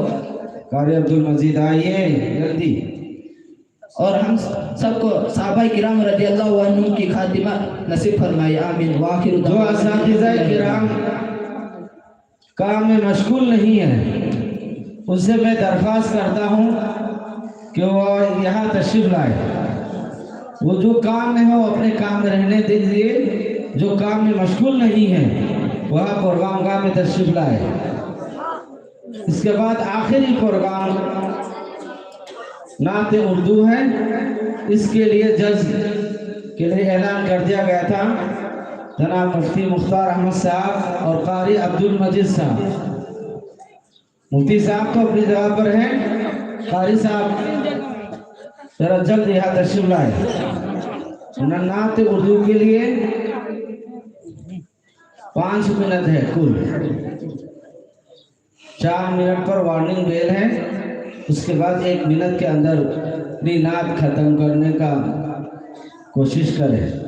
कारी अब्दुल मजीद आइए जल्दी। और हम सबको साहबा किराम रदियल्लाहु अन्हुम की खातिमा नसीब फरमाए। आमीन। वाखिर जो उस्ताद किराम काम में मशगूल नहीं है, उनसे मैं दरख्वास्त करता हूँ कि वो यहाँ तशरीफ लाए। वो जो काम में हो, अपने काम में रहने दीजिए। जो काम में मशगूल नहीं है, वह प्रोग्राम गाह में तशरीफ लाए। इसके बाद आखिरी प्रोग्राम नात उर्दू है। इसके लिए जज के लिए ऐलान कर दिया गया था जनाब मुफ्ती मुख्तार अहमद साहब और कारी अब्दुल मजीद साहब। मुफ्ती साहब तो अपनी जगह पर हैं, कारी साहब जरा जल्द यहाँ तशरीफ लाए। नात उर्दू के लिए पाँच मिनट है कुल। चार मिनट पर वार्निंग बेल है, उसके बाद एक मिनट के अंदर अपनी नात खत्म करने का कोशिश करें।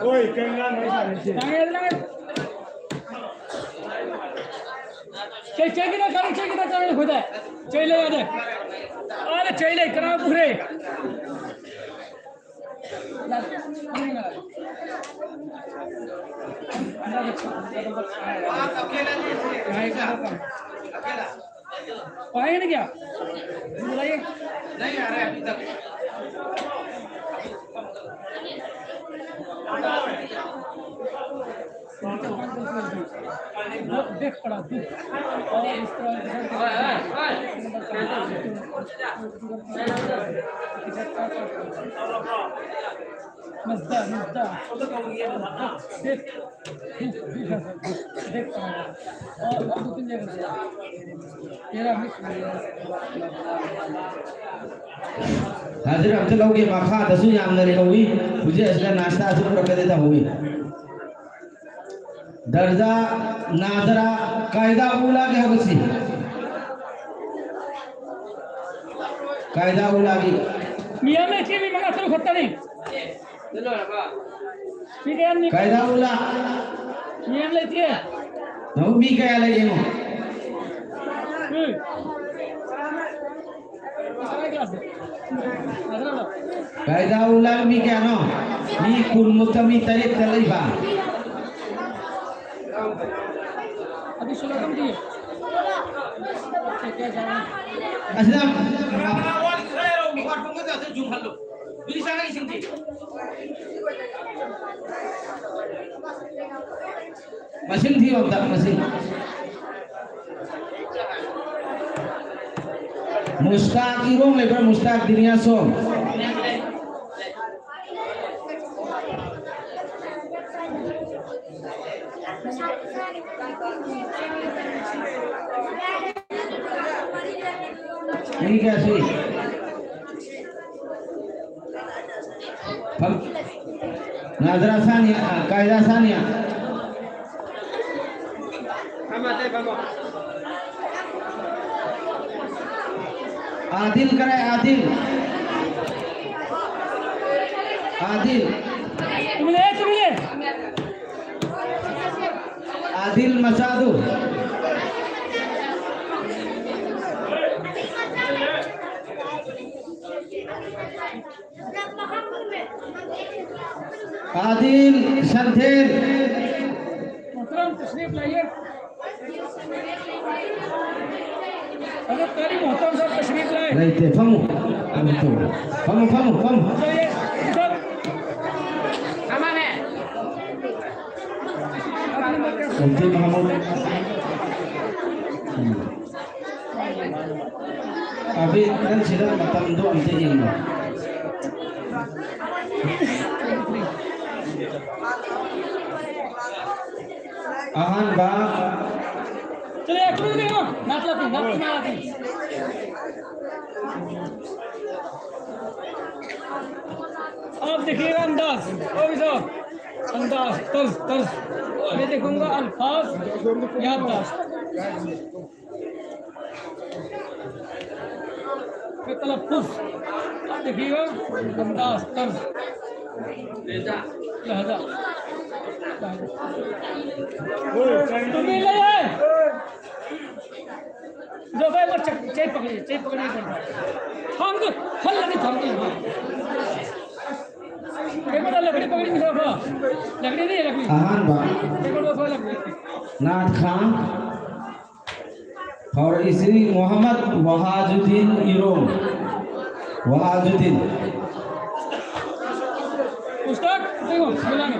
ꯍꯣꯏ, ꯀꯩ ꯉꯥꯡꯅꯣ ꯑꯩ ꯁꯥꯟꯅꯩꯁꯦ? ꯆꯩ, ꯆꯩ ꯈꯤꯇꯪ ꯀꯥꯔꯛ, ꯆꯩ ꯈꯤꯇꯪ ꯀꯥꯔꯛ, ꯑꯩꯈꯣꯏꯗ꯫ ꯆꯩ ꯂꯩ ꯌꯥꯗꯦ꯫ ꯑꯥꯗ ꯆꯩ ꯂꯩ, ꯀꯅꯥ ꯄꯨꯈ꯭ꯔꯦ? पाएंगे ना क्या? बुलाइए। नहीं आ रहा है अभी तक। देख पड़ा, देख। और इस तरह मजदा, मजदा। देख। ꯍꯥꯖꯤꯔ ꯑꯝꯇ ꯂꯧꯒꯦ, ꯃꯈꯥꯗꯁꯨ ꯌꯥꯝꯅ ꯂꯩꯍꯧꯋꯤ꯫ ꯍꯧꯖꯤꯛ ꯑꯁꯤꯗ ꯅꯥꯁꯇꯥꯁꯨ ꯄꯨꯔꯛꯀꯗꯦ ꯇꯧꯍꯧꯋꯤ꯫ ꯗꯔꯖꯥ ꯅꯥꯖꯔꯥ ꯀꯥꯏꯗꯥ ꯎꯂꯥꯒꯤ ꯍꯥꯏꯕꯁꯤ꯫ ꯀꯥꯏꯗꯥ ꯎꯂꯥꯒꯤ꯫ ꯃꯤ ꯑꯃ ꯂꯩꯇꯦ, ꯃꯤ ꯃꯉꯥ ꯇꯔꯨꯛ ꯈꯛꯇꯅꯤ꯫ ꯀꯥꯏꯗꯥ ꯎꯂꯥ꯫ ꯃꯤ ꯑꯃ ꯂꯩꯇꯦ꯫ ꯅꯪ ꯃꯤ ꯀꯌꯥ ꯂꯩꯒꯦꯅꯣ? ꯎꯝ꯫ ꯀꯥꯏꯗꯥ ꯎꯂꯥ ꯃꯤ ꯀꯌꯥꯅꯣ? ꯃꯤ ꯀꯨꯟꯃꯨꯛꯇ ꯃꯤ ꯇꯔꯦꯠꯇ ꯂꯩꯕ꯫ ꯑꯗꯨ ꯁꯨꯂꯣꯒꯝꯗꯤ? ꯑꯁꯤꯗ ꯃꯁꯤꯡ ꯊꯤꯌꯨ ꯑꯝꯇ, ꯃꯁꯤꯡ꯫ ꯃꯨꯁꯇꯥꯛ ꯏꯔꯣꯡ ꯂꯩꯕ꯭ꯔꯥ? ꯃꯨꯁꯇꯥꯛ ꯗꯤꯅꯤꯌꯥꯁꯣꯡ꯫ ꯃꯤ ꯀꯌꯥ ꯁꯨꯏ? ꯐꯝ-, ꯅꯥꯗ꯭ꯔꯥ ꯁꯥꯅꯤꯌꯥ, ꯑ, ꯀꯥꯏꯗꯥ ꯁꯥꯅꯤꯌꯥ? ꯑꯥꯗꯤꯜ ꯀꯔꯥꯏ, ꯑꯥꯗꯤꯜ? ꯑꯥꯗꯤꯜ꯫ ꯇꯨꯃꯤꯟ ꯂꯩꯌꯨ, ꯇꯨꯃꯤꯟ ꯂꯩꯌꯨ꯫ ꯑꯥꯗꯤꯜ ꯃꯆꯥꯗꯨ꯫ आदिल संथेल। मोहतरम तशरीफ लाइए। हजरत कारी मोहतरम साहब तशरीफ लाए। नहीं थे, फमो। फमो, फमो, फमो। जाइए, इधर। सामान है। मुफ्ती महमूद। ꯑꯕꯤꯗ, ꯅꯪ ꯁꯤꯗ ꯃꯇꯝꯗꯣ ꯑꯝꯇ ꯌꯦꯡꯉꯣ꯫ ꯑꯍꯥꯟꯕ꯫ चलो, एक मिनट देखो, नाच लाते हैं, नाच, नाच लाते हैं। आप देखिएगा अंदाज, ओ भी साहब, अंदाज, तर्ज, तर्ज। मैं देखूंगा अल्फाज, याददाश्त। तलफ़्फ़ुज़, देखिएगा, अंदाज़, तर्ज़, लहज़ा। तो मिल रही है। जो भाई वो चेक, चेक पकड़िए, चेक पकड़िए, पकड़िए। थाम दो, फल लगे, थाम दो, हाँ। एक बार लकड़ी पकड़ी, मिला हुआ। लकड़ी नहीं है, लकड़ी। अहान बा। एक बार वो लकड़ी। नाथ खान। और इसी मोहम्मद वहाजुद्दीन इरोम, वहाजुद्दीन। उस्ताद, देखो, मिलाना।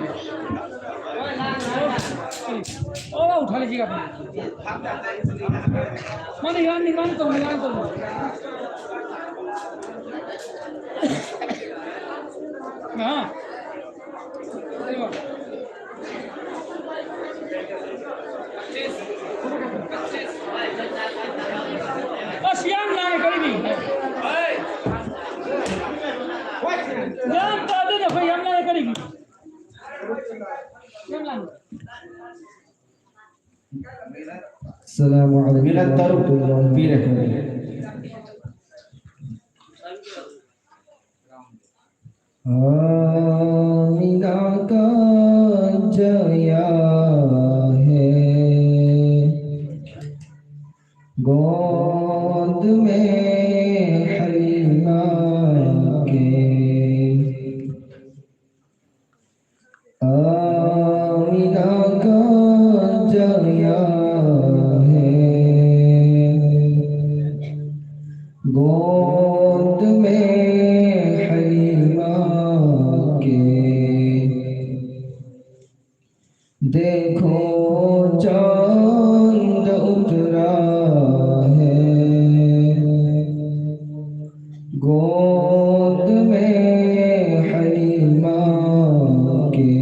ओ, उठा लीजिएगा अपना। मैं निगरान, निगरान करूँ, निगरान करूँ। हाँ। देखो। बस यहाँ लाए करीबी। ꯒ꯭ꯌꯥꯟ ꯇꯥꯗꯦꯅꯦ ꯑꯩꯈꯣꯏ ꯌꯥꯝ ꯂꯥꯡꯉꯦ ꯀꯔꯤꯒꯤ? ꯌꯥꯝ ꯂꯥꯡꯉꯦ꯫ ꯑꯁꯂꯥꯃꯨ ꯑꯂꯩꯀꯨꯝ ꯃꯤꯅꯠ ꯇꯔꯨꯛ ꯋꯔꯍꯃꯇꯨꯜꯂꯥꯍꯤ ꯄꯤꯔꯦ꯫ ꯋꯕꯔꯀꯥꯇꯨꯍꯨ꯫ आमिना का जया है, गोद में हलीमा के। आमिना का जया है, गोद में हलीमा के। देखो चांद उतरा है, गोद में हलीमा के।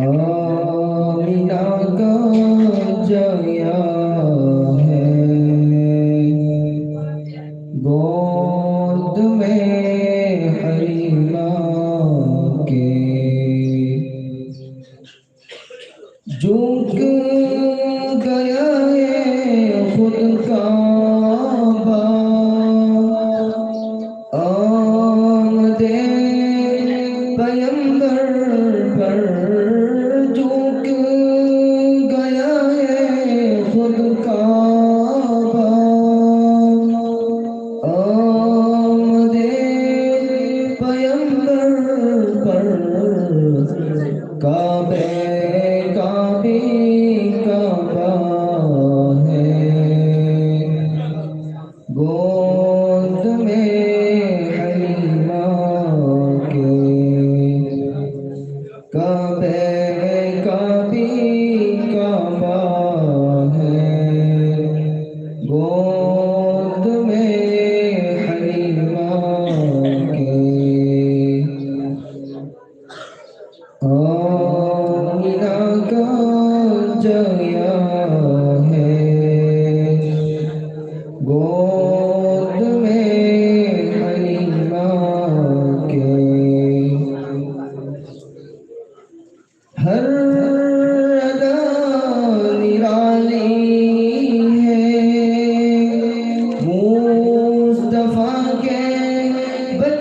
आमिना का जया है, गोद में हलीमा के। झुक गया है खुद काबा, आमदे पैगंबर पर झुक गया है खुद काबा। आमदे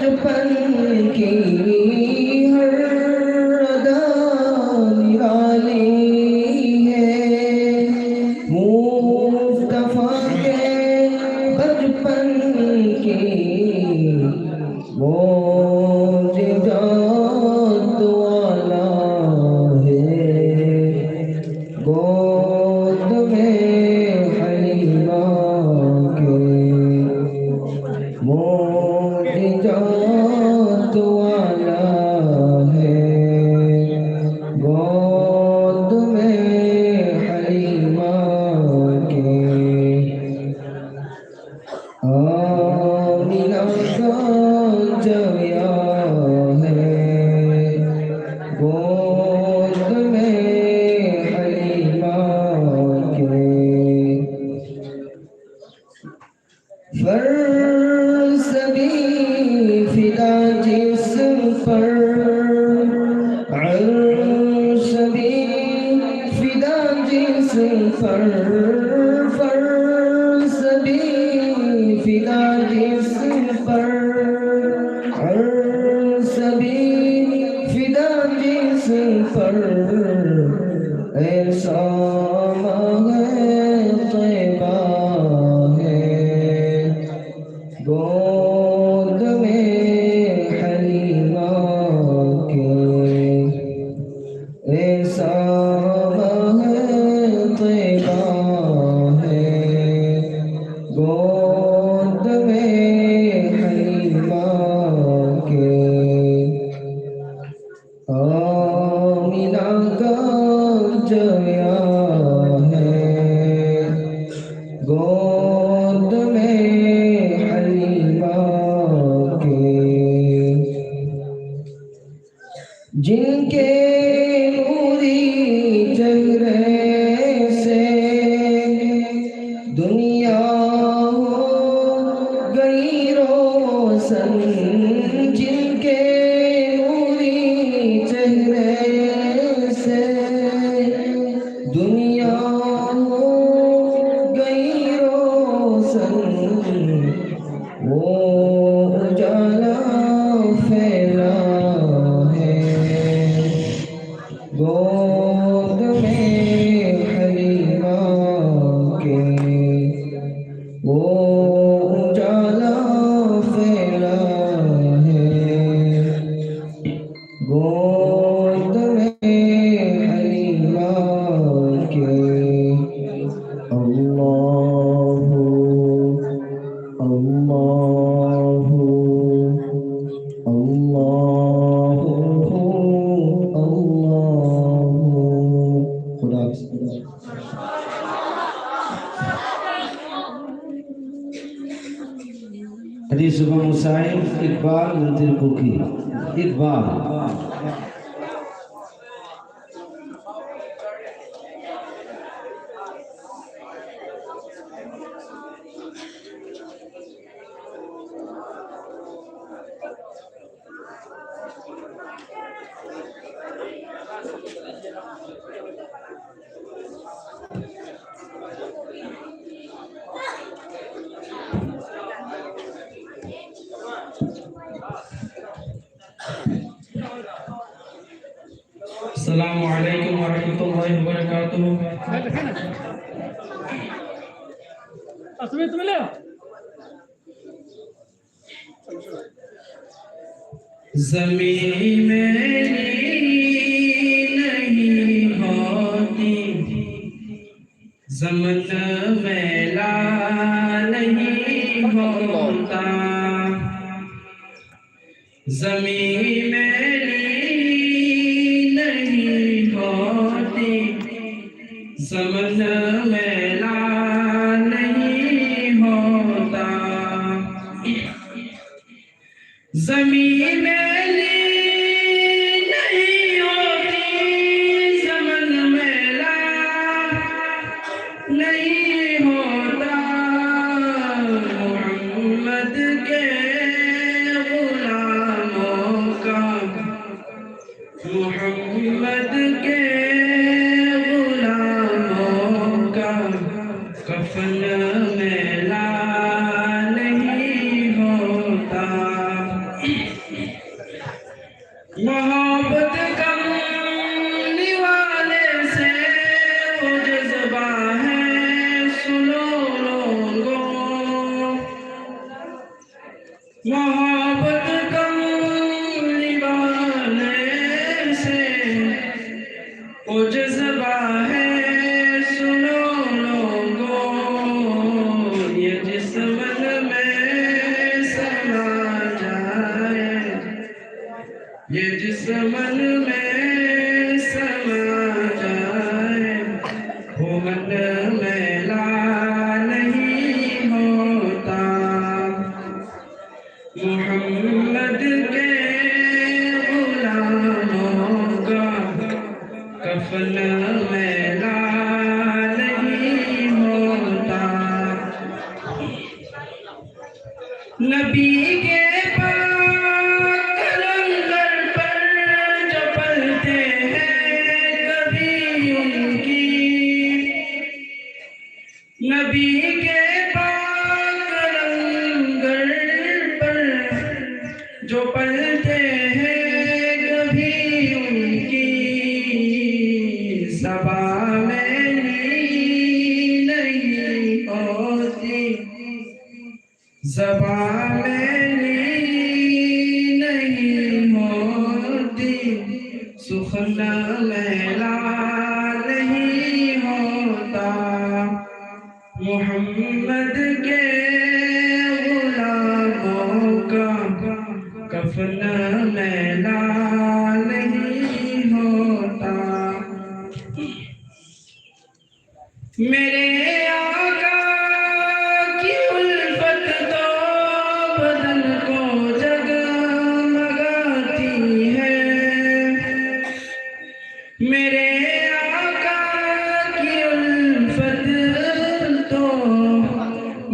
بچپن کی ہر ادا نرالی ہے، مصطفیٰ کے بچپن کی معجزات والا ہے، گود میں حلیمہ کے معجزات والا ہے، گود میں حلیمہ کے۔ آمنہ کا جایا ہے، گود میں حلیمہ کے۔ فرش بھی فدا جسم پر، عرش بھی فدا جسم پر، فرش بھی فدا جسم پر، عرش بھی فدا جسم پر، ایسا ماہ طیبہ ہے، گود میں حلیمہ کے۔ ایسا ماہ طیبہ ہے، گود میں حلیمہ کے۔ آمنہ کا جایا ہے، گود میں حلیمہ کے۔ جن کے نوری چہرے سے دنیا ہو گئی روشن، جن کے نوری چہرے سے دنیا ہو گئی روشن، وہ اجالا शुभम हुसैन, इकबाल मंदिर कुकी। इकबाल। السلام عليكم ورحمة الله وبركاته. जमीन मेरी नहीं होती, जमन मेला नहीं होता। जमीन मेरी नहीं होती, जमन मेला नहीं होता। जमीन मेरी नहीं होती, जमन मेला नहीं होता। मोहम्मद के गुलामों का, मोहम्मद के गुलामों का कफन मेला नहीं होता। मोहब्बत कमली वाले से वो जज्बा है, सुनो लोगों। मोहब्बत कमली वाले से वो जज्बा है, सुनो लोगों। ये जिस मन में समा जाए, ये जिस मन में समा जाए, वो मन मैला नहीं होता। पी के पाक लंगर पर जो पलते हैं कभी उनकी, नबी के पाक लंगर पर जो पलते हैं कभी उनकी, ज़बां में ली नहीं होती, ज़बां में ली नहीं होती, सुखन मैला नहीं होता। मोहम्मद के गुलामों का कफन मैला नहीं होता। मेरे आका की उल्फत तो बदन को जगमगाती है। मेरे आका की उल्फत तो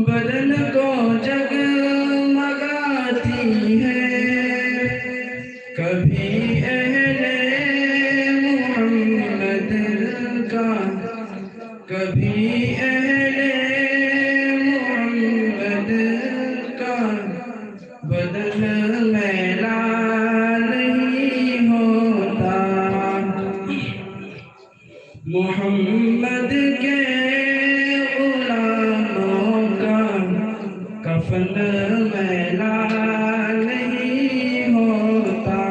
बदन को जगमगाती है। कभी अहले मोहम्मद का, कभी अहले मोहम्मद का बदन मैला नहीं होता। मोहम्मद के गुलामों का कफन मैला नहीं होता।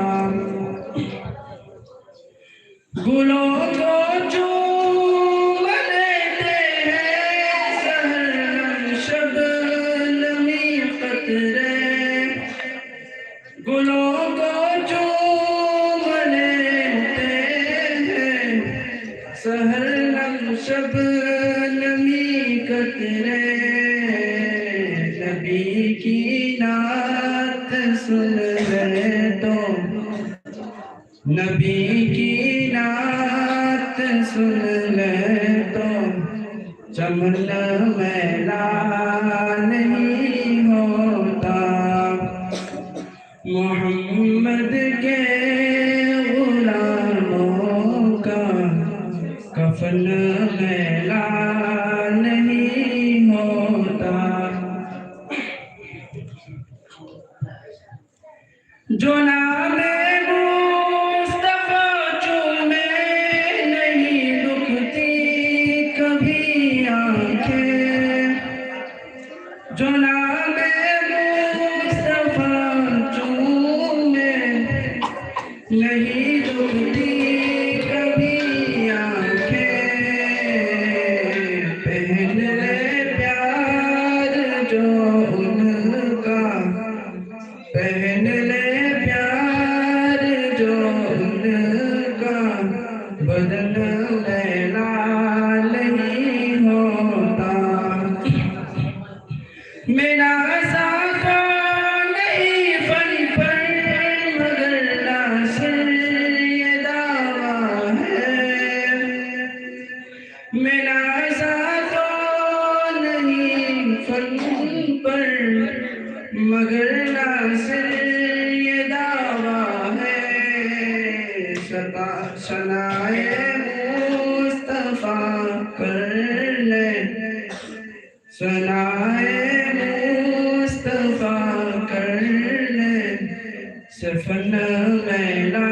गुलों को चूम लेते हैं सहर नम शबनमी कतरे। गुलों को चूम लेते हैं सहर नम शबनमी कतरे। नबी की नात सुन ले तो, नबी की नात सुन ले तो चमन मैला नहीं होता। محمد کے غلاموں کا کفن میلا نہیں ہوتا۔ جو نام مصطفیٰ چومے، نہیں رکتی کبھی آنکھیں۔ جو نام مصطفیٰ چومے، نہیں رکتی کبھی آنکھیں۔ پہن لے پیار جو ان کا، پہن لے پیار جو ان کا، بدن میلا نہیں ہوتا۔ میرا ساکو نہیں فن پر، مگر ناصر یہ دعویٰ ہے۔ میرا ساکو نہیں فن پر، مگر ناصر یہ دعویٰ ہے۔ ستا، ثنائے مصطفیٰ کر لے، ثنائے مصطفیٰ کر لے، صرف میلا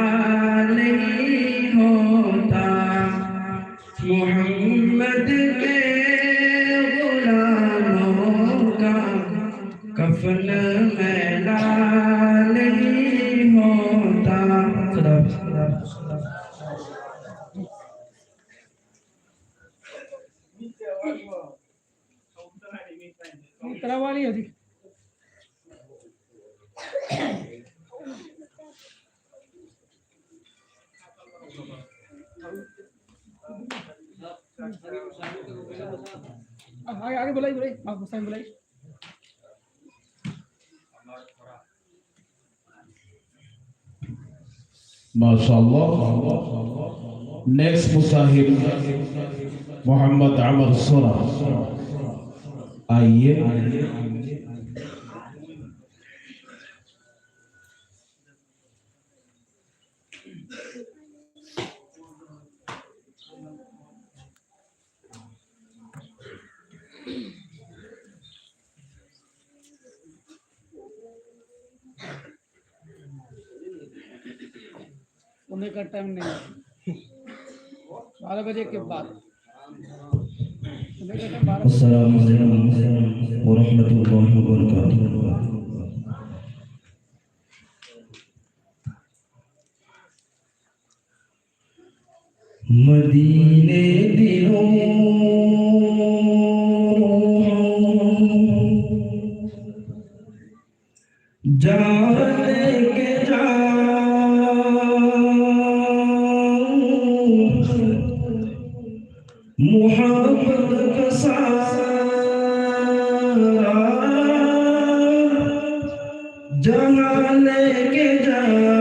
نہیں ہوتا۔ محمد کے غلاموں کا کفن میلا نہیں ہوتا۔ خدا حافظ۔ आगे, आगे बुलाइए, बुलाइए, हाँ, हुसैन बुलाइए। माशाल्लाह। नेक्स्ट मुसाहिब मोहम्मद अमर सोना, आइए। सोने का टाइम नहीं है, बारह बजे के बाद। सोने का टाइम बारह बजे। السلام عليكم ورحمة الله وبركاته. مدینے دی روح جان کے جاؤں، محبت کا سارا جہاں لے کے جاؤں،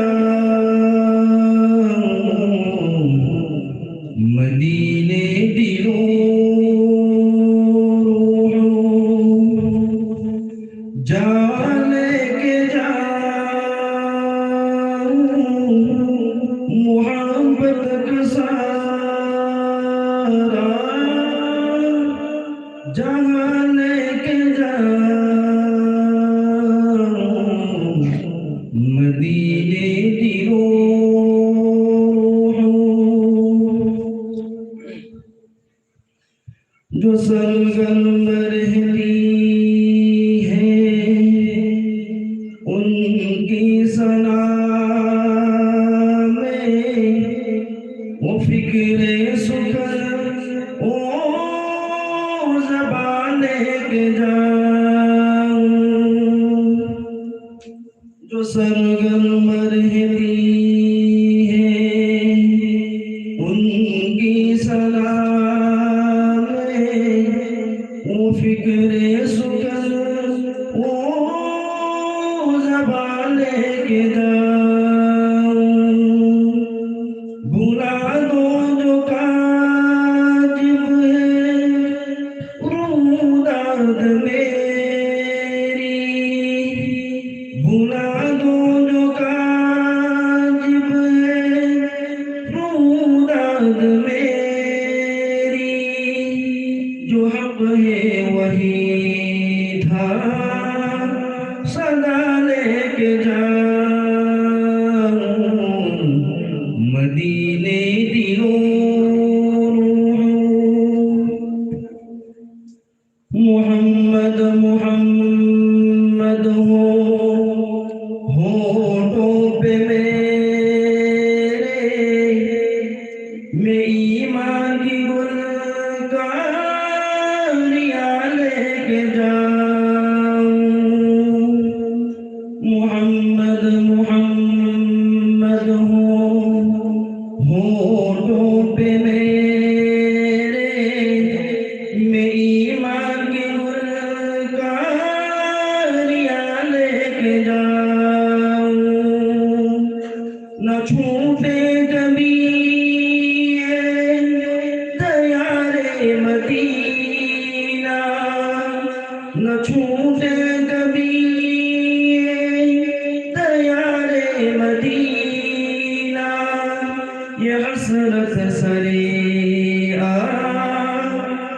مدینے دی روح جہاں لے کے جاؤں، محبت کا سارا جہاں لے کے جاؤں، مدینے دی روح جو سرگرم رہتی ہے ان کی ثنا میں، وہ فکر سخن، وہ زبان کے جاؤں، جو سرگرم رہتی ہے ان کی ثنا میں، وہ فکر سخن، وہ زبان کے جاؤں، بھلا دو جو کاذب ہے روداد میری، بھلا دو جو کاذب ہے کے جاؤں، مدینے دلوں۔ محمد، محمد ہو ہونٹوں پہ میرے، میں ایمان کی گلکاریاں لے کے جاؤں۔ محمد، محمد ہو ہونٹوں پہ میرے، میں ایمان کی گلکاریاں لے کے جاؤں۔ نہ چھوٹے کبھی دیار مدینہ، نہ چھوٹے کبھی دیار مدینہ، یہ حسرت سرے آ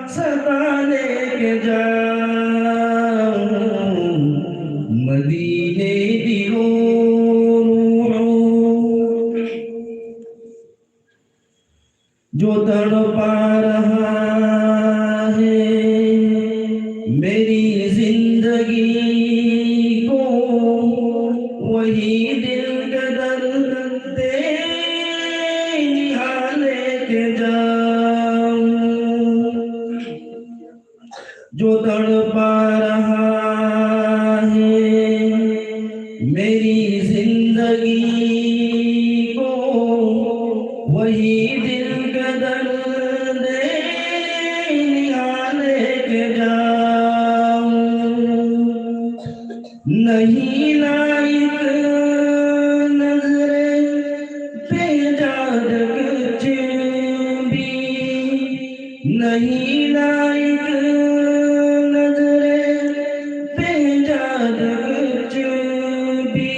سدا لے کے جاؤں، مدینے دلوں۔ جو تڑپا رہا ہے میری زندگی کو، وہی دل کا درد دے نہا لے کے جاؤں۔ جو تڑپا رہا ہے میری زندگی کو، وہی دل کا درد نہا لے کے جاؤں۔ نہیں لائق نظر پہ جاد کچھ بھی، نہیں لائق نظر پہ جاد کچھ بھی،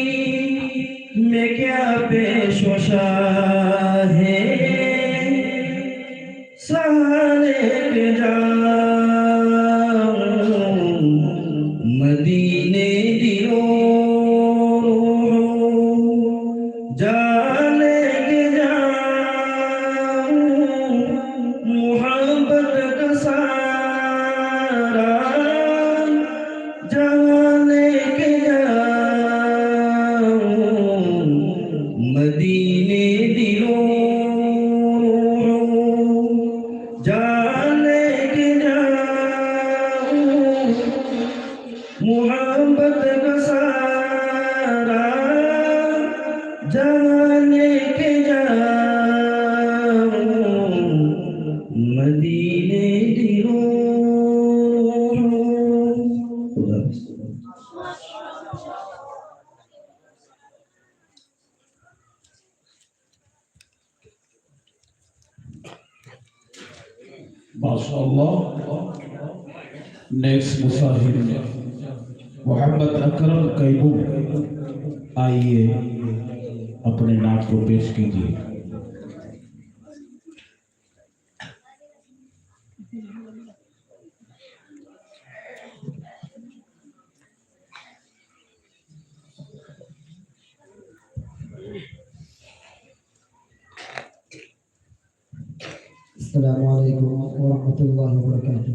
میں کیا پیش و شاہ سہارے کے جاؤں، مدینے دلوں۔ जा लेके जाऊं मोहब्बत का सारा, जा लेके जाऊं मदीने दिलों, जा लेके जाऊं मोहब्बत का सारा, जा लेके जाऊं मदीने दिलों। खुदा हाफिज़। माशाअल्लाह। नेक्स्ट मुसाहिब मोहम्मद अकरम कैबू, आइए अपने नात को पेश कीजिए। السلام عليكم ورحمة الله وبركاته.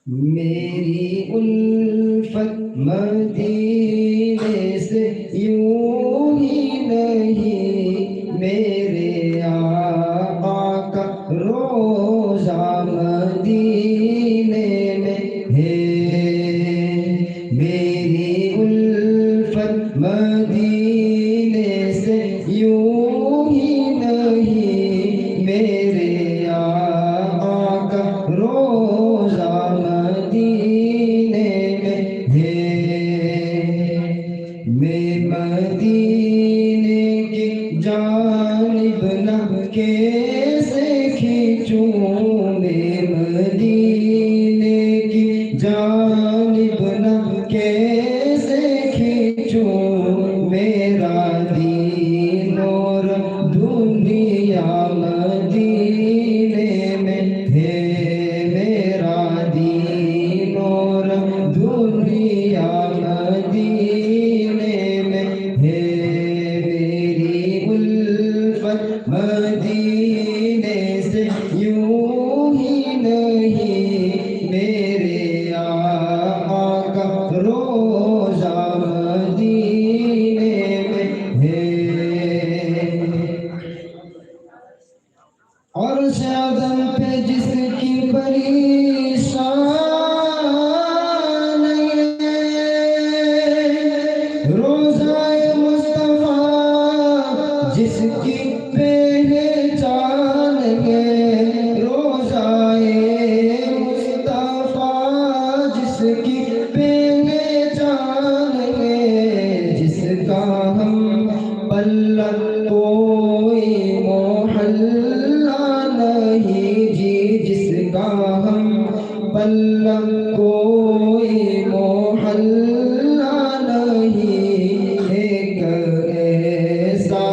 मेरी उल्फत मदीने से यूं ही नहीं, मेरे आका का रोजा मदीने में है। मेरी उल्फत मदीने से यूं ही नहीं, मेरे आका का रोजा मदीने में है। मैं मदीने की जानिब ना कैसे खींचूं, मैं मदीने की जानिब ना कैसे खींचूं, मेरा दीन और दुनिया मदीने में है, मेरा दीन और दुनिया मदीने की पहचान है, जिसका हम पल्ला कोई मोहल्ला नहीं जी, जिसका हम पल्ला कोई मोहल्ला नहीं, एक ऐसा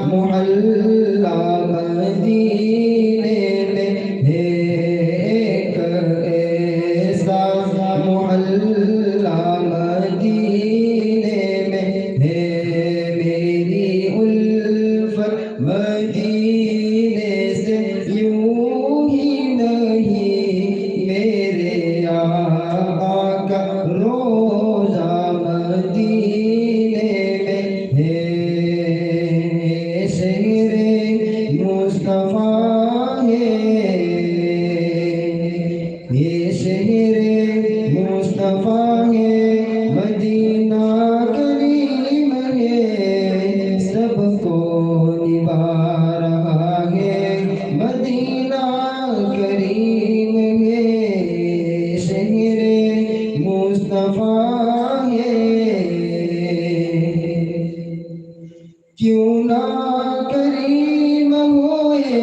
मोहल्ला मदीने में है, एक ऐसा मोहल्ला मदीने में है। मेरी उल्फत मदीने से यूं ही नहीं, मेरे आका का रोजा मदीने में है, शहर मुस्तफ़ा है, ये शहर मुस्तफ़ा है, मदीना करीम है, सबको निभा रहा है, मदीना करीम है, शहर मुस्तफ़ा है। क्यों ना करीम होए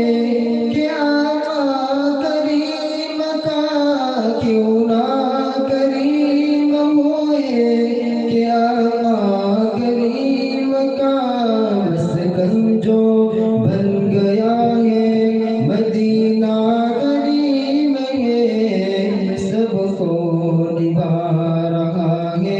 कि आका करीम का, क्यों ना करीम होए कि आका करीम का मस्कन जो बन गया है, मदीना करीम है, सबको निभा रहा है,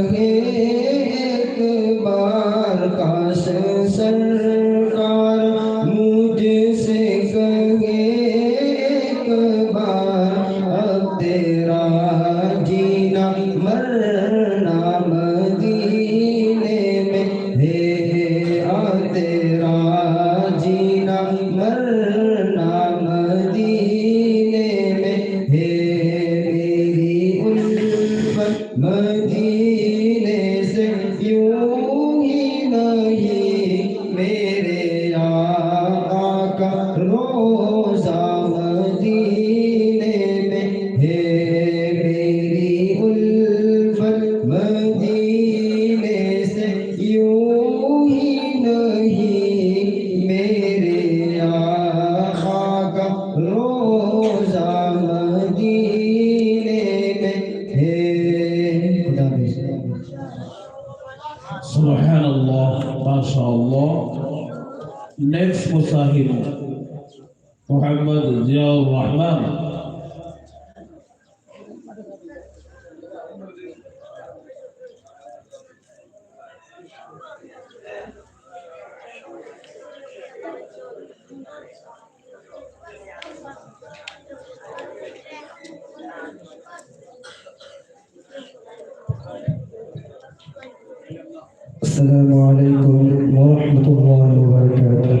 एक बार काश सरकार मुझसे कहे एक बार, अब तेरा जीना मरना मदीने में है, अब तेरा जीना मरना मदीने में है। मेरी उल्फत मदीने से यूं ही नहीं, मेरे आका का रोजा मदीने में है। मेरी उल्फत मदीने से यूं ही नहीं, मेरे आका का रोजा मदीने में है। खुदा हाफिज। सुभान अल्लाह, माशाअल्लाह। नेक्स्ट मुसाहिब मोहम्मद जियाउर रहमान। السلام عليكم ورحمة الله وبركاته.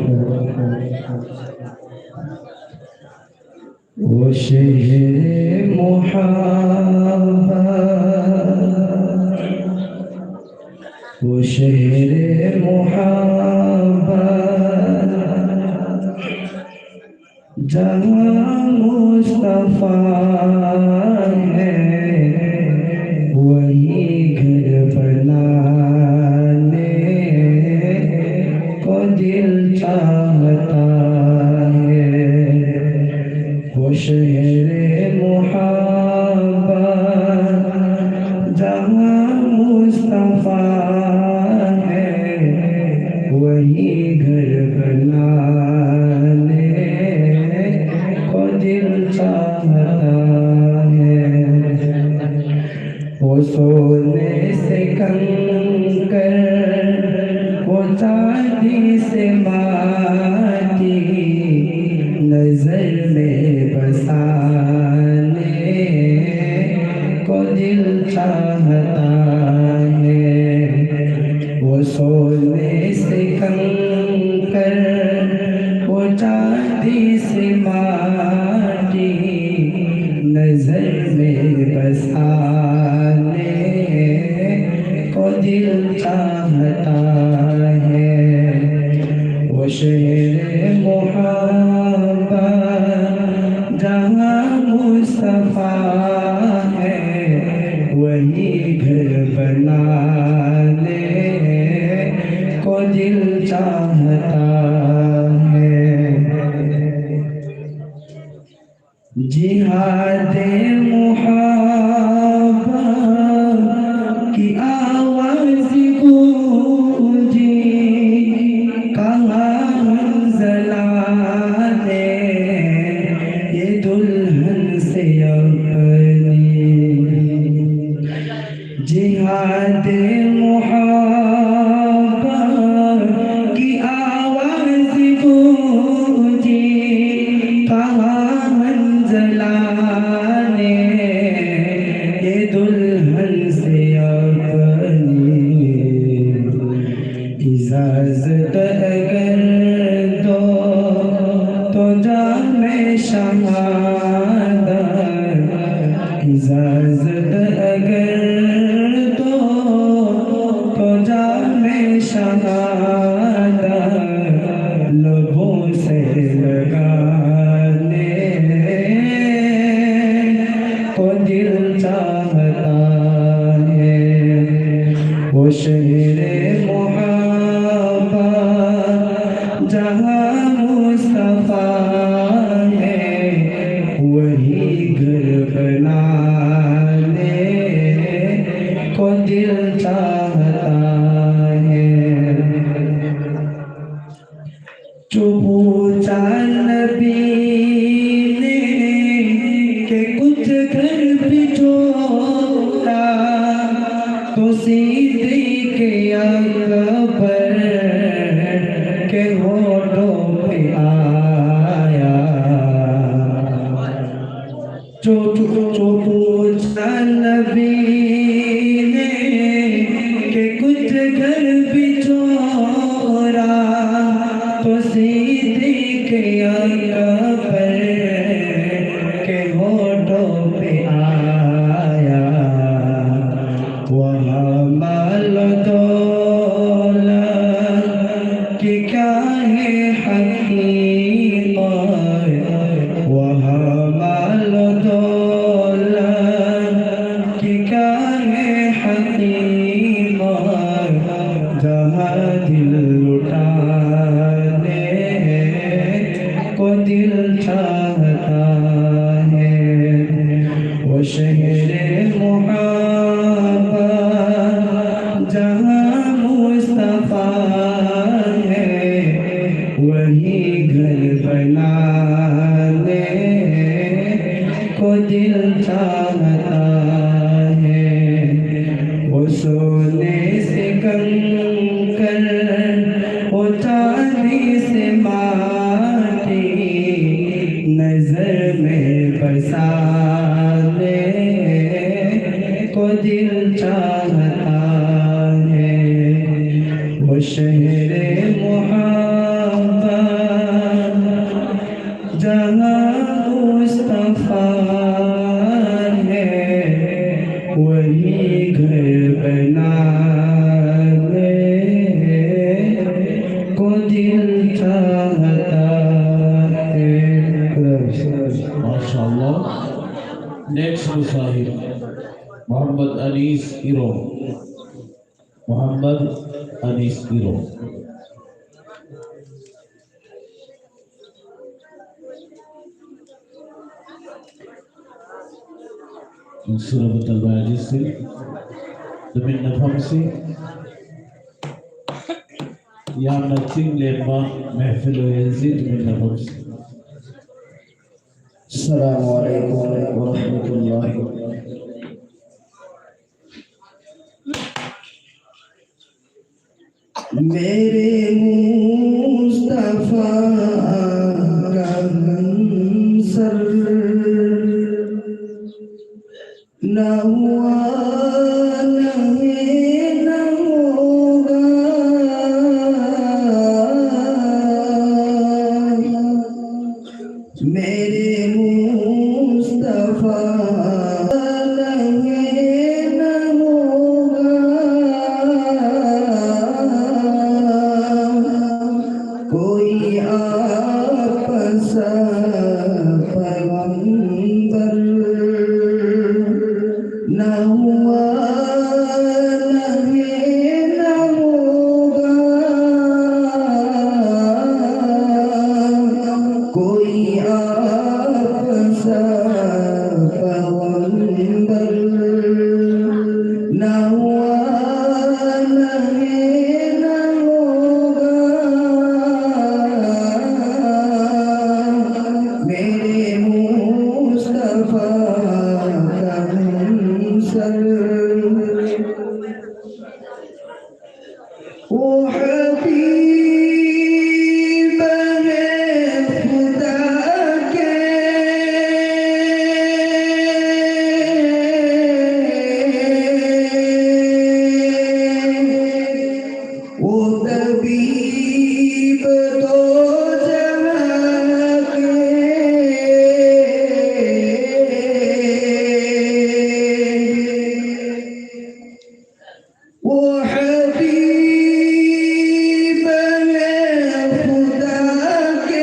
वो शहर मोहब्बत, वो शहर मोहब्बत, जहाँ मुस्तफा है, वही घर बनाने को दिल चाहता है। वो शहर मोहब्बत, जहाँ मुस्तफा है, वही घर बनाने को दिल चाहता है। वो सोने से دل چاہتا ہے، وہ شہر محبت جہاں مصطفیٰ ہے، وہی گھر بنانے کو دل چاہتا ہے۔ جہاد محبت کی آواز گونجی، کہاں حنظلہ نے یہ دلہن سے اپنی جہاد محبت کی آواز گونجی، کہاں حنظلہ نے یہ دلہن سے اپنی اجازت اگر دو تو جام شہادت، اجازت اگر دو تو جام شہادت لبوں سے لگانے کو دل چاہتا ہے۔ وہ شہر محبت جہاں مصطفیٰ ہے، وہی گھر بنانے کو دل چاہتا ہے۔ جو پوچھا نبی نے کہ کچھ گھر بچھوڑا، تو صدیق اکبر کے ہونٹوں پہ آیا۔ جو، جو پوچھا نبی نے کہ کچھ گھر بچھوڑا، تو صدیق اکبر کے ہونٹوں پہ آیا۔ وہاں مال و دولت کی کیا ہے حقیقت، وہاں مال و دولت کی کیا ہے حقیقت، جہاں دل لٹانے کو دل چاہتا ہے، وہ شہر محبت جہاں مصطفیٰ ہے، وہی گھر بنانے کو دل چاہتا ہے۔ وہ سونے سے کنکر، وہ چاندی سے ماٹی، نظر میں بسانے کو دل چاہتا ہے۔ وہ شہر محبت جہاں مصطفیٰ ہے، وہی گھر بنانے کو دل چاہتا ہے۔ ماشاءاللہ۔ نیکسٹ مصاحب محمد انیس ایرو۔ محمد انیس ایرو۔ ꯅꯨꯡꯁꯤꯔꯕ ꯇꯝꯕꯥ ꯑꯅꯤꯁꯤ, ꯇꯨꯃꯤꯟꯅ ꯐꯝꯁꯤ꯫ ꯌꯥꯝꯅ ꯆꯤꯡ ꯂꯦꯝꯕ ꯃꯦꯍꯐꯤꯜ ꯑꯣꯏꯍꯟꯁꯤ, ꯇꯨꯃꯤꯟꯅ ꯐꯝꯁꯤ꯫ السلام عليكم ورحمة الله وبركاته. میرے مصطفیٰ کا ہم سر نہ ہوا، نہیں، نہ ہوگا۔ میرے مصطفیٰ نہیں، نہ ہوگا۔ वो हबीब है खुदा के, वो तबीब दो जहां के। वो हबीब है खुदा के,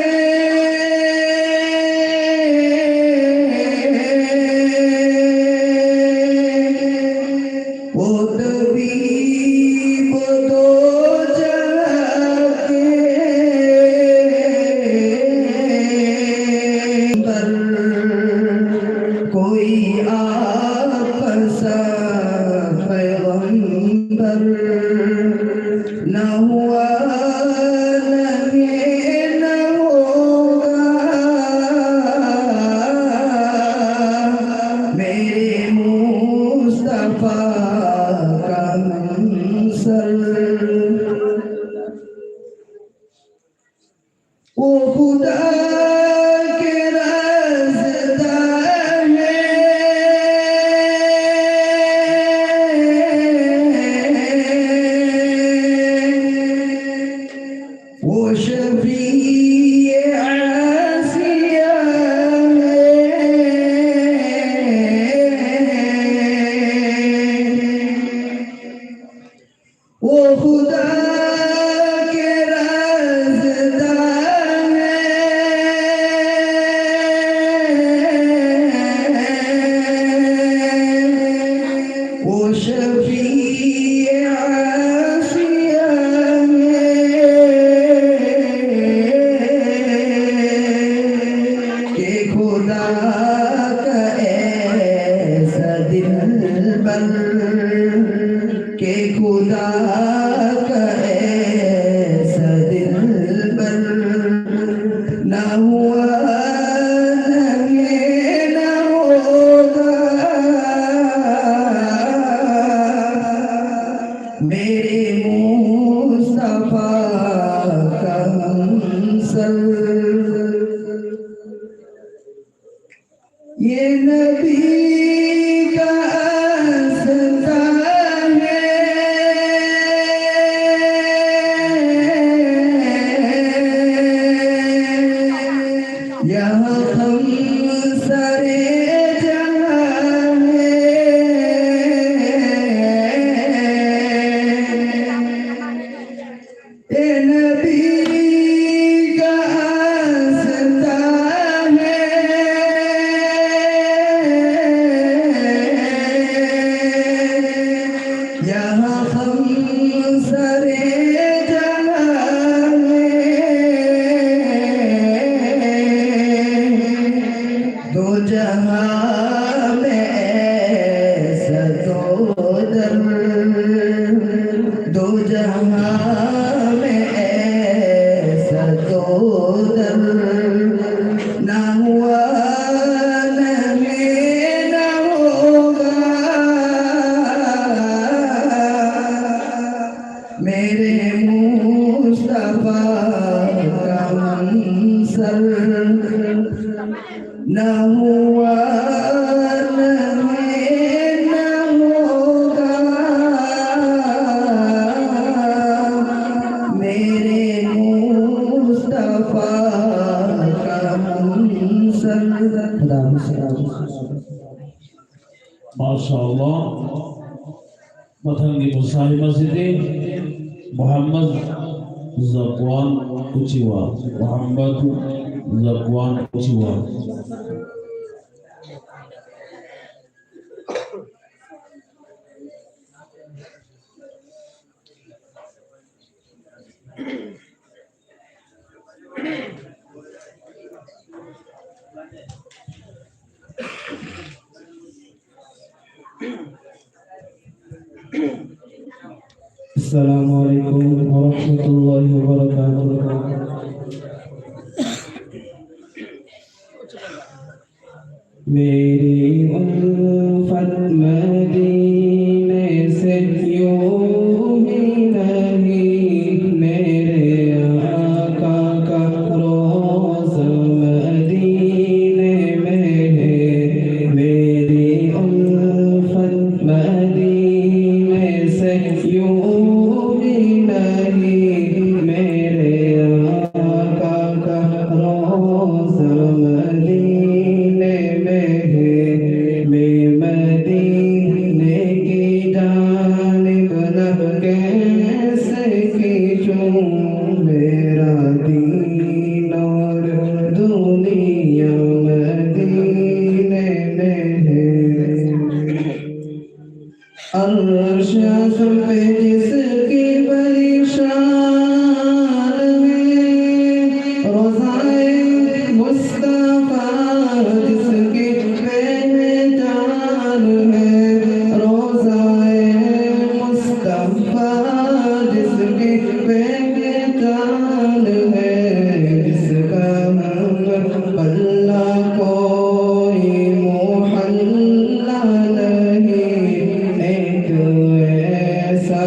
वो तबीब दो जहां के। पर कोई आप सा पैगंबर न हुआ, न है, न होगा। मेरे मुस्तफा का मंजर। वो खुदा के रास्ता है, वो शफीए आसिया है। वो खुदा के रास्ता है, वो शफीए आसिया है। कि खुदा का ऐसा दिलबर, कि खुदा का ऐसा दिलबर ना हुआ, न है, न होगा। मेरे मुस्तफा का हमसर, ये नबी का आस्था है। यहाँ हमसरे जहाँ है। ए नबी का आस्था है। यहाँ हमसरे जहाँ है। दो जहाँ में ऐसा दो दर, दो जहाँ में ऐसा दो दर ना हुआ, नहीं, ना होगा। मेरे मुस्तफा का हमसर ना हुआ, नहीं, ना होगा। मेरे मुस्तफा का हमसर। खुदा हाफिज़। माशाअल्लाह। ꯃꯊꯪꯒꯤ ꯃꯨꯁꯥꯍꯤꯝ ꯑꯁꯤꯗꯤ ꯃꯨꯍꯝꯃꯗ ꯖꯛꯋꯥꯟ ꯎꯆꯤꯋꯥ, ꯃꯨꯍꯝꯃꯗ ꯖꯛꯋꯥꯟ ꯎꯆꯤꯋꯥ꯫ السلام عليكم ورحمة الله وبركاته. मेरी उल्फत मदीने से यूं यूं ही नहीं, मेरे आका का रोज़ा मदीने में है। मेरी उल्फत मदीने से यूं ही नहीं, मेरे आका का रोज़ा मदीने में है। मैं मदीने की जानिब न कैसे खींचूं, मेरा दीन और दुनिया मदीने में है। अर्श आज़म पे जिसकी बड़ी शान है, रोज़ाए मुस्तफ़ा जिसकी पहचान है, रोज़ाए मुस्तफ़ा जिसकी पहचान है, जिसका हम पल्ला कोई मोहल्ला नहीं, एक ऐसा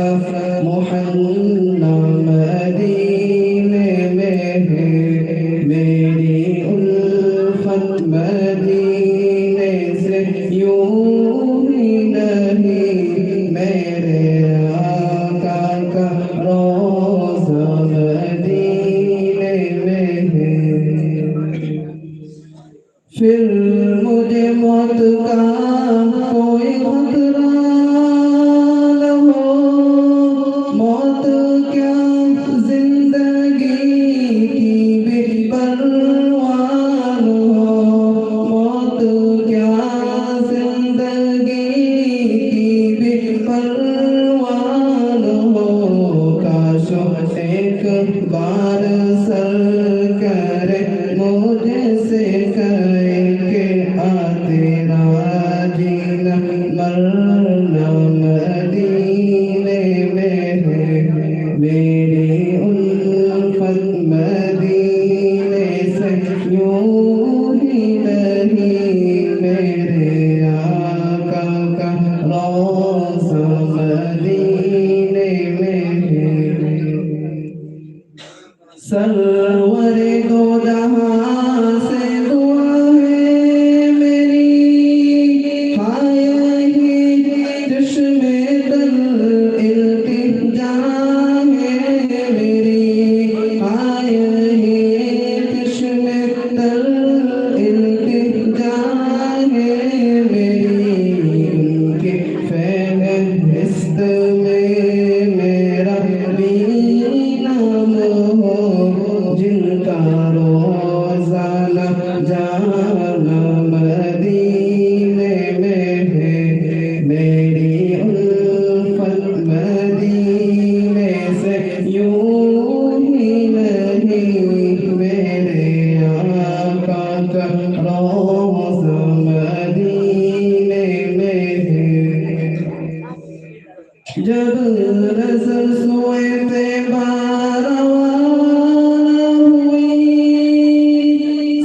जब नजर सोए तैबा रवाना हुई,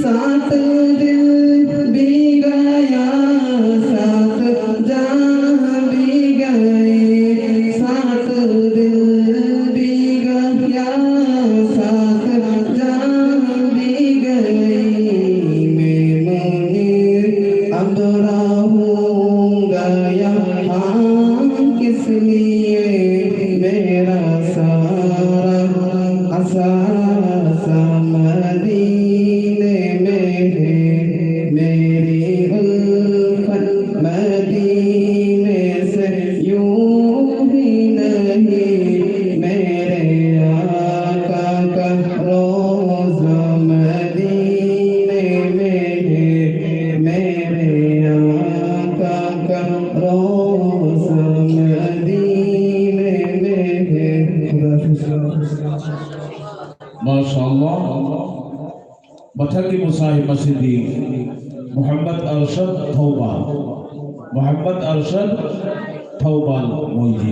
सात दिल भी गया, सात जान भी गए, सात दिल भी गया, सात जान भी गई। मैं मुनीर अब रहूंगा यहाँ किस लिए? मेरा सारा असासा मदीने में है, मेरी उल्फत मदीने से यूं भी नहीं। मेरे आका का रोज़ा मदीने में है, मेरे आका का रोज़ा मदीने में है। खुदा हाफिज़। माशाअल्लाह। ꯃꯊꯪꯒꯤ ꯃꯨꯁꯥꯍꯤꯕ ꯑꯁꯤꯗꯤ ꯃꯨꯍꯝꯃꯗ ꯑꯔꯁꯗ ꯊꯧꯕꯥꯜ꯫ ꯃꯨꯍꯝꯃꯗ ꯑꯔꯁꯗ ꯊꯧꯕꯥꯜ ꯃꯣꯏꯖꯤ꯫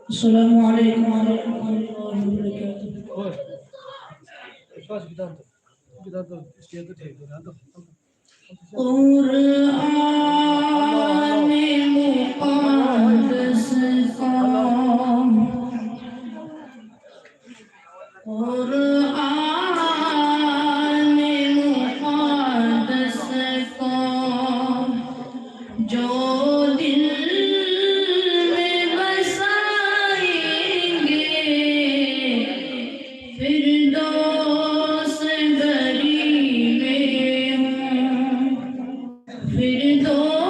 السلام عليكم ورحمة الله وبركاته. قرآن مقدس کا، قرآن مقدس کا جو دل میں بسائیں گے، فردوس بری میں ہوں، فردوس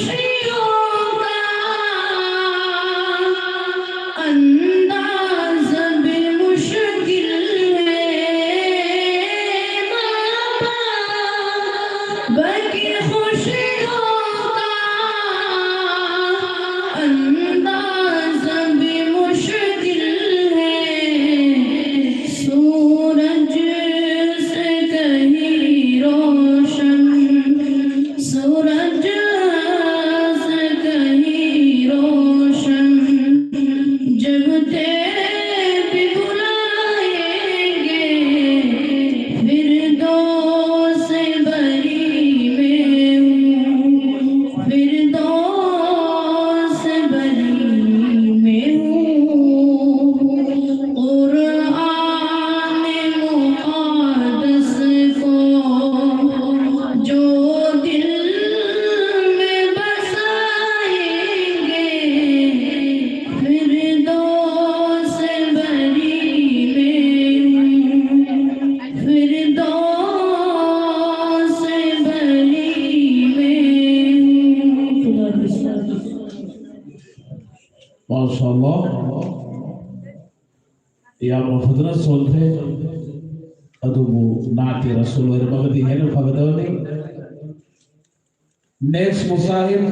खुशियों का अंदाज भी मुश्किल है माँ बाप की खुशियों का अंदाज भी मुश्किल है। सूरज से कहीं रोशन, सूरज से कहीं रोशन, जब तेरे भी बुलाएंगे, फिरदौस बरी में हूँ, फिरदौस बरी में हूँ। कुरान मुकद्दस को जो दिल में बसाएंगे, फिरदौस बरी में हूँ, फिरदौस बरी में हूँ। माशाल्लाह। ꯌꯥꯝꯅ ꯐꯖꯅ ꯁꯣꯟꯈ꯭ꯔꯦ꯫ ꯑꯗꯨꯕꯨ ꯅꯥꯠꯀꯤ ꯔꯁꯨꯜ ꯑꯣꯏꯔꯝꯃꯒꯗꯤ ꯍꯦꯟꯅ ꯐꯒꯗꯕꯅꯤ꯫ Next ꯃꯨꯁꯥꯍꯤꯕ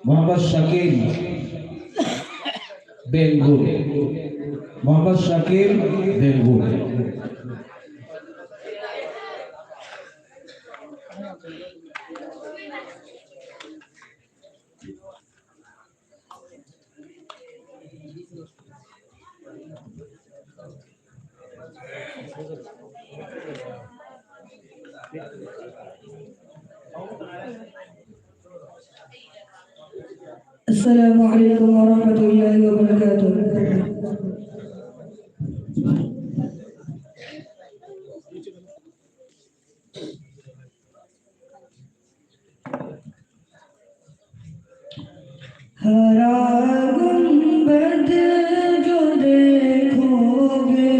ꯃꯣꯍꯝꯃꯗ ꯁꯀꯤꯜ ꯕꯦꯡꯒꯨꯜ꯫ ꯃꯣꯍꯝꯃꯗ ꯁꯀꯤꯜ ꯕꯦꯡꯒꯨꯜ꯫ السلام عليكم ورحمة الله وبركاته. हरा गुंबद जो देखोगे,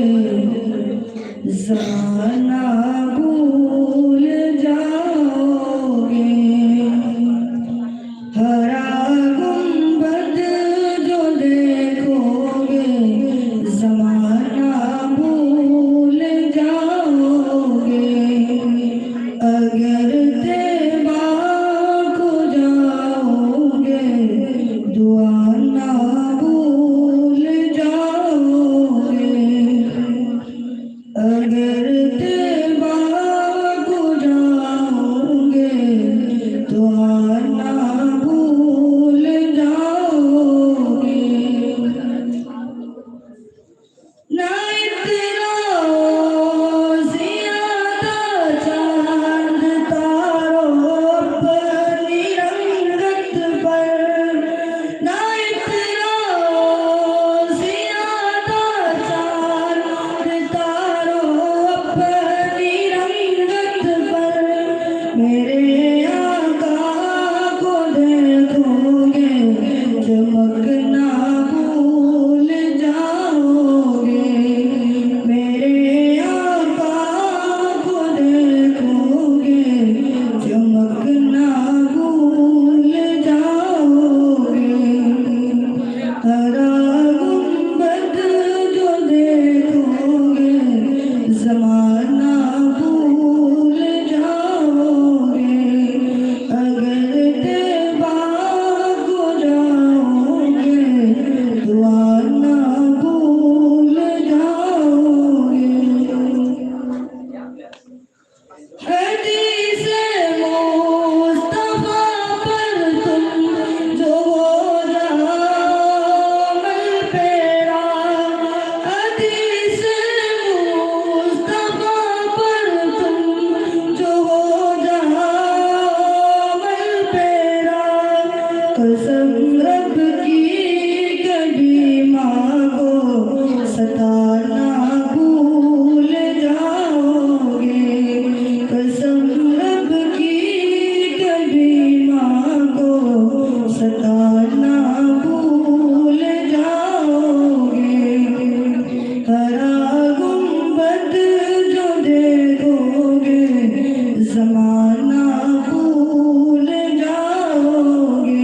जाना भूल जाओगे। कसम रब की कभी माँ को सताना भूल जाओगे। कसम रब की कभी माँ को सताना भूल जाओगे। हरा गुंबद जो देखोगे, जमाना भूल जाओगे।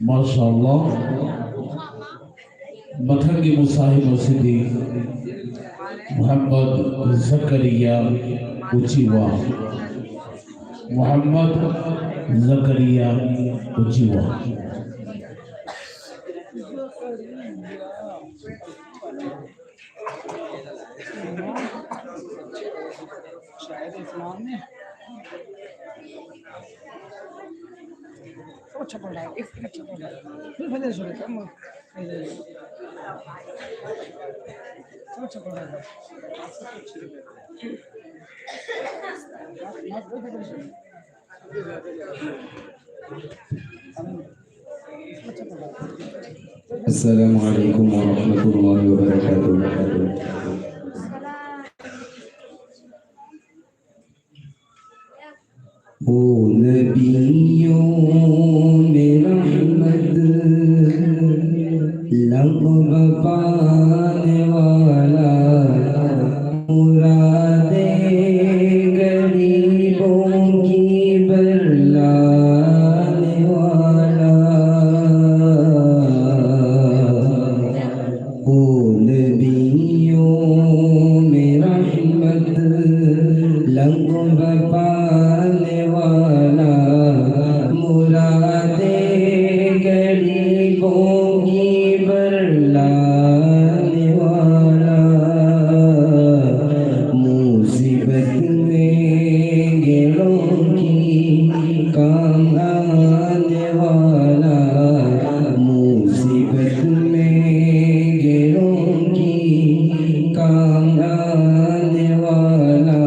ꯃꯥꯁꯥ ꯑꯜꯂꯥꯍ꯫ ꯃꯊꯪꯒꯤ ꯃꯨꯁꯥꯍꯤꯕ ꯑꯁꯤꯗꯤ ꯃꯨꯍꯝꯃꯗ ꯖꯀꯔꯤꯌꯥ ꯎꯆꯤꯋꯥ꯫ ꯃꯨꯍꯝꯃꯗ ꯖꯀꯔꯤꯌꯥ ꯎꯆꯤꯋꯥ꯫ شاعر اسلام نے، تو اچھا پڑھ رہا ہے، ایک اچھا پڑھ رہا ہے۔ پھر بدل چھوڑے، کم، تو اچھا پڑھ رہا ہے۔ السلام عليكم ورحمة الله وبركاته. او نبیوں میں رحمت، لقب پانے والا، مراد غریبوں کی بر لانے والا۔ او نبیوں میں رحمت، لقب پانے والا، مراد غریبوں کی بر لانے والا، مصیبت میں گھروں کی کام آنے والا، مصیبت میں گھروں کی کام آنے والا،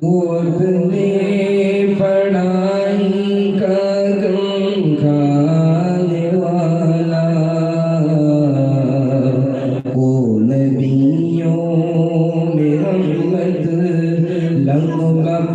وہ اپنے پڑھائی کا غم کھانے والا۔ او نبیوں میں رحمت، لقب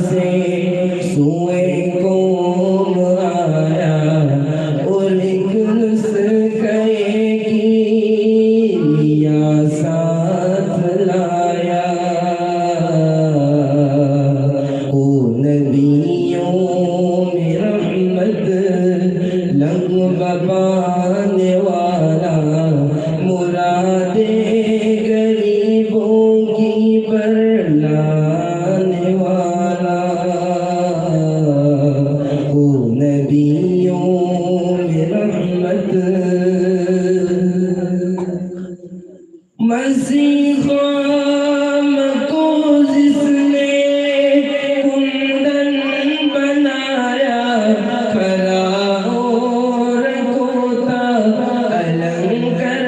سے سوئے قوم آیا اور ایک نسخے کی نیا ساتھ لایا۔ او نبیوں میں رحمت، لنگ بپانے والا، مراد غریبوں کی برلانے والا، او نبیوں میں رحمت۔ مسیح غلام کو جس نے کندن بنایا، فراعور کو تھا النگ کر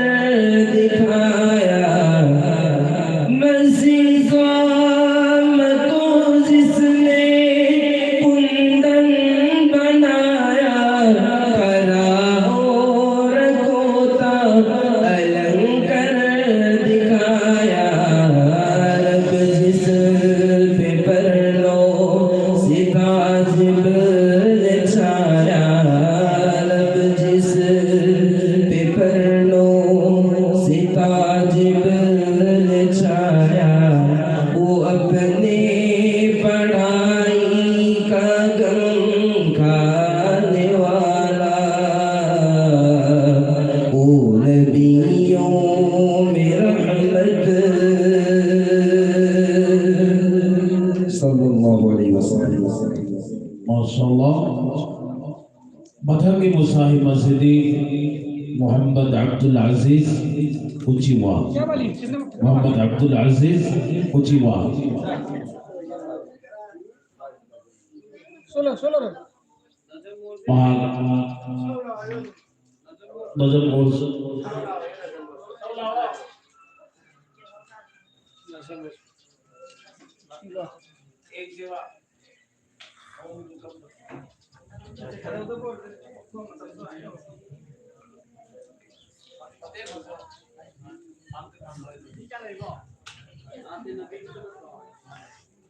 دکھایا۔ مسیح غلام کو جس نے کندن بنایا، فراعور کو تھا النگ کر دکھایا۔ رب جس پہ پرنو ستاج بل چھایا، رب جس پہ پرنو ستاج بل چھایا، وہ اپنے پڑھائی کا غم کھانے والا، او نبیوں میں رحمت۔ صلی اللہ علیہ وسلم۔ ماشاءاللہ۔ ꯃꯊꯪꯒꯤ ꯃꯨꯁꯥꯍꯤꯃꯥꯁꯤꯗꯤ ꯃꯨꯍꯝꯃꯗ ꯑꯕꯗꯨꯜ ꯑꯖꯤꯖ ꯎꯆꯤꯋꯥ꯫ ꯃꯨꯍꯝꯃꯗ ꯑꯕꯗꯨꯜ ꯑꯖꯤꯖ ꯎꯆꯤꯋꯥ꯫ ꯃꯍꯥꯛ ꯅꯖꯝ ꯑꯣꯜꯁ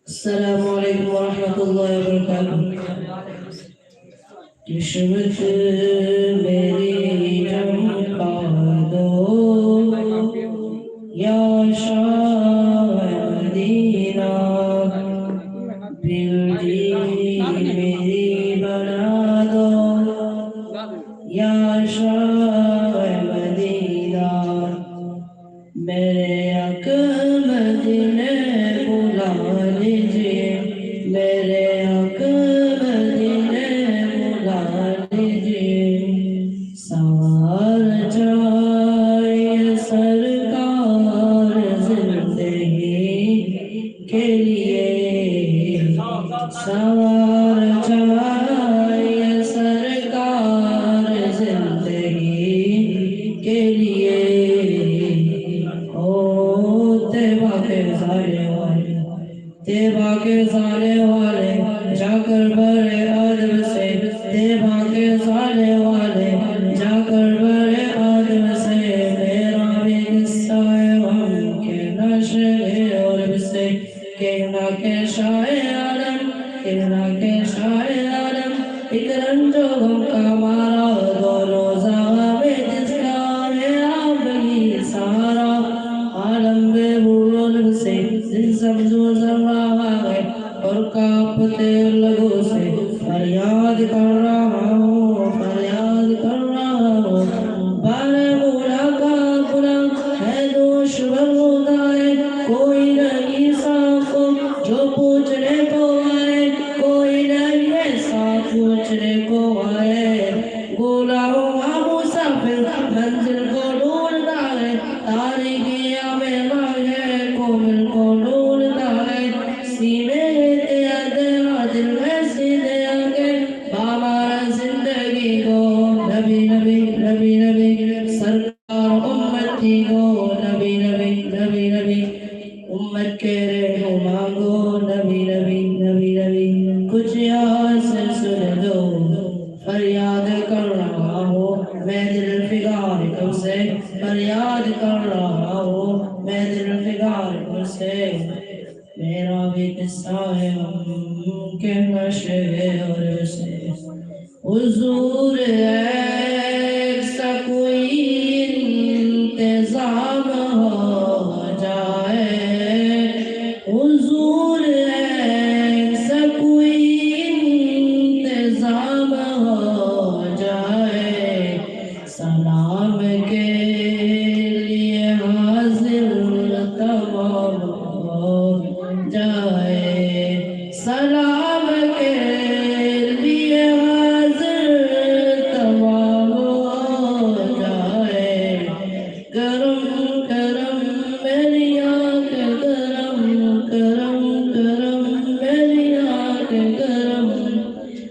السلام عليكم ورحمة الله وبركاته. قسمت میری چمکا دو، یا شاہ مدینہ، دل جی میری بنا دو، یا شاہ مدینہ۔ میرے آقا مدینے بلا لیجیے، میرے آقا مدینے بلا لیجیے۔ سوار چاہیے سرکار زندگی کے لیے، سوار چاہیے سرکار زندگی کے لیے۔ او طیبہ کے سارے والے، طیبہ کے سارے والے، جا کر بڑے ادب سے، طیبہ کے سارے والے، جا کر بڑے ادب سے، میرا بھی قصہ ہے غم کے نشے عرب سے۔ کہنا کہ شاہ عالم، کہنا کہ شاہ عالم، ایک رنج و غم کا مارا، دونوں زخم جس کا ہے آپ ہی سہارا۔ عالم بے بولن سے دل سمجھو سر رہا ہے، اور کانپتے لبوں سے فریاد کر رہا ہوں، فریاد کر رہا ہوں۔ بار مولا کا غلام ہے، دوش بر ہوتا ہے، کوئی نہیں صاف جو پوچھنے کو آئے، کوئی نہیں ایسا پوچھنے کو آئے۔ گولا ہوا مسافر منزل کو ڈھونڈتا ہے، تاریخی میں ہے کومل کو ڈھونڈتا ہے، سینے ہے تیرا دل میں سیدھے آگے، بامار زندگی کو نبی، نبی، نبی، نبی، سرکار امت کی کو نبی، نبی، نبی، نبی، امت کے رہنما کو نبی، نبی، نبی، نبی، کچھ یاد سے سن دو، فریاد کر رہا ہوں میں دل فگار کب سے، فریاد کر رہا ہوں میں دل فگار کب سے۔ میرا بھی قصہ کہنا شعر سے، حضور ایسا کوئی انتظام ہو جائے، حضور ایسا کوئی انتظام ہو جائے، سلام کے لیے حاضر تمام ہو جائے، سلام کے لیے حاضر تمام ہو جائے۔ کرم کرم میری آنکھ کرم، کرم کرم میری آنکھ کرم،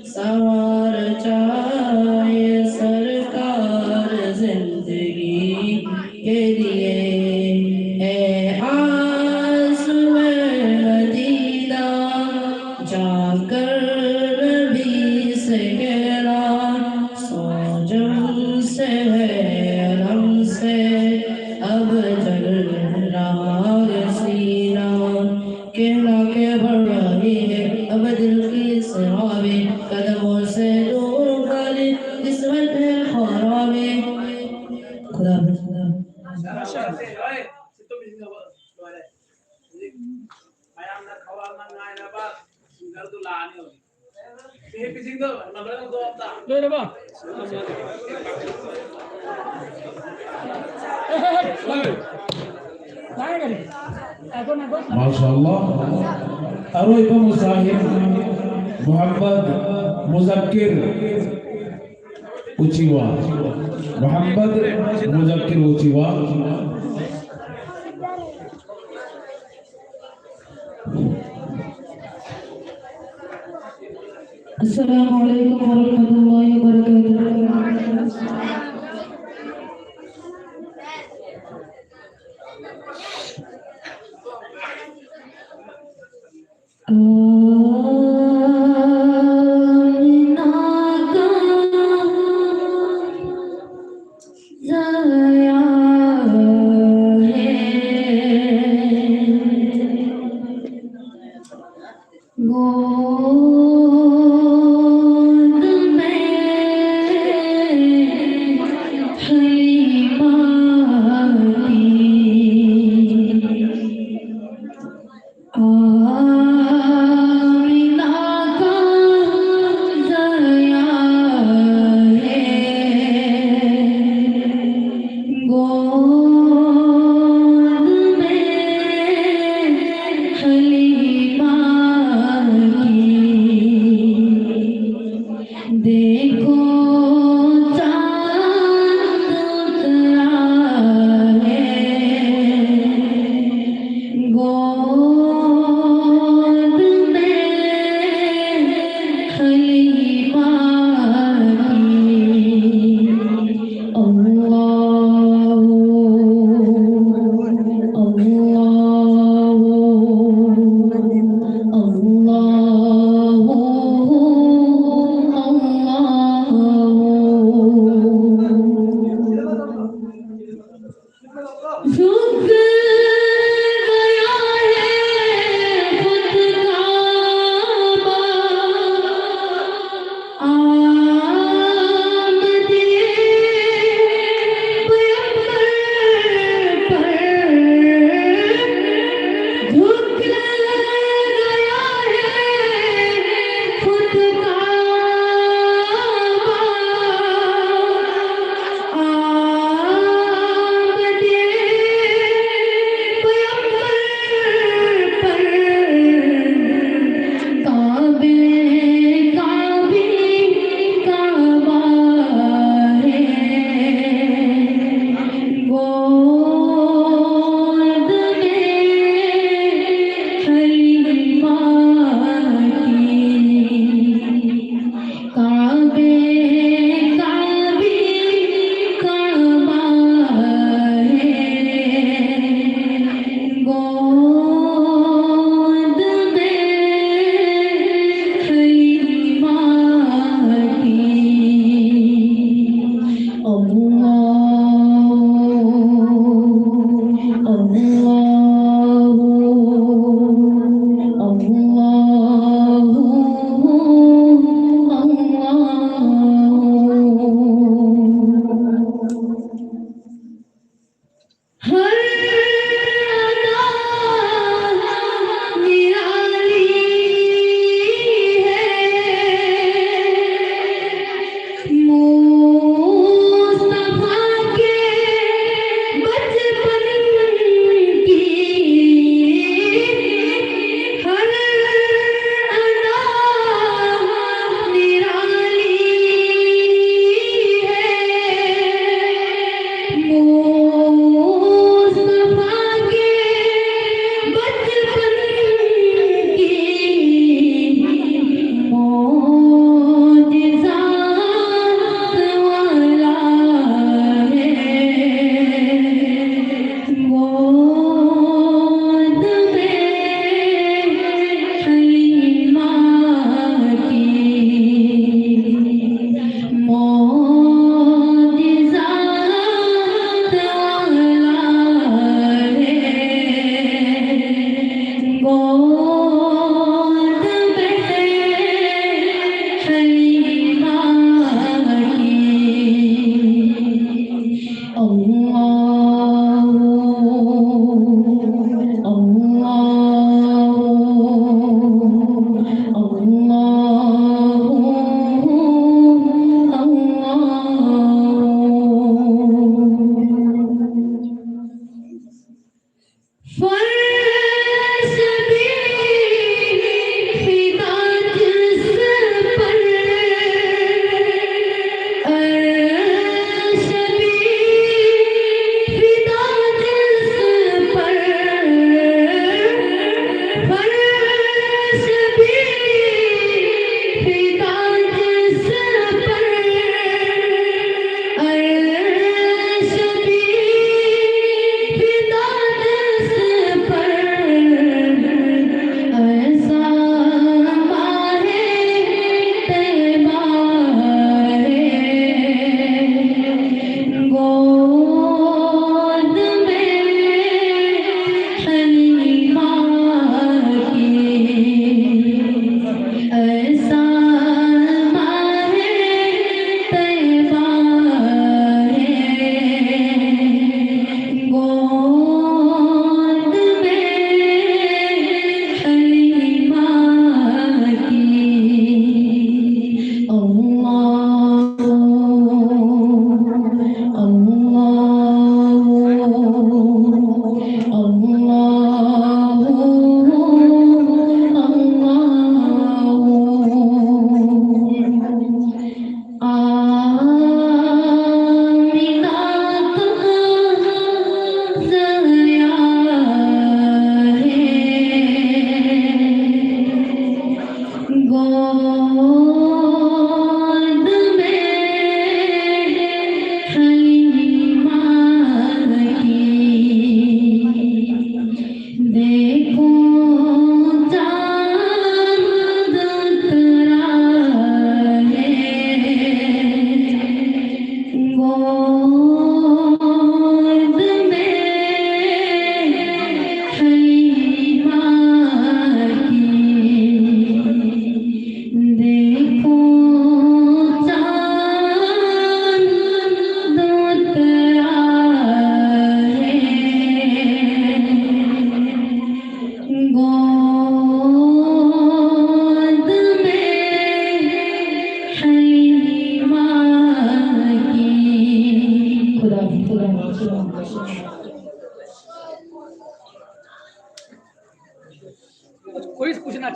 سنوار چاہے سرکار زندگی کے لیے۔ اے آس میں مدینہ جا کر نبی سے کہنا، سوجن سے ہے علم سے اب جل رہا ہے سینہ۔ کہنا کہ بڑھ رہی ہے اب دل کی سیاہی، قدموں سے دور کالی قسمت ہے خرابی۔ خدا حافظ۔ মাশাআল্লাহ। আরো ইমাম সাহেব মোহাম্মদ মুজাক্কির উচিওয়া, মোহাম্মদ মুজাক্কির উচিওয়া। السلام عليكم ورحمة الله وبركاته. آمنہ کا ضیاء ہے۔ गोद में हलीमा की, आमिना का जया है। गोद में हलीमा की,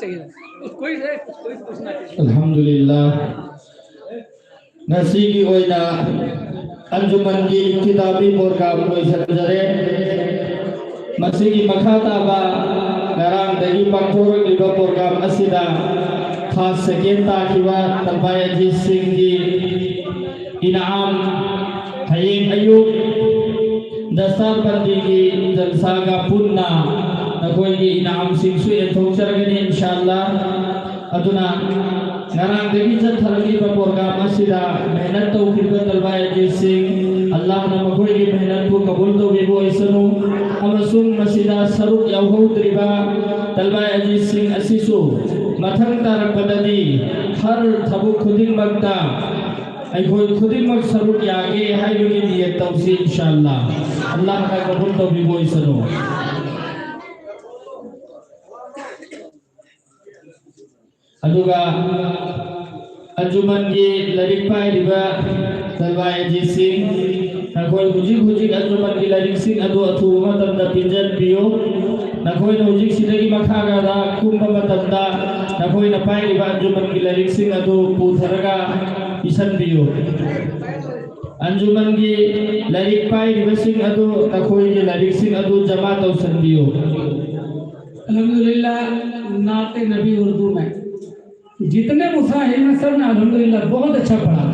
कोई है, कोई पूछना चाहिए। अल्हम्दुलिल्लाह। ꯉꯁꯤꯒꯤ ꯑꯣꯏꯅ ꯑꯟꯖꯨꯃꯟꯒꯤ ꯏꯕꯇꯤꯗꯥꯃꯤ ꯄ꯭ꯔꯣꯒ꯭ꯔꯥꯝ ꯂꯣꯏꯁꯤꯟꯖꯔꯦ꯫ ꯃꯁꯤꯒꯤ ꯃꯈꯥ ꯇꯥꯕ ꯉꯔꯥꯡꯗꯒꯤ ꯄꯥꯡꯊꯣꯔꯛꯂꯤꯕ ꯄ꯭ꯔꯣꯒ꯭ꯔꯥꯝ ꯑꯁꯤꯗ ꯐꯥꯔꯁ, ꯁꯦꯀꯦꯟ ꯇꯥꯈꯤꯕ ꯇꯜꯕꯥꯏ ꯑꯖꯤꯠ ꯁꯤꯡꯒꯤ ꯏꯅꯥꯝ ꯍꯌꯦꯡ ꯑꯌꯨꯛ ꯗꯁꯇꯥꯔ ꯕꯟꯗꯤꯒꯤ ꯖꯜꯁꯥꯒ ꯄꯨꯟꯅ ꯅꯈꯣꯏꯒꯤ ꯏꯅꯥꯝꯁꯤꯡꯁꯨ ꯌꯦꯟꯊꯣꯛꯆꯔꯒꯅꯤ, ꯏꯟꯁꯥ ꯑꯜꯂꯥ꯫ ꯑꯗꯨꯅ ꯉꯔꯥꯡꯗꯒꯤ ꯆꯠꯊꯔꯛꯂꯤꯕ ꯄ꯭ꯔꯣꯒ꯭ꯔꯥꯝ ꯑꯁꯤꯗ ꯃꯦꯍꯅꯠ ꯇꯧꯈꯤꯕ ꯇꯜꯕꯥꯏ ꯑꯖꯤꯠꯁꯤꯡ, ꯑꯜꯂꯥꯍꯅ ꯃꯈꯣꯏꯒꯤ ꯃꯦꯍꯅꯠꯄꯨ ꯀꯕꯨꯜ ꯇꯧꯕꯤꯕ ꯑꯣꯏꯁꯅꯨ꯫ ꯑꯃꯁꯨꯡ ꯃꯁꯤꯗ ꯁꯔꯨꯛ ꯌꯥꯎꯍꯧꯗ꯭ꯔꯤꯕ ꯇꯜꯕꯥꯏ ꯑꯖꯤꯠꯁꯤꯡ ꯑꯁꯤꯁꯨ ꯃꯊꯪ ꯇꯥꯔꯛꯄꯗꯗꯤ ꯍꯔ ꯊꯕꯛ ꯈꯨꯗꯤꯡꯃꯛꯇ ꯑꯩꯈꯣꯏ ꯈꯨꯗꯤꯡꯃꯛ ꯁꯔꯨꯛ ꯌꯥꯒꯦ ꯍꯥꯏꯕꯒꯤ ꯅꯤꯌꯠ ꯇꯧꯁꯤ, ꯏꯟꯁꯥ ꯑꯜꯂꯥ꯫ ꯑꯜꯂꯥꯍꯅ ꯀꯕꯨꯜ ꯇꯧꯕꯤꯕ ꯑꯣꯏꯁꯅꯨ꯫ ꯑꯗꯨꯒ ꯑꯟꯖꯨꯃꯟꯒꯤ ꯂꯥꯏꯔꯤꯛ ꯄꯥꯏꯔꯤꯕ ꯇꯜꯕꯥꯏ ꯑꯖꯤꯠꯁꯤꯡ, ꯅꯈꯣꯏ ꯍꯧꯖꯤꯛ ꯍꯧꯖꯤꯛ ꯑꯟꯖꯨꯃꯟꯒꯤ ꯂꯥꯏꯔꯤꯛꯁꯤꯡ ꯑꯗꯨ ꯑꯊꯨꯕ ꯃꯇꯝꯗ ꯄꯤꯟꯖꯟꯕꯤꯌꯨ꯫ ꯅꯈꯣꯏꯅ ꯍꯧꯖꯤꯛ ꯁꯤꯗꯒꯤ ꯃꯈꯥ ꯀꯥꯗ ꯀꯨꯝꯕ ꯃꯇꯝꯗ ꯅꯈꯣꯏꯅ ꯄꯥꯏꯔꯤꯕ ꯑꯟꯖꯨꯃꯟꯒꯤ ꯂꯥꯏꯔꯤꯛꯁꯤꯡ ꯑꯗꯨ ꯄꯨꯊꯔꯒ ꯄꯤꯁꯟꯕꯤꯌꯨ꯫ ꯑꯟꯖꯨꯃꯟꯒꯤ ꯂꯥꯏꯔꯤꯛ ꯄꯥꯏꯔꯤꯕꯁꯤꯡ ꯑꯗꯨ ꯅꯈꯣꯏꯒꯤ ꯂꯥꯏꯔꯤꯛꯁꯤꯡ ꯑꯗꯨ ꯖꯃꯥ ꯇꯧꯁꯟꯕꯤꯌꯨ꯫ अल्हम्दुलिल्लाह, नाते नबी उर्दू में जितने मुसाहिब हैं, सब ने अल्हम्दुलिल्लाह बहुत अच्छा पढ़ा।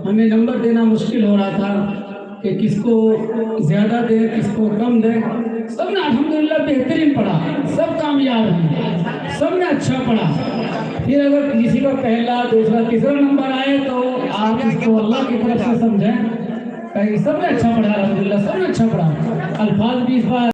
हमें नंबर देना मुश्किल हो रहा था कि किसको ज्यादा दें, किसको कम दें। सब ने अल्हम्दुलिल्लाह बेहतरीन पढ़ा, सब कामयाब हैं, सब ने अच्छा पढ़ा। फिर अगर किसी का पहला, दूसरा, तीसरा नंबर आए तो आप इसको अल्लाह की तरफ से समझें। कहीं सब ने अच्छा पढ़ा, अल्हम्दुलिल्लाह सब ने अच्छा पढ़ा। अल्फाज भी इस बार